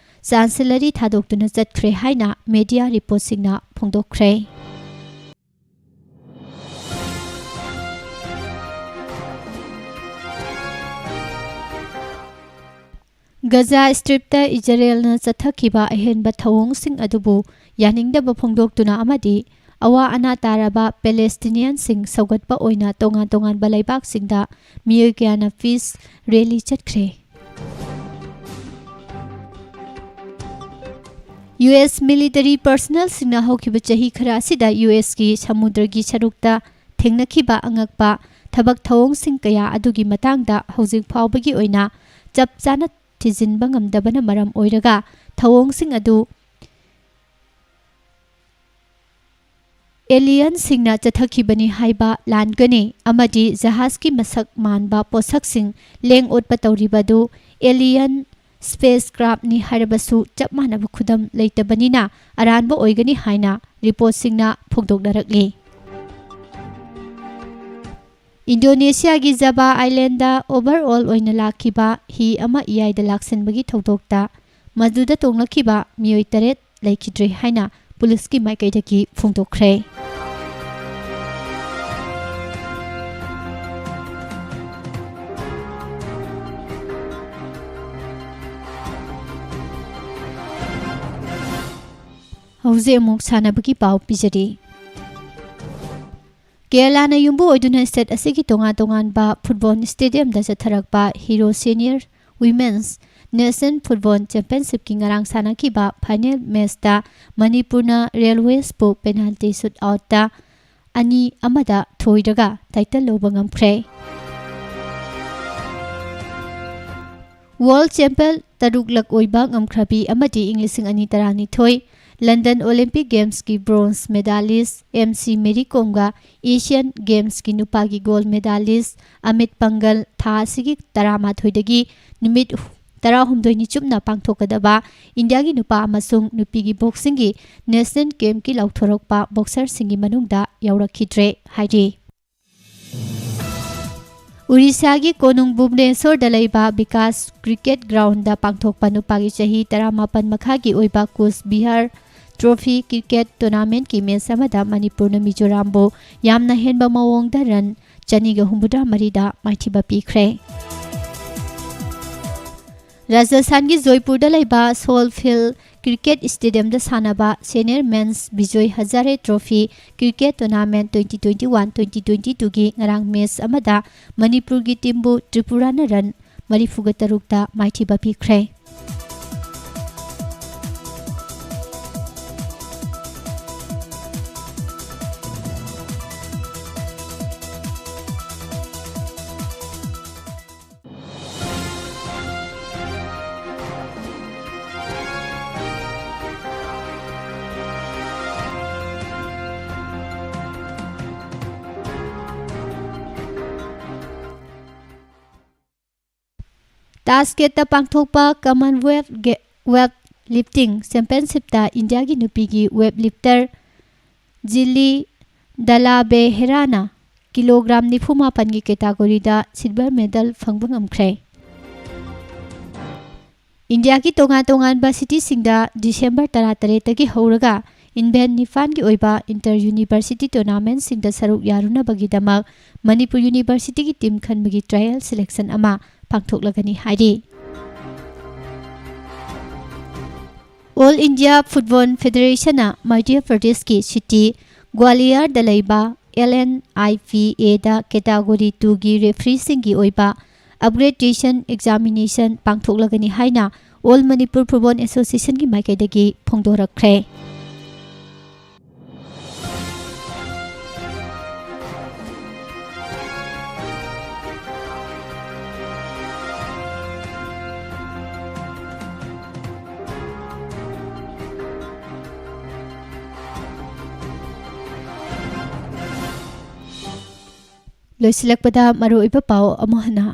ꯆꯥꯟꯁꯦꯂꯔꯤ ꯊꯥꯗꯣꯛꯇꯨꯅ ꯆꯠꯈ꯭ꯔꯦ ꯍꯥꯏꯅ ꯃꯦꯗꯤꯌꯥ ꯔꯤꯄꯣꯔꯠꯁꯤꯡꯅ ꯐꯣꯡꯗꯣꯛꯈ꯭ꯔꯦ꯫ ꯒꯖꯥ ꯁ꯭ꯇ꯭ꯔꯤꯞꯇ ꯏꯖꯔꯦꯜꯅ ꯆꯠꯊꯈꯤꯕ ꯑꯍꯦꯟꯕ ꯊꯧꯑꯣꯡꯁꯤꯡ ꯑꯗꯨꯕꯨ ꯌꯥꯅꯤꯡꯗꯕ ꯐꯣꯡꯗꯣꯛꯇꯨꯅ ꯑꯃꯗꯤ ꯑꯋꯥ ꯑꯅꯥ ꯇꯥꯔꯕ ꯄꯦꯂꯦꯁꯇꯤꯅꯤꯌꯟꯁꯤꯡ ꯁꯧꯒꯠꯄ ꯑꯣꯏꯅ ꯇꯣꯉꯥꯟ ꯇꯣꯉꯥꯟꯕ ꯂꯩꯕꯥꯛꯁꯤꯡꯗ ꯃꯤꯑꯣꯏ ꯀꯌꯥꯅ ꯄꯤꯁ ꯔꯦꯂꯤ ꯆꯠꯈ꯭ꯔꯦ꯫ ꯌꯨ ꯑꯦꯁ ꯃꯤꯂꯤꯇꯔꯤ ꯄꯔꯁꯅꯦꯜꯁꯤꯡꯅ ꯍꯧꯈꯤꯕ ꯆꯍꯤ ꯈꯔ ꯑꯁꯤꯗ ꯌꯨ ꯑꯦꯁꯀꯤ ꯁꯃꯨꯗ꯭ꯔꯒꯤ ꯁꯔꯨꯛꯇ ꯊꯦꯡꯅꯈꯤꯕ ꯑꯉꯛꯄ ꯊꯕꯛ ꯊꯧꯑꯣꯡꯁꯤꯡ ꯀꯌꯥ ꯑꯗꯨꯒꯤ ꯃꯇꯥꯡꯗ ꯍꯧꯖꯤꯛ ꯐꯥꯎꯕꯒꯤ ꯑꯣꯏꯅ ꯆꯞ ꯆꯥꯅ ꯊꯤꯖꯤꯟꯕ ꯉꯝꯗꯕꯅ ꯃꯔꯝ ꯑꯣꯏꯔꯒ, ꯊꯧꯑꯣꯡꯁꯤꯡ ꯑꯗꯨ ꯑꯦꯂꯤꯌꯟꯁꯤꯡꯅ ꯆꯠꯊꯈꯤꯕꯅꯤ ꯍꯥꯏꯕ ꯂꯥꯟꯒꯅꯤ ꯑꯃꯗꯤ ꯖꯍꯥꯖꯀꯤ ꯃꯁꯛ ꯃꯥꯟꯕ ꯄꯣꯠꯁꯛꯁꯤꯡ ꯂꯦꯡ ꯑꯣꯠꯄ ꯇꯧꯔꯤꯕ ꯑꯗꯨ ꯑꯦꯂꯤꯌꯟ ꯁ꯭ꯄꯦꯁ ꯀ꯭ꯔꯥꯐꯅꯤ ꯍꯥꯏꯔꯕꯁꯨ ꯆꯞ ꯃꯥꯟꯅꯕ ꯈꯨꯗꯝ ꯂꯩꯇꯕꯅꯤꯅ ꯑꯔꯥꯟꯕ ꯑꯣꯏꯒꯅꯤ ꯍꯥꯏꯅ ꯔꯤꯄꯣꯔꯠꯁꯤꯡꯅ ꯐꯣꯡꯗꯣꯛꯅꯔꯛꯂꯤ꯫ ꯏꯟꯗꯣꯅꯦꯁꯤꯌꯥꯒꯤ ꯖꯕꯥ ꯑꯥꯏꯂꯦꯟꯗ ꯑꯣꯚꯔꯑꯣꯜ ꯑꯣꯏꯅ ꯂꯥꯛꯈꯤꯕ ꯍꯤ ꯑꯃ ꯏꯌꯥꯏꯗ ꯂꯥꯛꯁꯤꯟꯕꯒꯤ ꯊꯧꯗꯣꯛꯇ ꯃꯗꯨꯗ ꯇꯣꯡꯂꯛꯈꯤꯕ ꯃꯤꯑꯣꯏ ꯇꯔꯦꯠ ꯂꯩꯈꯤꯗ꯭ꯔꯦ ꯍꯥꯏꯅ ꯄꯨꯂꯤꯁꯀꯤ ꯃꯥꯏꯀꯩꯗꯒꯤ ꯐꯣꯡꯗꯣꯛꯈ꯭ꯔꯦ꯫ ꯍꯧꯖꯤꯛ ꯑꯃꯨꯛ ꯁꯥꯟꯅꯕꯒꯤ ꯄꯥꯎ ꯄꯤꯖꯔꯤ꯫ ꯀꯦꯔꯂꯥꯅ ꯌꯨꯝꯕꯨ ꯑꯣꯏꯗꯨꯅ ꯁ꯭ꯇꯦꯠ ꯑꯁꯤꯒꯤ ꯇꯣꯉꯥꯟ ꯇꯣꯉꯥꯟꯕ ꯐꯨꯠꯕꯣꯜ ꯁ꯭ꯇꯦꯗꯤꯌꯝꯗ ꯆꯠꯊꯔꯛꯄ hero senior women's National Football Championshipꯀꯤ ꯉꯔꯥꯡ ꯁꯥꯟꯅꯈꯤꯕ final matchꯇ ꯃꯅꯤꯄꯨꯔꯅ Railwaysꯄꯨ penalty shootoutꯇ ꯑꯅꯤ ꯑꯃꯗ ꯊꯣꯏꯔꯒ title ꯂꯧꯕ ꯉꯝꯈ꯭ꯔꯦ꯫ World champion ꯇꯔꯨꯛꯂꯛ ꯑꯣꯏꯕ ꯉꯝꯈ꯭ꯔꯕꯤ ꯑꯃꯗꯤ ꯏꯪ ꯂꯤꯁꯤꯡ ꯑꯅꯤ ꯇꯔꯥꯅꯤꯊꯣꯏ London Olympic Gamesꯀꯤ bronze medalist M C Mary Komꯒ Asian Gamesꯀꯤ ꯅꯨꯄꯥꯒꯤ gold medalist Amit Panghal ꯊꯥ ꯑꯁꯤꯒꯤ ꯇꯔꯥꯃꯥꯊꯣꯏꯗꯒꯤ ꯅꯨꯃꯤꯠ ꯇꯔꯥꯍꯨꯝꯗꯣꯏꯅꯤ ꯆꯨꯞꯅ ꯄꯥꯡꯊꯣꯛꯀꯗꯕ ꯏꯟꯗꯤꯌꯥꯒꯤ ꯅꯨꯄꯥ ꯑꯃꯁꯨꯡ ꯅꯨꯄꯤꯒꯤ boxingꯒꯤ national campꯀꯤ ꯂꯥꯎꯊꯣꯔꯛꯄ boxerꯁꯤꯡꯒꯤ ꯃꯅꯨꯡꯗ ꯌꯥꯎꯔꯛꯈꯤꯗ꯭ꯔꯦ ꯍꯥꯏꯔꯤ꯫ ꯎꯔꯤꯁꯥꯒꯤ ꯀꯣꯅꯨꯡ ꯚꯨꯕꯅꯦꯁꯣꯔꯗ ꯂꯩꯕ ꯕꯤꯀꯥꯁ cricket groundꯗ ꯄꯥꯡꯊꯣꯛꯄ ꯅꯨꯄꯥꯒꯤ ꯆꯍꯤ ꯇꯔꯥꯃꯥꯄꯟ ꯃꯈꯥꯒꯤ ꯑꯣꯏꯕ ꯀꯨꯆ ꯕꯤꯍꯥꯔ trophy cricket tournamentꯀꯤ match ꯑꯃꯗ ꯃꯅꯤꯄꯨꯔꯅ ꯃꯤꯖꯣꯔꯥꯝꯕꯨ ꯌꯥꯝꯅ ꯍꯦꯟꯕ ꯃꯑꯣꯡꯗ run ꯆꯅꯤꯒ ꯍꯨꯝꯐꯨꯇꯔꯥ ꯃꯔꯤꯗ ꯃꯥꯏꯊꯤꯕ ꯄꯤꯈ꯭ꯔꯦ꯫ ꯔꯥꯖꯁꯊꯥꯟꯒꯤ ꯖꯣꯏꯄꯨꯔꯗ ꯂꯩꯕ Solfield Cricket Stadiumꯗ ꯁꯥꯟꯅꯕ Senior Men's Bijoy ꯍꯖꯥꯔꯦ Trophy Cricket Tournament twenty twenty-one twenty twenty-twoꯒꯤ ꯉꯔꯥꯡ match ꯑꯃꯗ ꯃꯅꯤꯄꯨꯔꯒꯤ teamꯕꯨ ꯇ꯭ꯔꯤꯄꯨꯔꯥꯅ run ꯃꯔꯤꯐꯨꯒ ꯇꯔꯨꯛꯇ ꯃꯥꯏꯊꯤꯕ ꯄꯤꯈ꯭ꯔꯦ꯫ ꯇꯥꯁꯀꯦꯠꯇ ꯄꯥꯡꯊꯣꯛꯄ Commonwealth Ge-, Weightlifting Championshipꯇ ꯏꯟꯗꯤꯌꯥꯒꯤ ꯅꯨꯄꯤꯒꯤ weightlifter ꯖꯤꯂꯤ ꯗꯂꯥꯕꯦꯍꯦꯔꯥꯅ kilogram ꯅꯤꯐꯨ ꯃꯥꯄꯟꯒꯤ categoryꯗ silver medal ꯐꯪꯕ ꯉꯝꯈ꯭ꯔꯦ꯫ ꯏꯟꯗꯤꯌꯥꯒꯤ ꯇꯣꯉꯥꯟ ꯇꯣꯉꯥꯟꯕ cityꯁꯤꯡꯗ December ꯇꯔꯥꯇꯔꯦꯠꯇꯒꯤ ꯍꯧꯔꯒ event ꯅꯤꯄꯥꯟꯒꯤ ꯑꯣꯏꯕ inter university tournamentꯁꯤꯡꯗ ꯁꯔꯨꯛ ꯌꯥꯔꯨꯅꯕꯒꯤꯗꯃꯛ ꯃꯅꯤꯄꯨꯔ universityꯒꯤ team ꯈꯟꯕꯒꯤ trial selection ꯑꯃ ꯄꯥꯡꯊꯣꯛꯂꯒꯅꯤ ꯍꯥꯏꯔꯤ꯫ All India Football Federationꯅ ꯃꯙ꯭ꯌ ꯄ꯭ꯔꯗꯦꯁꯀꯤ city ꯒ꯭ꯋꯥꯂꯤꯌꯔꯗ ꯂꯩꯕ L N I P Aꯗ category twoꯒꯤ refereeꯁꯤꯡꯒꯤ ꯑꯣꯏꯕ ꯑꯞꯒ꯭ꯔꯦꯗꯦꯁꯟ ꯑꯦꯛꯖꯥꯃꯤꯅꯦꯁꯟ ꯄꯥꯡꯊꯣꯛꯂꯒꯅꯤ ꯍꯥꯏꯅ All Manipur Football Associationꯒꯤ ꯃꯥꯏꯀꯩꯗꯒꯤ ꯐꯣꯡꯗꯣꯔꯛꯈ꯭ꯔꯦ꯫ ꯂꯣꯏꯁꯤꯜꯂꯛꯄꯗ ꯃꯔꯨꯑꯣꯏꯕ ꯄꯥꯎ ꯑꯃꯨꯛ ꯍꯟꯅ꯫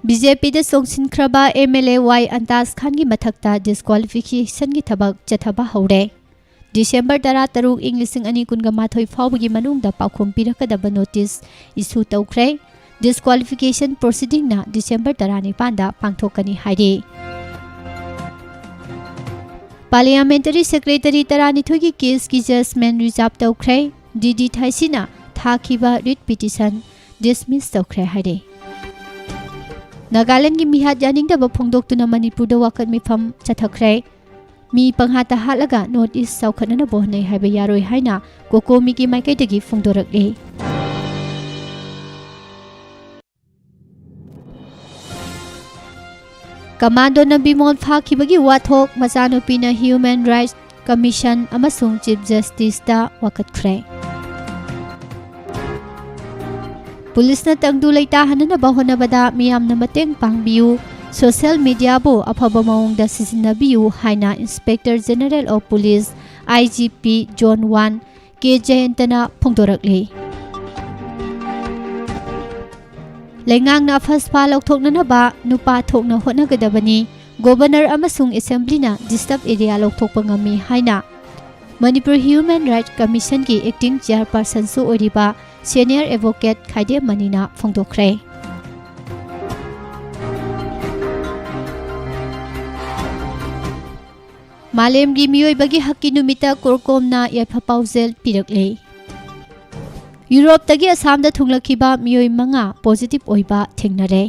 ꯕꯤ ꯖꯦ ꯄꯤꯗ ꯆꯣꯡꯁꯤꯟꯈ꯭ꯔꯕ ꯑꯦꯝ ꯑꯦꯜ ꯑꯦ ꯋꯥꯏ ꯑꯟꯇꯥꯖ ꯈꯥꯟꯒꯤ ꯃꯊꯛꯇ ꯗꯤꯁꯀ꯭ꯋꯥꯂꯤꯐꯤꯀꯦꯁꯟꯒꯤ ꯊꯕꯛ ꯆꯠꯊꯕ ꯍꯧꯔꯦ꯫ ꯗꯤꯁꯦꯝꯕꯔ ꯇꯔꯥꯇꯔꯨꯛ, ꯏꯪ ꯂꯤꯁꯤꯡ ꯑꯅꯤ ꯀꯨꯟꯒ ꯃꯥꯊꯣꯏ ꯐꯥꯎꯕꯒꯤ ꯃꯅꯨꯡꯗ ꯄꯥꯎꯈꯨꯝ ꯄꯤꯔꯛꯀꯗꯕ ꯅꯣꯇꯤꯁ ꯏꯁꯨ ꯇꯧꯈ꯭ꯔꯦ꯫ ꯗꯤꯁꯀ꯭ꯋꯥꯂꯤꯐꯤꯀꯦꯁꯟ ꯄ꯭ꯔꯣꯁꯤꯗꯤꯡꯅ ꯗꯤꯁꯦꯝꯕꯔ ꯇꯔꯥꯅꯤꯄꯥꯟꯗ ꯄꯥꯡꯊꯣꯛꯀꯅꯤ ꯍꯥꯏꯔꯤ꯫ ꯄꯥꯔꯂꯤꯌꯥꯃꯦꯟꯇꯔꯤ ꯁꯦꯀ꯭ꯔꯦꯇꯔꯤ ꯇꯔꯥꯅꯤꯊꯣꯏꯒꯤ ꯀꯦꯁꯀꯤ ꯖꯖꯃꯦꯟ ꯔꯤꯖꯥꯔꯚ ꯇꯧꯈ꯭ꯔꯦ꯫ ꯗꯤ ꯗꯤ ꯊꯥꯏꯁꯤꯅ ꯊꯥꯈꯤꯕ ꯔꯤꯠ ꯄꯤꯇꯤꯁꯟ ꯗꯤꯁꯃꯤꯁ ꯇꯧꯈ꯭ꯔꯦ ꯍꯥꯏꯔꯤ꯫ ꯅꯥꯒꯥꯂꯦꯟꯗꯒꯤ ꯃꯤꯍꯥꯠ ꯌꯥꯅꯤꯡꯗꯕ ꯐꯣꯡꯗꯣꯛꯇꯨꯅ ꯃꯅꯤꯄꯨꯔꯗ ꯋꯥꯀꯠ ꯃꯤꯐꯝ ꯆꯠꯊꯈ꯭ꯔꯦ꯫ ꯃꯤ ꯄꯪꯍꯥꯠꯇ ꯍꯥꯠꯂꯒ ꯅꯣꯔꯠ ꯏꯁ ꯆꯥꯎꯈꯠꯅꯅꯕ ꯍꯣꯠꯅꯩ ꯍꯥꯏꯕ ꯌꯥꯔꯣꯏ ꯍꯥꯏꯅ ꯀꯣꯀꯣꯃꯤꯒꯤ ꯃꯥꯏꯀꯩꯗꯒꯤ ꯐꯣꯡꯗꯣꯔꯛꯂꯤ꯫ ꯀꯃꯥꯟꯗꯣꯅ ꯕꯤꯃꯣꯜ ꯐꯥꯈꯤꯕꯒꯤ ꯋꯥꯊꯣꯛ ꯃꯆꯥꯅꯨꯄꯤꯅ ꯍ꯭ꯌꯨꯃꯦꯟ ꯔꯥꯏꯠꯁ ꯀꯃꯤꯁꯟ ꯑꯃꯁꯨꯡ ꯆꯤꯐ ꯖꯁꯇꯤꯁꯇ ꯋꯥꯀꯠꯈ꯭ꯔꯦ꯫ ꯄꯨꯂꯤꯁꯅ ꯇꯪꯗꯨ ꯂꯩꯇꯥꯍꯟꯅꯅꯕ ꯍꯣꯠꯅꯕꯗ ꯃꯤꯌꯥꯝꯅ ꯃꯇꯦꯡ ꯄꯥꯡꯕꯤꯌꯨ, ꯁꯣꯁꯤꯌꯦꯜ ꯃꯤꯗꯤꯌꯥꯕꯨ ꯑꯐꯕ ꯃꯑꯣꯡꯗ ꯁꯤꯖꯤꯟꯅꯕꯤꯌꯨ ꯍꯥꯏꯅ inspector general of police, I G P zone one, K ꯖꯌꯟꯇꯅ ꯐꯣꯡꯗꯣꯔꯛꯂꯤ꯫ ꯂꯩꯉꯥꯛꯅ ꯑꯐꯁꯐꯥ ꯂꯧꯊꯣꯛꯅꯅꯕ ꯅꯨꯄꯥ ꯊꯣꯛꯅ ꯍꯣꯠꯅꯒꯗꯕꯅꯤ, ꯒꯣꯚꯔꯅꯔ ꯑꯃꯁꯨꯡ ꯑꯦꯁꯦꯝꯕ꯭ꯂꯤꯅ ꯗꯤꯁꯇꯔꯕ ꯑꯦꯔꯤꯌꯥ ꯂꯧꯊꯣꯛꯄ ꯉꯝꯃꯤ ꯍꯥꯏꯅ ꯃꯅꯤꯄꯨꯔ ꯍ꯭ꯌꯨꯃꯦꯟ ꯔꯥꯏꯠꯁ ꯀꯃꯤꯁꯟꯒꯤ ꯑꯦꯛꯇꯤꯡ ꯆꯦꯌꯔꯄꯔꯁꯟꯁꯨ ꯑꯣꯏꯔꯤꯕ ꯁꯦꯅꯤꯌꯔ ꯑꯦꯗꯚꯣꯀꯦꯠ ꯈꯥꯏꯗꯦꯝ ꯃꯅꯤꯅ ꯐꯣꯡꯗꯣꯛꯈ꯭ꯔꯦ꯫ ꯃꯥꯂꯦꯝꯒꯤ ꯃꯤꯑꯣꯏꯕꯒꯤ ꯍꯛꯀꯤ ꯅꯨꯃꯤꯠꯇ ꯀꯣꯔꯀꯣꯝꯅ ꯌꯥꯏꯐ ꯄꯥꯎꯖꯦꯜ ꯄꯤꯔꯛꯂꯦ꯫ ꯌꯨꯔꯣꯞꯇꯒꯤ ꯑꯁꯥꯝꯗ ꯊꯨꯡꯂꯈꯤꯕ ꯃꯤꯑꯣꯏ ꯃꯉꯥ ꯄꯣꯖꯤꯇꯤꯚ ꯑꯣꯏꯕ ꯊꯦꯡꯅꯔꯦ꯫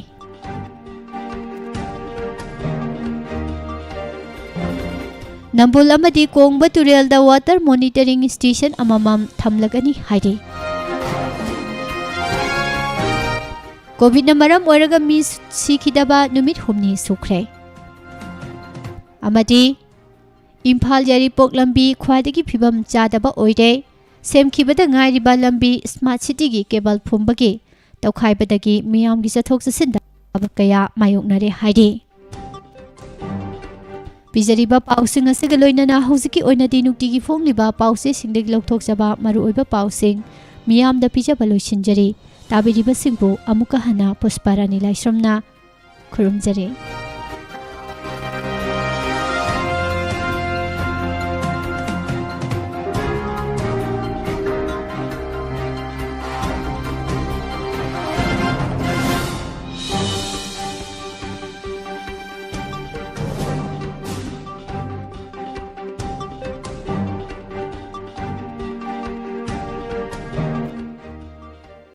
ꯅꯝꯕꯨꯜ ꯑꯃꯗꯤ ꯀꯣꯡꯕ ꯇꯨꯔꯦꯜꯗ ꯋꯥꯇꯔ ꯃꯣꯅꯤꯇꯔꯤꯡ ꯁ꯭ꯇꯦꯁꯟ ꯑꯃꯃꯝ ꯊꯝꯂꯒꯅꯤ ꯍꯥꯏꯔꯤ꯫ ꯀꯣꯚꯤꯗꯅ ꯃꯔꯝ ꯑꯣꯏꯔꯒ ꯃꯤ ꯁꯤꯈꯤꯗꯕ ꯅꯨꯃꯤꯠ ꯍꯨꯝꯅꯤ ꯁꯨꯈ꯭ꯔꯦ꯫ ꯑꯃꯗꯤ ꯏꯝꯐꯥꯜ ꯌꯥꯏꯔꯤꯄꯣꯛ ꯂꯝꯕꯤ ꯈ꯭ꯋꯥꯏꯗꯒꯤ ꯐꯤꯕꯝ ꯆꯥꯗꯕ ꯑꯣꯏꯔꯦ꯫ ꯁꯦꯝꯈꯤꯕꯗ ꯉꯥꯏꯔꯤꯕ ꯂꯝꯕꯤ ꯁ꯭ꯃꯥꯔꯠ ꯁꯤꯇꯤꯒꯤ ꯀꯦꯕꯜ ꯐꯨꯝꯕꯒꯤ ꯇꯧꯈꯥꯏꯕꯗꯒꯤ ꯃꯤꯌꯥꯝꯒꯤ ꯆꯠꯊꯣꯛ ꯆꯠꯁꯤꯟꯗ ꯑꯋꯥꯕ ꯀꯌꯥ ꯃꯥꯌꯣꯛꯅꯔꯦ ꯍꯥꯏꯔꯤ꯫ ꯄꯤꯖꯔꯤꯕ ꯄꯥꯎꯁꯤꯡ ꯑꯁꯤꯒ ꯂꯣꯏꯅꯅ ꯍꯧꯖꯤꯛꯀꯤ ꯑꯣꯏꯅꯗꯤ ꯅꯨꯡꯇꯤꯒꯤ ꯐꯣꯡꯂꯤꯕ ꯄꯥꯎꯆꯦꯁꯤꯡꯗꯒꯤ ꯂꯧꯊꯣꯛꯆꯕ ꯃꯔꯨꯑꯣꯏꯕ ꯄꯥꯎꯁꯤꯡ ꯃꯤꯌꯥꯝꯗ ꯄꯤꯖꯕ ꯂꯣꯏꯁꯤꯟꯖꯔꯤ꯫ ꯇꯥꯕꯤꯔꯤꯕꯁꯤꯡꯕꯨ ꯑꯃꯨꯛꯀ ꯍꯟꯅ ꯄꯨꯁꯄꯥꯔꯥꯅꯤ ꯂꯥꯏꯁ꯭ꯔꯝꯅ ꯈꯨꯔꯨꯝꯖꯔꯤ꯫